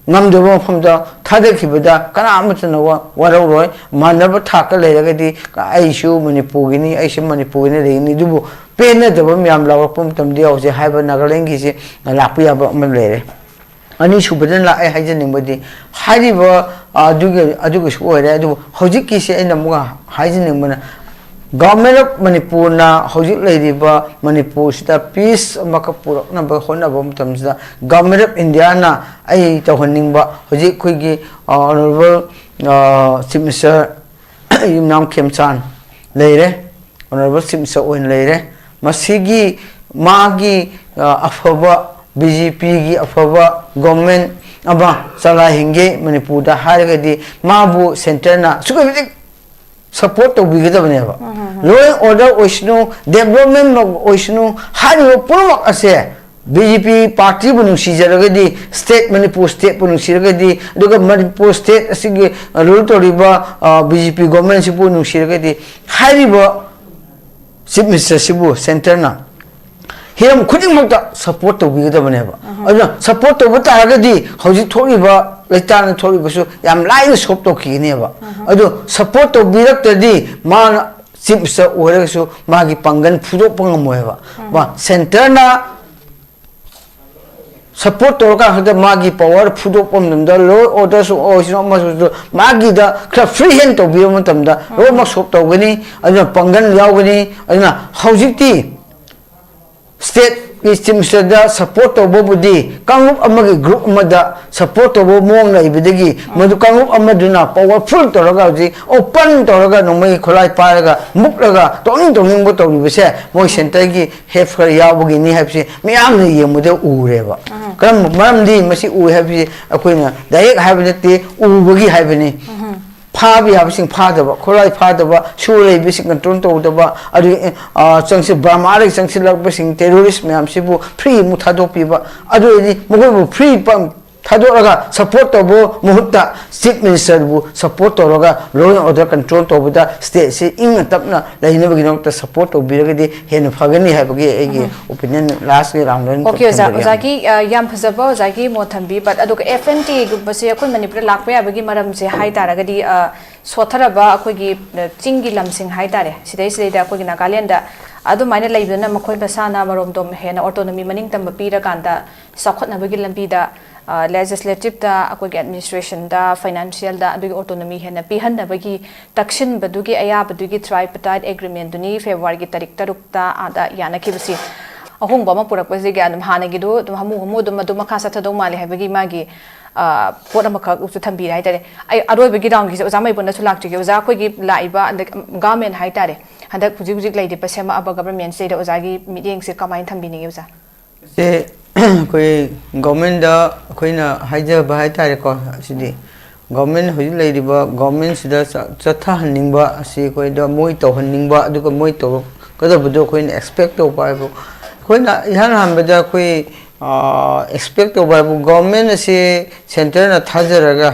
ꯉꯝꯗꯕ ꯃꯐꯝꯗ ꯊꯥꯗꯈꯤꯕꯗ ꯀꯅꯥ ꯑꯃꯠꯇꯅ ꯋꯥ-, ꯋꯥꯔꯧꯔꯣꯏ꯫ ꯃꯥꯟꯅꯕ ꯊꯥꯛꯇ ꯂꯩꯔꯒꯗꯤ ꯑꯩꯁꯨ ꯃꯅꯤꯄꯨꯔꯒꯤꯅꯤ, ꯑꯩꯁꯨ ꯃꯅꯤꯄꯨꯔꯒꯤꯅ ꯂꯩꯒꯅꯤ꯫ ꯑꯗꯨꯕꯨ ꯄꯦꯟꯅꯗꯕ ꯃꯌꯥꯝ ꯂꯥꯎꯔꯛꯄ ꯃꯇꯝꯗ ꯍꯧꯖꯤꯛ ꯍꯥꯏꯕ ꯅꯥꯒꯥꯂꯦꯟꯒꯤꯁꯤ ꯂꯥꯛꯄ ꯌꯥꯕ ꯑꯃ ꯂꯩꯔꯦ꯫ ꯑꯅꯤꯁꯨꯕꯗꯅ ꯂꯥꯛꯑꯦ ꯍꯥꯏꯖꯅꯤꯡꯕꯗꯤ ꯍꯥꯏꯔꯤꯕ, ꯑ, ꯑꯗꯨꯒꯤ, ꯑꯗꯨꯒꯤꯁꯨ ꯑꯣꯏꯔꯦ꯫ ꯑꯗꯨꯕꯨ ꯍꯧꯖꯤꯛꯀꯤꯁꯤ ꯑꯩꯅ ꯑꯃꯨꯛ ꯍꯥꯏꯖꯅꯤꯡꯕꯅ, Government of ꯃꯅꯤꯄꯨꯔꯅ ꯍꯧꯖꯤꯛ ꯂꯩꯔꯤꯕ ꯃꯅꯤꯄꯨꯔꯁꯤꯗ peace ꯑꯃꯈꯛ ꯄꯨꯔꯛꯅꯕ ꯍꯣꯠꯅꯕ ꯃꯇꯝꯁꯤꯗ Government of Indiaꯅ ꯑꯩ ꯇꯧꯍꯟꯅꯤꯡꯕ, ꯍꯧꯖꯤꯛ ꯑꯩꯈꯣꯏꯒꯤ, ꯑ, Honourable, ꯑ, Chief Minister ꯌꯨꯝꯅꯥꯝ ꯈꯦꯝꯆꯥꯟ ꯂꯩꯔꯦ, Honourable Chief Minister ꯑꯣꯏꯅ ꯂꯩꯔꯦ꯫ ꯃꯁꯤꯒꯤ ꯃꯥꯒꯤ, ꯑ, ꯑꯐꯕ, BJPꯒꯤ ꯑꯐꯕ government ꯑꯃ ꯆꯂꯥꯏꯍꯟꯒꯦ ꯃꯅꯤꯄꯨꯔꯗ ꯍꯥꯏꯔꯒꯗꯤ ꯃꯥꯕꯨ centreꯅ ꯑꯁꯨꯛꯀꯤ ꯃꯇꯤꯛ support ꯇꯧꯕꯤꯒꯗꯕꯅꯦꯕ꯫ Law and order ꯑꯣꯏꯁꯅꯨ, development ꯑꯣꯏꯁꯅꯨ, ꯍꯥꯏꯔꯤꯕ ꯄꯨꯝꯅꯃꯛ ꯑꯁꯦ BJP partyꯕꯨ ꯅꯨꯡꯁꯤꯖꯔꯒꯗꯤ, state, ꯃꯅꯤꯄꯨꯔ stateꯄꯨ ꯅꯨꯡꯁꯤꯔꯒꯗꯤ, ꯑꯗꯨꯒ ꯃꯅꯤꯄꯨꯔ state ꯑꯁꯤꯒꯤ, ꯑ, rule ꯇꯧꯔꯤꯕ, ꯑ, BJP governmentꯁꯤꯕꯨ ꯅꯨꯡꯁꯤꯔꯒꯗꯤ, ꯍꯥꯏꯔꯤꯕ Chief Ministerꯁꯤꯕꯨ centreꯅ ꯍꯤꯔꯝ ꯈꯨꯗꯤꯡꯃꯛꯇ support ꯇꯧꯕꯤꯒꯗꯕꯅꯦꯕ꯫ ꯑꯗꯨꯅ support ꯇꯧꯕ ꯇꯥꯔꯒꯗꯤ ꯍꯧꯖꯤꯛ ꯊꯣꯛꯂꯤꯕ ꯂꯩꯇꯥꯅ ꯊꯣꯛꯂꯤꯕꯁꯨ ꯌꯥꯝ ꯂꯥꯏꯅ solve ꯇꯧꯈꯤꯒꯅꯦꯕ꯫ ꯑꯗꯨ support ꯇꯧꯕꯤꯔꯛꯇ꯭ꯔꯗꯤ ꯃꯥꯅ Chief Minister ꯑꯣꯏꯔꯒꯁꯨ ꯃꯥꯒꯤ ꯄꯥꯡꯒꯜ ꯐꯨꯗꯣꯛꯄ ꯉꯝꯃꯣꯏꯕ꯫ ꯃꯥ centreꯅ support ꯇꯧꯔꯀꯥꯟꯗ ꯃꯥꯒꯤ power ꯐꯨꯗꯣꯛꯄ ꯃꯇꯝꯗ, law orderꯁꯨ ꯑꯣꯏꯁꯅꯨ, ꯑꯃꯁꯨ ꯑꯣꯏꯁꯅꯨ, ꯃꯥꯒꯤꯗ ꯈꯔ free hand ꯇꯧꯕꯤꯕ ꯃꯇꯝꯗ ꯂꯣꯏꯅꯃꯛ solve ꯇꯧꯒꯅꯤ꯫ ꯑꯗꯨꯅ ꯄꯥꯡꯒꯜ ꯌꯥꯎꯒꯅꯤ꯫ ꯑꯗꯨꯅ ꯍꯧꯖꯤꯛꯇꯤ stateꯀꯤ Chief Ministerꯗ support ꯇꯧꯕꯕꯨꯗꯤ ꯀꯥꯡꯂꯨꯞ ꯑꯃꯒꯤ group ꯑꯃꯗ support ꯇꯧꯕ ꯃꯑꯣꯡ ꯂꯩꯕꯗꯒꯤ ꯃꯗꯨ ꯀꯥꯡꯂꯨꯞ ꯑꯃꯗꯨꯅ powerful ꯇꯧꯔꯒ ꯍꯧꯖꯤꯛ open ꯇꯧꯔꯒ ꯅꯣꯡꯃꯩ ꯈꯨꯠꯂꯥꯏ ꯄꯥꯏꯔꯒ ꯃꯨꯛꯂꯒ ꯇꯧꯅꯤꯡ ꯇꯧꯅꯤꯡꯕ ꯇꯧꯔꯤꯕꯁꯦ ꯃꯣꯏ centreꯒꯤ help ꯈꯔ ꯌꯥꯎꯕꯒꯤꯅꯤ ꯍꯥꯏꯕꯁꯤ ꯃꯤꯌꯥꯝꯅ ꯌꯦꯡꯕꯗ ꯎꯔꯦꯕ꯫ ꯀꯔꯝꯕ ꯃꯔꯝꯗꯤ ꯃꯁꯤ ꯎꯏ ꯍꯥꯏꯕꯁꯤ ꯑꯩꯈꯣꯏꯅ direct ꯍꯥꯏꯕ ꯅꯠꯇꯦ, ꯎꯕꯒꯤ ꯍꯥꯏꯕꯅꯤ꯫ ꯐꯥꯕ ꯌꯥꯕꯁꯤꯡ ꯐꯥꯗꯕ, ꯈꯨꯠꯂꯥꯏ ꯐꯥꯗꯕ, ꯁꯨ ꯂꯩꯕꯁꯤꯡ control ꯇꯧꯗꯕ, ꯑꯗꯨ, ꯑ, ꯆꯪꯁꯤ-, ꯕꯔꯃꯥꯗꯒꯤ ꯆꯪꯁꯤꯜꯂꯛꯄꯁꯤꯡ terrorist ꯃꯌꯥꯝꯁꯤꯕꯨ free ꯑꯃꯨꯛ ꯊꯥꯗꯣꯛꯄꯤꯕ, ꯑꯗꯨ ꯑꯣꯏꯔꯗꯤ ꯃꯈꯣꯏꯕꯨ free ꯄ-, ꯊꯥꯗꯣꯛꯂꯒ ꯁꯞꯄꯣꯔꯠ ꯇꯧꯕ ꯃꯍꯨꯠꯇ ꯆꯤꯐ ꯃꯤꯅꯤꯁꯇꯔꯕꯨ ꯁꯞꯄꯣꯔꯠ ꯇꯧꯔꯒ ꯂꯣ ꯑꯦꯟ ꯑꯣꯔꯗꯔ ꯀꯟꯇ꯭ꯔꯣꯜ ꯇꯧꯕꯗ ꯁ꯭ꯇꯦꯠꯁꯤ ꯏꯪꯅ ꯇꯞꯅ ꯂꯩꯅꯕꯒꯤꯗꯃꯛꯇ ꯁꯞꯄꯣꯔꯠ ꯇꯧꯕꯤꯔꯒꯗꯤ ꯍꯦꯟꯅ ꯐꯒꯅꯤ ꯍꯥꯏꯕꯒꯤ ꯑꯩꯒꯤ ꯑꯣꯄꯤꯅꯤꯌꯟ ꯂꯥꯁꯀꯤ ꯔꯥꯎꯟꯗ ꯑꯣꯏꯅ ꯑꯣꯀꯦ ꯑꯣꯖꯥ꯫ ꯊꯝꯖꯒꯦ꯫ ꯑꯣꯖꯥꯒꯤ ꯑ, ꯌꯥꯝ ꯐꯖꯕ ꯑꯣꯖꯥꯒꯤ ꯃꯣꯠ ꯊꯝꯕꯤ꯫ ꯕꯠ ꯑꯗꯨꯒ ꯑꯦꯐ ꯑꯦꯟ ꯇꯤꯒꯨꯝꯕꯁꯦ ꯑꯩꯈꯣꯏ ꯃꯅꯤꯄꯨꯔꯗ ꯂꯥꯛꯄ ꯌꯥꯕꯒꯤ ꯃꯔꯝꯁꯦ ꯍꯥꯏ ꯇꯥꯔꯒꯗꯤ, ꯑ, ꯁꯣꯠꯊꯔꯕ ꯑꯩꯈꯣꯏꯒꯤ, ꯑ, ꯆꯤꯡꯒꯤ ꯂꯝꯁꯤꯡ ꯍꯥꯏ ꯇꯥꯔꯦ, ꯁꯤꯗꯩꯁꯤꯗꯩꯗ ꯑꯩꯈꯣꯏꯒꯤ ꯅꯥꯒꯥꯂꯦꯟꯗ ꯑꯗꯨꯃꯥꯏꯅ ꯂꯩꯕꯅ ꯃꯈꯣꯏ ꯃꯁꯥꯅ ꯃꯔꯣꯝꯗꯣꯝ ꯍꯦꯟꯅ ꯑꯣꯇꯣꯅꯣꯃꯤ ꯃꯅꯤꯡ ꯇꯝꯕ ꯄꯤꯔꯀꯥꯟꯗ ꯆꯥꯎꯈꯠꯅꯕꯒꯤ ꯂꯝꯕꯤꯗ ꯂꯦꯖꯤꯁꯂꯦꯇꯤꯞꯇ, ꯑꯩꯈꯣꯏꯒꯤ ꯑꯦꯗꯃꯤꯅꯤꯁꯇ꯭ꯔꯦꯁꯟꯗ, ꯐꯥꯏꯅꯥꯟꯁꯤꯌꯦꯜꯗ ꯑꯗꯨꯒꯤ ꯑꯣꯇꯣꯅꯣꯃꯤ ꯍꯦꯟꯅ ꯄꯤꯍꯟꯅꯕꯒꯤ ꯇꯛꯁꯤꯟꯕꯗꯨꯒꯤ ꯑꯌꯥꯕꯗꯨꯒꯤ ꯇ꯭ꯔꯥꯏꯄꯇꯥꯏꯠ ꯑꯦꯒ꯭ꯔꯤꯃꯦꯟꯗꯨꯅꯤ ꯐꯦꯕ꯭ꯔꯨꯋꯥꯔꯤꯒꯤ ꯇꯥꯔꯤꯛ ꯇꯔꯨꯛꯇ ꯑꯥꯗ ꯌꯥꯅꯈꯤꯕꯁꯤ꯫ ꯑꯍꯣꯡꯕ ꯑꯃ ꯄꯨꯔꯛꯄꯁꯤꯒꯤ ꯑꯗꯨꯝ ꯍꯥꯟꯅꯒꯤꯗꯨ ꯑꯗꯨꯝ ꯍꯥꯃꯨ ꯍꯥꯃꯨ ꯑꯗꯨꯝ ꯑꯗꯨ ꯃꯈꯥ ꯆꯠꯊꯗꯧ ꯃꯥꯜꯂꯦ ꯍꯥꯏꯕꯒꯤ ꯃꯥꯒꯤ, ꯑ, ꯄꯣꯠ ꯑꯃꯈꯛꯁꯨ ꯊꯝꯕꯤꯔꯦ ꯍꯥꯏꯇꯥꯔꯦ꯫ ꯑꯩ ꯑꯔꯣꯏꯕꯒꯤ ꯔꯥꯎꯟꯒꯤꯁꯦ ꯑꯣꯖꯥ ꯃꯩꯕꯣꯟꯗꯁꯨ ꯂꯥꯛꯆꯒꯦ꯫ ꯑꯣꯖꯥ, ꯑꯩꯈꯣꯏꯒꯤ ꯂꯥꯛꯏꯕ ꯍꯟꯗꯛ ꯒꯚꯔꯟꯃꯦꯟ ꯍꯥꯏꯇꯥꯔꯦ, ꯍꯟꯗꯛ ꯍꯧꯖꯤꯛ ꯍꯧꯖꯤꯛ ꯂꯩꯔꯤꯕ ꯁꯦꯝꯃꯛꯑꯕ ꯒꯚꯔꯟꯃꯦꯟꯁꯤꯗꯩꯗ ꯑꯣꯖꯥꯒꯤ ꯃꯤꯠꯌꯦꯡꯁꯦ ꯀꯃꯥꯏꯅ ꯊꯝꯕꯤꯅꯤꯡꯉꯤ ꯑꯣꯖꯥ? ꯁꯦ ꯑꯩꯈꯣꯏ ꯒꯣꯔꯃꯦꯟꯗ ꯑꯩꯈꯣꯏꯅ ꯍꯥꯏꯖꯕ ꯍꯥꯏꯇꯥꯔꯦꯀꯣ, ꯑꯁꯤꯗꯤ ꯒꯣꯔꯃꯦꯟ ꯍꯧꯖꯤꯛ ꯂꯩꯔꯤꯕ ꯒꯣꯔꯃꯦꯟꯁꯤꯗ ꯆ-, ꯆꯠꯊꯍꯟꯅꯤꯡꯕ ꯑꯁꯤ ꯑꯩꯈꯣꯏꯗ ꯃꯣꯏ ꯇꯧꯍꯟꯅꯤꯡꯕ, ꯑꯗꯨꯒ ꯃꯣꯏ ꯇꯧꯔꯛꯀꯗꯕꯗꯣ ꯑꯩꯈꯣꯏꯅ ꯑꯦꯛꯁꯄꯦꯛ ꯇꯧꯕ ꯍꯥꯏꯕꯨ, ꯑꯩꯈꯣꯏꯅ ꯏꯍꯥꯟ ꯍꯥꯟꯕꯗ ꯑꯩꯈꯣꯏ, ꯑ, ꯑꯦꯛꯁꯄꯦꯛ ꯇꯧꯕ ꯍꯥꯏꯕꯨ ꯒꯣꯔꯃꯦꯟ ꯑꯁꯤ ꯁꯦꯟꯇꯔꯅ ꯊꯥꯖꯔꯒ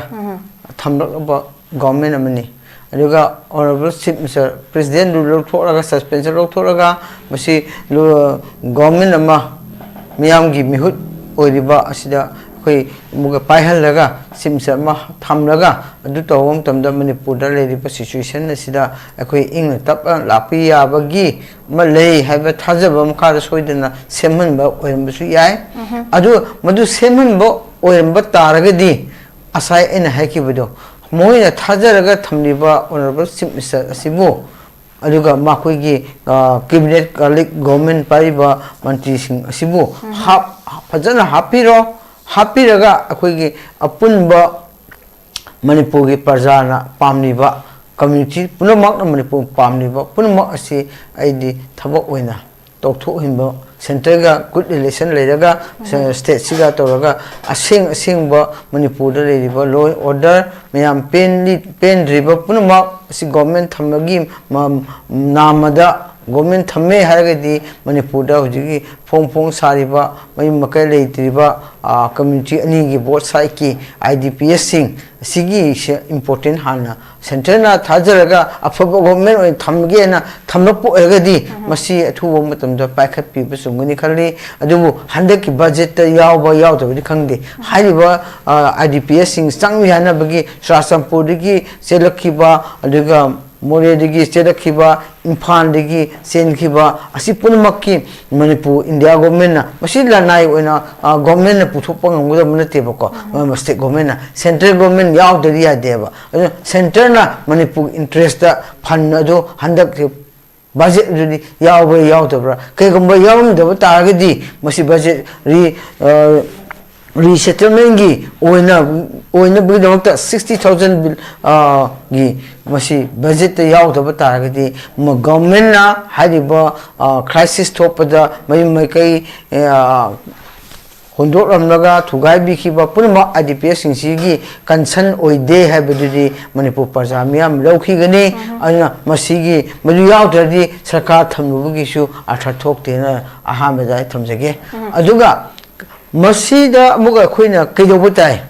ꯊꯝꯂꯛꯂꯕ ꯒꯣꯔꯃꯦꯟ ꯑꯃꯅꯤ꯫ ꯑꯗꯨꯒ ꯑꯣꯅꯔꯦꯕꯜ ꯆꯤꯐ ꯃꯤꯅꯤꯁꯇꯔ, ꯄ꯭ꯔꯦꯁꯤꯗꯦꯟꯗꯨ ꯂꯧꯊꯣꯛꯂꯒ, ꯁꯁꯄꯦꯟꯁꯟ ꯂꯧꯊꯣꯛꯂꯒ, ꯃꯁꯤ ꯂꯣ-, ꯒꯣꯔꯃꯦꯟ ꯑꯃ ꯃꯤꯌꯥꯝꯒꯤ ꯃꯤꯍꯨꯠ ꯑꯣꯏꯔꯤꯕ ꯑꯁꯤꯗ ꯑꯩꯈꯣꯏ ꯑꯃꯨꯛꯀ ꯄꯥꯏꯍꯜꯂꯒ, ꯆꯤꯐ ꯃꯤꯅꯤꯁꯇꯔ ꯑꯃ ꯊꯝꯂꯒ, ꯑꯗꯨ ꯇꯧꯕ ꯃꯇꯝꯗ ꯃꯅꯤꯄꯨꯔꯗ ꯂꯩꯔꯤꯕ ꯁꯤꯆꯨꯋꯦꯁꯟ ꯑꯁꯤꯗ ꯑꯩꯈꯣꯏ ꯏꯪꯅ ꯇꯞꯅ ꯂꯥꯛꯄ ꯌꯥꯕꯒꯤ ꯑꯃ ꯂꯩ ꯍꯥꯏꯕ ꯊꯥꯖꯕ ꯃꯈꯥꯗ ꯁꯣꯏꯗꯅ ꯁꯦꯝꯍꯟꯕ ꯑꯣꯏꯔꯝꯕꯁꯨ ꯌꯥꯏ꯫ ꯑꯗꯨ ꯃꯗꯨ ꯁꯦꯝꯍꯟꯕ ꯑꯣꯏꯔꯝꯕ ꯇꯥꯔꯒꯗꯤ, ꯉꯁꯥꯏ ꯑꯩꯅ ꯍꯥꯏꯈꯤꯕꯗꯣ, ꯃꯣꯏꯅ ꯊꯥꯖꯔꯒ ꯊꯝꯂꯤꯕ ꯑꯣꯅꯔꯦꯕꯜ ꯆꯤꯐ ꯃꯤꯅꯤꯁꯇꯔ ꯑꯁꯤꯕꯨ, ꯑꯗꯨꯒ ꯃꯈꯣꯏꯒꯤ, ꯑ, ꯀꯦꯕꯤꯅꯦꯠ ꯀꯂꯤꯛ ꯒꯣꯔꯃꯦꯟ ꯄꯥꯏꯔꯤꯕ ꯃꯟꯇ꯭ꯔꯤꯁꯤꯡ ꯑꯁꯤꯕꯨ ꯍꯥꯞ-, ꯐꯖꯅ ꯍꯥꯞꯄꯤꯔꯣ꯫ ꯍꯥꯞꯄꯤꯔꯒ ꯑꯩꯈꯣꯏꯒꯤ ꯑꯄꯨꯟꯕ ꯃꯅꯤꯄꯨꯔꯒꯤ ꯄ꯭ꯔꯖꯥꯅ ꯄꯥꯝꯂꯤꯕ, ꯀꯝꯃ꯭ꯌꯨꯅꯤꯇꯤ ꯄꯨꯝꯅꯃꯛꯅ ꯃꯅꯤꯄꯨꯔ ꯄꯥꯝꯂꯤꯕ ꯄꯨꯝꯅꯃꯛ ꯑꯁꯤ ꯑꯩꯗꯤ ꯊꯕꯛ ꯑꯣꯏꯅ ꯇꯧꯊꯣꯛꯍꯟꯕ, ꯁꯦꯟꯇꯔꯒ ꯒꯨꯗ ꯔꯤꯂꯦꯁꯟ ꯂꯩꯔꯒ, ꯁ-, ꯁ꯭ꯇꯦꯠꯁꯤꯒ ꯇꯧꯔꯒ ꯑꯁꯦꯡ ꯑꯁꯦꯡꯕ ꯃꯅꯤꯄꯨꯔꯗ ꯂꯩꯔꯤꯕ ꯂꯣ ꯑꯦꯟ ꯑꯣꯔꯗꯔ, ꯃꯌꯥꯝ ꯄꯦꯟꯂꯤ-, ꯄꯦꯟꯗ꯭ꯔꯤꯕ ꯄꯨꯝꯅꯃꯛ ꯑꯁꯤ ꯒꯣꯔꯃꯦꯟ ꯊꯝꯕꯒꯤ ꯃ-, ꯅꯥꯝꯃꯗ ꯒꯣꯔꯃꯦꯟ ꯊꯝꯃꯦ ꯍꯥꯏꯔꯒꯗꯤ ꯃꯅꯤꯄꯨꯔꯗ ꯍꯧꯖꯤꯛꯀꯤ ꯐꯣꯡ ꯐꯣꯡ ꯁꯥꯔꯤꯕ ꯃꯌꯨꯝ ꯃꯀꯩ ꯂꯩꯇ꯭ꯔꯤꯕ ꯀꯝꯃ꯭ꯌꯨꯅꯤꯇꯤ ꯑꯅꯤꯒꯤ boat ꯁꯥꯏꯠꯀꯤ I D P ꯑꯦꯁꯁꯤꯡ ꯑꯁꯤꯒꯤꯁꯦ important ꯍꯥꯟꯅ ꯁꯦꯟꯇ꯭ꯔꯦꯜꯅ ꯊꯥꯖꯔꯒ ꯑꯐꯕ ꯒꯣꯔꯃꯦꯟ ꯑꯣꯏꯅ ꯊꯝꯒꯦꯅ ꯊꯝꯂꯛꯄ ꯑꯣꯏꯔꯒꯗꯤ ꯃꯁꯤ ꯑꯊꯨꯕ ꯃꯇꯝꯗ ꯄꯥꯏꯈꯠꯄꯤꯕ ꯆꯨꯝꯒꯅꯤ ꯈꯜꯂꯤ꯫ ꯑꯗꯨꯕꯨ ꯍꯟꯗꯛꯀꯤ ꯕꯖꯦꯠꯇ ꯌꯥꯎꯕ ꯌꯥꯎꯗꯕꯗꯤ ꯈꯪꯗꯦ꯫ ꯍꯥꯏꯔꯤꯕ ꯑꯥꯏ ꯗꯤ ꯄꯤ ꯑꯦꯁꯁꯤꯡ ꯆꯪꯃꯤꯟꯅꯅꯕꯒꯤ ꯆꯨꯔꯥꯆꯥꯟꯄꯨꯔꯗꯒꯤ ꯆꯦꯜꯂꯛꯈꯤꯕ, ꯑꯗꯨꯒ ꯃꯣꯔꯦꯗꯒꯤ ꯆꯦꯜꯂꯛꯈꯤꯕ, ꯏꯝꯐꯥꯜꯗꯒꯤ ꯆꯦꯟꯈꯤꯕ ꯑꯁꯤ ꯄꯨꯝꯅꯃꯛꯀꯤ ꯃꯅꯤꯄꯨꯔ ꯏꯟꯗꯤꯌꯥ ꯒꯣꯔꯃꯦꯟꯅ, ꯃꯁꯤ ꯂꯅꯥꯏ ꯑꯣꯏꯅ ꯒꯣꯔꯃꯦꯟꯅ ꯄꯨꯊꯣꯛꯄ ꯉꯝꯒꯗꯕ ꯅꯠꯇꯦꯕꯀꯣ, ꯁ꯭ꯇꯦꯠ ꯒꯣꯔꯃꯦꯟꯅ, ꯁꯦꯟꯇ꯭ꯔꯦꯜ ꯒꯣꯔꯃꯦꯟ ꯌꯥꯎꯗ꯭ꯔꯗꯤ ꯌꯥꯗꯦꯕ꯫ ꯑꯗꯨꯅ ꯁꯦꯟꯇ꯭ꯔꯅ ꯃꯅꯤꯄꯨꯔꯒꯤ ꯏꯟꯇꯔꯦꯁꯇ ꯐꯟ ꯑꯗꯨ ꯍꯟꯗꯛ ꯕꯖꯦꯠ ꯑꯗꯨꯗꯤ ꯌꯥꯎꯕ꯭ꯔꯥ ꯌꯥꯎꯗꯕ꯭ꯔꯥ? ꯀꯩꯒꯨꯝꯕ ꯌꯥꯎꯔꯝꯗꯕ ꯇꯥꯔꯒꯗꯤ ꯃꯁꯤ ꯕꯖꯦꯠ ꯔꯤ ꯔꯤꯁꯦꯇꯜꯃꯦꯟꯒꯤ ꯑꯣꯏꯅ, ꯑꯣꯏꯅꯕꯒꯤꯗꯃꯛꯇ ꯁꯤꯛꯁꯇꯤ ꯊꯥꯎꯖꯟ ꯒꯤ ꯃꯁꯤ ꯕꯖꯦꯠꯇ ꯌꯥꯎꯗꯕ ꯇꯥꯔꯒꯗꯤ ꯒꯚꯔꯟꯃꯦꯟꯅ ꯍꯥꯏꯔꯤꯕ ꯀ꯭ꯔꯥꯏꯁꯤꯁ ꯊꯣꯛꯄꯗ ꯃꯌꯨꯝ ꯃꯀꯩ ꯍꯨꯟꯗꯣꯛꯂꯝꯂꯒ ꯊꯨꯒꯥꯏꯕꯤꯈꯤꯕ ꯄꯨꯝꯅꯃꯛ ꯑꯥꯏ ꯗꯤ ꯄꯤ ꯑꯦꯁꯁꯤꯡꯁꯤꯒꯤ ꯀꯟꯁꯔꯟ ꯑꯣꯏꯗꯦ ꯍꯥꯏꯕꯗꯨꯗꯤ ꯃꯅꯤꯄꯨꯔ ꯄ꯭ꯔꯖꯥ ꯃꯤꯌꯥꯝ ꯂꯧꯈꯤꯒꯅꯤ꯫ ꯑꯗꯨꯅ ꯃꯁꯤꯒꯤ, ꯃꯗꯨ ꯌꯥꯎꯗ꯭ꯔꯗꯤ ꯁꯔꯀꯥꯔ ꯊꯝꯂꯨꯕꯒꯤꯁꯨ ꯑꯔꯊ ꯊꯣꯛꯇꯦꯅ ꯑꯍꯥꯟꯕꯗ ꯑꯩ ꯊꯝꯖꯒꯦ꯫ ꯑꯗꯨꯒ ꯃꯁꯤꯗ ꯑꯃꯨꯛ ꯑꯩꯈꯣꯏꯅ ꯀꯩꯗꯧꯕ ꯇꯥꯏ?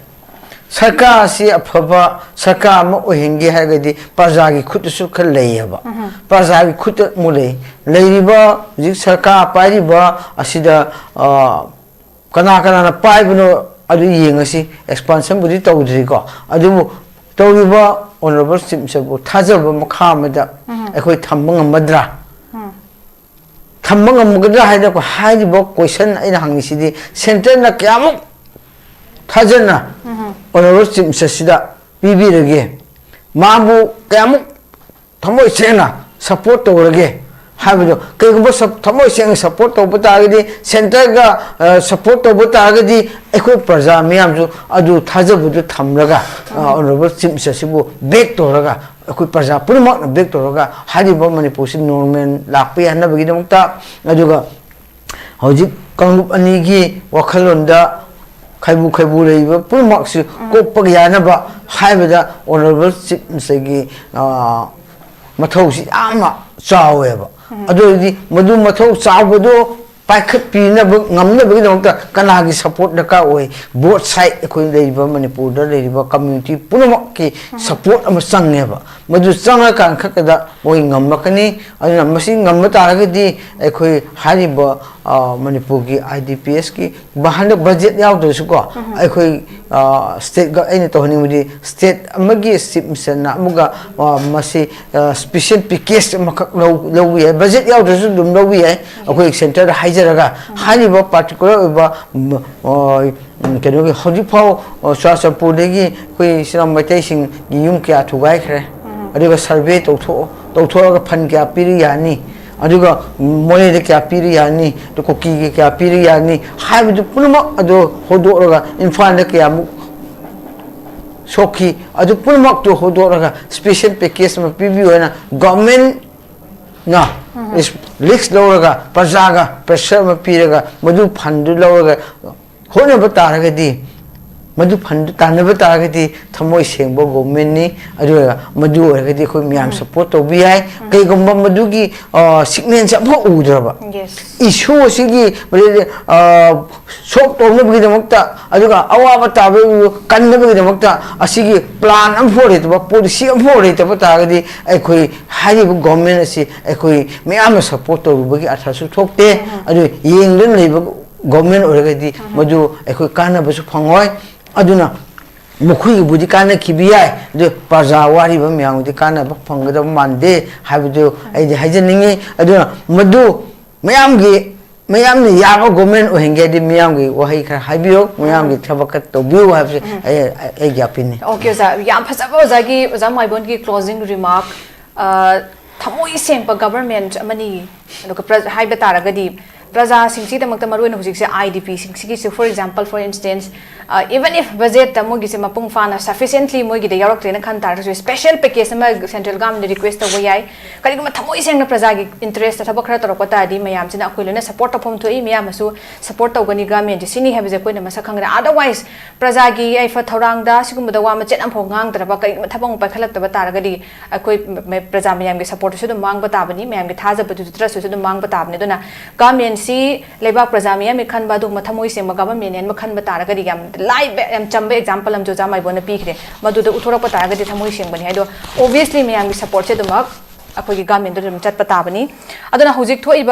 ꯁꯔꯀꯥꯔ ꯑꯁꯤ ꯑꯐꯕ ꯁꯔꯀꯥꯔ ꯑꯃ ꯑꯣꯏꯍꯟꯒꯦ ꯍꯥꯏꯔꯒꯗꯤ ꯄ꯭ꯔꯖꯥꯒꯤ ꯈꯨꯠꯇꯁꯨ ꯈꯔ ꯂꯩꯌꯦꯕ꯫ ꯄ꯭ꯔꯖꯥꯒꯤ ꯈꯨꯠꯇ ꯑꯃꯨꯛ ꯂꯩ꯫ ꯂꯩꯔꯤꯕ ꯍꯧꯖꯤꯛ ꯁꯔꯀꯥꯔ ꯄꯥꯏꯔꯤꯕ ꯑꯁꯤꯗ, ꯑ, ꯀꯅꯥ ꯀꯅꯥꯅ ꯄꯥꯏꯕꯅꯣ ꯑꯗꯨ ꯌꯦꯡꯉꯁꯤ꯫ ꯑꯦꯛꯁꯄꯥꯟꯁꯟꯕꯨꯗꯤ ꯇꯧꯗ꯭ꯔꯤꯀꯣ, ꯑꯗꯨꯕꯨ ꯇꯧꯔꯤꯕ ꯑꯣꯅꯔꯦꯕꯜ ꯆꯤꯐ ꯃꯤꯅꯤꯁꯇꯔꯕꯨ ꯊꯥꯖꯕ ꯃꯈꯥ ꯑꯃꯗ ꯑꯩꯈꯣꯏ ꯊꯝꯕ ꯉꯝꯒꯗ꯭ꯔꯥ? ꯊꯝꯕ ꯉꯝꯒꯗ꯭ꯔꯥ ꯍꯥꯏꯅ ꯍꯥꯏꯔꯤꯕ ꯀꯣꯏꯁꯟ ꯑꯩꯅ ꯍꯪꯉꯤꯁꯤꯗꯤ, ꯁꯦꯟꯇꯔꯅ ꯀꯌꯥꯃꯨꯛ ꯊꯥꯖꯅ ꯑꯣꯅꯔꯦꯕꯜ ꯆꯤꯐ ꯃꯤꯅꯤꯁꯇꯔꯁꯤꯗ ꯄꯤꯕꯤꯔꯒꯦ, ꯃꯥꯕꯨ ꯀꯌꯥꯃꯨꯛ ꯊꯃꯣꯏ ꯁꯦꯡꯅ ꯁꯞꯄꯣꯔꯠ ꯇꯧꯔꯒꯦ ꯍꯥꯏꯕꯗꯣ, ꯀꯩꯒꯨꯝꯕ ꯁꯞ-, ꯊꯃꯣꯏ ꯁꯦꯡꯅ ꯁꯞꯄꯣꯔꯠ ꯇꯧꯕ ꯇꯥꯔꯒꯗꯤ, ꯁꯦꯟꯇꯔꯒ, ꯑ, ꯁꯞꯄꯣꯔꯠ ꯇꯧꯕ ꯇꯥꯔꯒꯗꯤ, ꯑꯩꯈꯣꯏ ꯄ꯭ꯔꯖꯥ ꯃꯤꯌꯥꯝꯁꯨ ꯑꯗꯨ ꯊꯥꯖꯕꯗꯨ ꯊꯝꯂꯒ, ꯑ, ꯑꯣꯅꯔꯦꯕꯜ ꯆꯤꯐ ꯃꯤꯅꯤꯁꯇꯔꯁꯤꯕꯨ ꯕꯦꯛ ꯇꯧꯔꯒ, ꯑꯩꯈꯣꯏ ꯄ꯭ꯔꯖꯥ ꯄꯨꯝꯅꯃꯛꯅ ꯕꯦꯛ ꯇꯧꯔꯒ ꯍꯥꯏꯔꯤꯕ ꯃꯅꯤꯄꯨꯔꯁꯤ ꯅꯣꯔꯃꯦꯜ ꯂꯥꯛꯄ ꯌꯥꯅꯕꯒꯤꯗꯃꯛꯇ, ꯑꯗꯨꯒ ꯍꯧꯖꯤꯛ ꯀꯥꯡꯂꯨꯞ ꯑꯅꯤꯒꯤ ꯋꯥꯈꯜꯂꯣꯟꯗ ꯈꯥꯏꯕꯨ ꯈꯥꯏꯕꯨ ꯂꯩꯕ ꯄꯨꯝꯅꯃꯛꯁꯤ ꯀꯣꯛꯄ ꯌꯥꯅꯕ ꯍꯥꯏꯕꯗ ꯑꯣꯅꯔꯦꯕꯜ ꯆꯤꯐ ꯃꯤꯅꯤꯁꯇꯔꯒꯤ, ꯑ, ꯃꯊꯧꯁꯤ ꯌꯥꯝꯅ ꯆꯥꯎꯋꯦꯕ꯫ ꯑꯗꯨ ꯑꯣꯏꯔꯗꯤ ꯃꯗꯨ ꯃꯊꯧ ꯆꯥꯎꯕꯗꯣ ꯄꯥꯏꯈꯠꯄꯤꯅꯕ ꯉꯝꯅꯕꯒꯤꯗꯃꯛꯇ ꯀꯅꯥꯒꯤ ꯁꯄꯣꯔꯠ ꯗꯔꯀꯥꯔ ꯑꯣꯏ? ꯕꯣꯠ ꯁꯥꯏꯠ ꯑꯩꯈꯣꯏ ꯂꯩꯔꯤꯕ ꯃꯅꯤꯄꯨꯔꯗ ꯂꯩꯔꯤꯕ ꯀꯝꯃ꯭ꯌꯨꯅꯤꯇꯤ ꯄꯨꯝꯅꯃꯛꯀꯤ ꯁꯄꯣꯔꯠ ꯑꯃ ꯆꯪꯉꯦꯕ꯫ ꯃꯗꯨ ꯆꯪꯉꯀꯥꯟ ꯈꯛꯇꯗ ꯃꯣꯏ ꯉꯝꯂꯛꯀꯅꯤ꯫ ꯑꯗꯨꯅ ꯃꯁꯤ ꯉꯝꯕ ꯇꯥꯔꯒꯗꯤ ꯑꯩꯈꯣꯏ ꯍꯥꯏꯔꯤꯕ, ꯑ, ꯃꯅꯤꯄꯨꯔꯒꯤ ꯑꯥꯏ ꯗꯤ ꯄꯤ ꯑꯦꯁꯀꯤ ꯍꯟꯗꯛ ꯕꯖꯦꯠ ꯌꯥꯎꯗ꯭ꯔꯁꯨꯀꯣ, ꯑꯩꯈꯣꯏ, ꯑ, ꯁ꯭ꯇꯦꯠ ꯒ-, ꯑꯩꯅ ꯇꯧꯍꯟꯅꯤꯡꯕꯗꯤ ꯁ꯭ꯇꯦꯠ ꯑꯃꯒꯤ ꯆꯤꯐ ꯃꯤꯅꯤꯁꯇꯔꯅ ꯑꯃꯒ, ꯑ, ꯃꯁꯤ, ꯑ, ꯁ꯭ꯄꯦꯁꯦꯜ ꯄꯦꯀꯦꯖ ꯑꯃꯈꯛ ꯂꯧ-, ꯂꯧꯕ ꯌꯥꯏ꯫ ꯕꯖꯦꯠ ꯌꯥꯎꯗ꯭ꯔꯁꯨ ꯑꯗꯨꯝ ꯂꯧꯕ ꯌꯥꯏ꯫ ꯑꯩꯈꯣꯏ ꯁꯦꯟꯇꯔꯗ ꯍꯥꯏꯖꯔꯒ ꯍꯥꯏꯔꯤꯕ ꯄꯥꯔꯇꯤꯀꯨꯂꯔ ꯑꯣꯏꯕ, ꯎꯝ, ꯑ, ꯎꯝ, ꯀꯩꯅꯣꯒꯤ ꯍꯧꯖꯤꯛ ꯐꯥꯎ, ꯑ, ꯆꯨꯔꯥꯆꯥꯟꯄꯨꯔꯗꯒꯤ ꯑꯩꯈꯣꯏ ꯏꯆꯤꯜ ꯏꯅꯥꯎ ꯃꯩꯇꯩꯁꯤꯡꯒꯤ ꯌꯨꯝ ꯀꯌꯥ ꯊꯨꯒꯥꯏꯈ꯭ꯔꯦ, ꯑꯗꯨꯒ ꯁꯔꯚꯦ ꯇꯧꯊꯣꯛꯑꯣ, ꯇꯧꯊꯣꯛꯑꯒ ꯐꯟ ꯀꯌꯥ ꯄꯤꯔꯤ ꯌꯥꯅꯤ, ꯑꯗꯨꯒ ꯃꯣꯔꯦꯗ ꯀꯌꯥ ꯄꯤꯔꯤ ꯌꯥꯅꯤ, ꯑꯗꯨ ꯀꯨꯀꯤꯒꯤ ꯀꯌꯥ ꯄꯤꯔꯤ ꯌꯥꯅꯤ ꯍꯥꯏꯕꯗꯨ ꯄꯨꯝꯅꯃꯛ ꯑꯗꯨ ꯍꯣꯗꯣꯛꯂꯒ ꯏꯝꯐꯥꯜꯗ ꯀꯌꯥꯃꯨꯛ ꯁꯣꯛꯈꯤ, ꯑꯗꯨ ꯄꯨꯝꯅꯃꯛꯇꯨ ꯍꯣꯗꯣꯛꯂꯒ ꯁ꯭ꯄꯦꯁꯦꯜ ꯄꯦꯀꯦꯖ ꯑꯃ ꯄꯤꯕꯤꯌꯨ ꯍꯥꯏꯅ ꯒꯚꯔꯟꯃꯦꯟꯅ ꯔꯤꯁ-, ꯔꯤꯁꯛ ꯂꯧꯔꯒ ꯄ꯭ꯔꯖꯥꯒ ꯄ꯭ꯔꯦꯁꯔ ꯑꯃ ꯄꯤꯔꯒ ꯃꯗꯨ ꯐꯟꯗꯨ ꯂꯧꯔꯒ ꯍꯣꯠꯅꯕ ꯇꯥꯔꯒꯗꯤ, ꯃꯗꯨ ꯐꯟꯗꯨ ꯇꯥꯟꯅꯕ ꯇꯥꯔꯒꯗꯤ ꯊꯃꯣꯏ ꯁꯦꯡꯕ ꯒꯣꯚꯔꯟꯃꯦꯟꯅꯤ꯫ ꯑꯗꯨꯒ ꯃꯗꯨ ꯑꯣꯏꯔꯒꯗꯤ ꯑꯩꯈꯣꯏ ꯃꯌꯥꯝ ꯁꯄꯣꯔꯠ ꯇꯧꯕ ꯌꯥꯏ꯫ ꯀꯩꯒꯨꯝꯕ ꯃꯗꯨꯒꯤ, ꯑ, ꯁꯤꯒꯅꯦꯜꯁꯦ ꯑꯃꯐꯥꯎ ꯎꯗ꯭ꯔꯕ, ꯏꯁꯨ ꯑꯁꯤꯒꯤ, ꯑ, ꯁꯣꯜꯕ ꯇꯧꯅꯕꯒꯤꯗꯃꯛꯇ, ꯑꯗꯨꯒ ꯑꯋꯥꯕ ꯇꯥꯕ ꯀꯟꯅꯕꯒꯤꯗꯃꯛꯇ ꯑꯁꯤꯒꯤ ꯄ꯭ꯂꯥꯟ ꯑꯃꯐꯥꯎ ꯂꯩꯇꯕ, ꯄꯣꯂꯤꯁꯤ ꯑꯃꯐꯥꯎ ꯂꯩꯇꯕ ꯇꯥꯔꯒꯗꯤ ꯑꯩꯈꯣꯏ ꯍꯥꯏꯔꯤꯕ ꯒꯣꯚꯔꯟꯃꯦꯟ ꯑꯁꯤ ꯑꯩꯈꯣꯏ ꯃꯌꯥꯝꯅ ꯁꯄꯣꯔꯠ ꯇꯧꯔꯨꯕꯒꯤ ꯑꯔꯊꯁꯨ ꯊꯣꯛꯇꯦ꯫ ꯑꯗꯨ ꯌꯦꯡꯗꯨꯅ ꯂꯩꯕ ꯒꯣꯚꯔꯟꯃꯦꯟ ꯑꯣꯏꯔꯒꯗꯤ ꯃꯗꯨ ꯑꯩꯈꯣꯏ ꯀꯥꯟꯅꯕꯁꯨ ꯐꯪꯉꯣꯏ꯫ ꯑꯗꯨꯅ ꯃꯈꯣꯏꯒꯤꯕꯨꯗꯤ ꯀꯥꯟꯅꯈꯤꯕ ꯌꯥꯏ, ꯑꯗꯨ ꯄ꯭ꯔꯖꯥ ꯋꯥꯔꯤꯕ ꯃꯌꯥꯝꯒꯤꯗꯤ ꯀꯥꯟꯅꯕ ꯐꯪꯒꯗꯕ ꯃꯥꯟꯗꯦ ꯍꯥꯏꯕꯗꯨ ꯑꯩꯗꯤ ꯍꯥꯏꯖꯅꯤꯡꯉꯤ꯫ ꯑꯗꯨꯅ ꯃꯗꯨ ꯃꯌꯥꯝꯒꯤ, ꯃꯌꯥꯝꯅ ꯌꯥꯕ ꯒꯣꯚꯔꯟꯃꯦꯟ ꯑꯣꯏꯍꯟꯒꯦ ꯍꯥꯏꯗꯤ ꯃꯌꯥꯝꯒꯤ ꯋꯥꯍꯩ ꯈꯔ ꯍꯥꯏꯕꯤꯌꯨ, ꯃꯌꯥꯝꯒꯤ ꯊꯕꯛ ꯈꯔ ꯇꯧꯕꯤꯌꯨ ꯍꯥꯏꯕꯁꯦ ꯑꯩ, ꯑꯩꯒꯤ ꯑꯄꯤꯜꯅꯤ꯫ ꯑꯣꯀꯦ ꯑꯣꯖꯥ, ꯌꯥꯝ ꯐꯖꯕ ꯑꯣꯖꯥꯒꯤ, ꯑꯣꯖꯥ ꯃꯥꯏꯕꯣꯟꯒꯤ ꯀ꯭ꯂꯣꯖꯤꯡ ꯔꯤꯃꯥꯔꯛ꯫ ꯑ, ꯊꯃꯣꯏ ꯁꯦꯡꯕ ꯒꯚꯔꯟꯃꯦꯟ ꯑꯃꯅꯤ, ꯑꯗꯨꯒ ꯄ꯭ꯔ-, ꯍꯥꯏꯕ ꯇꯥꯔꯒꯗꯤ ꯄ꯭ꯔꯖꯥꯁꯤꯡꯁꯤꯒꯤꯗꯃꯛꯇ ꯃꯔꯨꯑꯣꯏꯅ ꯍꯧꯖꯤꯛꯁꯦ IDP ꯁꯤꯡꯁꯤꯒꯤꯁꯨ, for example, for instance, even if budget ꯇ ꯃꯣꯏꯒꯤꯁꯦ ꯃꯄꯨꯡ ꯐꯥꯅ sufficiently ꯃꯣꯏꯒꯤꯗ ꯌꯥꯎꯔꯛꯇ꯭ꯔꯦꯅ ꯈꯟ ꯇꯥꯔꯒꯁꯨ, special package ꯑꯃ central government ꯗ request ꯇꯧꯕ ꯌꯥꯏ꯫ ꯀꯔꯤꯒꯨꯝꯕ ꯊꯃꯣꯏ ꯁꯦꯡꯅ ꯄ꯭ꯔꯖꯥꯒꯤ interest ꯇ ꯊꯕꯛ ꯈꯔ ꯇꯧꯔꯛꯄ ꯇꯥꯔꯗꯤ, ꯃꯌꯥꯝꯁꯤꯅ ꯑꯩꯈꯣꯏ ꯂꯣꯏꯅ support ꯇꯧꯐꯝ ꯊꯣꯛꯏ, ꯃꯌꯥꯝꯅꯁꯨ support ꯇꯧꯒꯅꯤ government ꯁꯦ, ꯁꯤꯅꯤ ꯍꯥꯏꯕꯁꯦ ꯑꯩꯈꯣꯏꯅ ꯃꯁꯛ ꯈꯪꯒꯅꯤ꯫ Otherwise, ꯄ꯭ꯔꯖꯥꯒꯤ ꯌꯥꯏꯐ ꯊꯧꯔꯥꯡꯗ ꯁꯤꯒꯨꯝꯕꯗ ꯋꯥ ꯃꯆꯦꯠ ꯑꯃꯐꯥꯎ ꯉꯥꯡꯗ꯭ꯔꯕ, ꯀꯔꯤꯒꯨꯝꯕ ꯊꯕꯛ ꯑꯃ ꯄꯥꯏꯈꯠꯂꯛꯇꯕ ꯇꯥꯔꯒꯗꯤ, ꯑꯩꯈꯣꯏ ꯃ-, ꯃ-, ꯄ꯭ꯔꯖꯥ ꯃꯌꯥꯝꯒꯤ support ꯁꯨ ꯑꯗꯨꯝ ꯃꯥꯡꯕ ꯇꯥꯕꯅꯤ, ꯃꯌꯥꯝꯒꯤ ꯊꯥꯖꯕꯗꯨꯁꯨ, trust ꯁꯨ ꯑꯗꯨꯝ ꯃꯥꯡꯕ ꯇꯥꯕꯅꯤ꯫ ꯑꯗꯨꯅ government ꯁꯤ ꯂꯩꯕꯥꯛ ꯄ꯭ꯔꯖꯥ ꯃꯤꯌꯥꯝꯒꯤ ꯈꯟꯕ ꯑꯗꯨꯒꯨꯝꯕ ꯊꯃꯣꯏ ꯁꯦꯡꯕ government ꯅꯦ ꯑꯃ ꯈꯟꯕ ꯇꯥꯔꯒꯗꯤ, ꯌꯥꯝ ꯂꯥꯏꯕ, ꯌꯥꯝ ꯆꯝꯕ example ꯑꯃꯁꯨ ꯑꯣꯖꯥ ꯃꯥꯏꯕꯣꯟꯅ ꯄꯤꯈ꯭ꯔꯦ, ꯃꯗꯨꯗ ꯎꯠꯊꯣꯔꯛꯄ ꯇꯥꯔꯒꯗꯤ ꯊꯃꯣꯏ ꯁꯦꯡꯕꯅꯤ ꯍꯥꯏꯗꯣ꯫ Obviously, ꯃꯌꯥꯝꯒꯤ support ꯁꯦ ꯑꯗꯨꯃꯛ ꯑꯩꯈꯣꯏꯒꯤ government ꯇ ꯑꯗꯨꯝ ꯆꯠꯄ ꯇꯥꯕꯅꯤ꯫ ꯑꯗꯨꯅ ꯍꯧꯖꯤꯛ ꯊꯣꯛꯏꯕ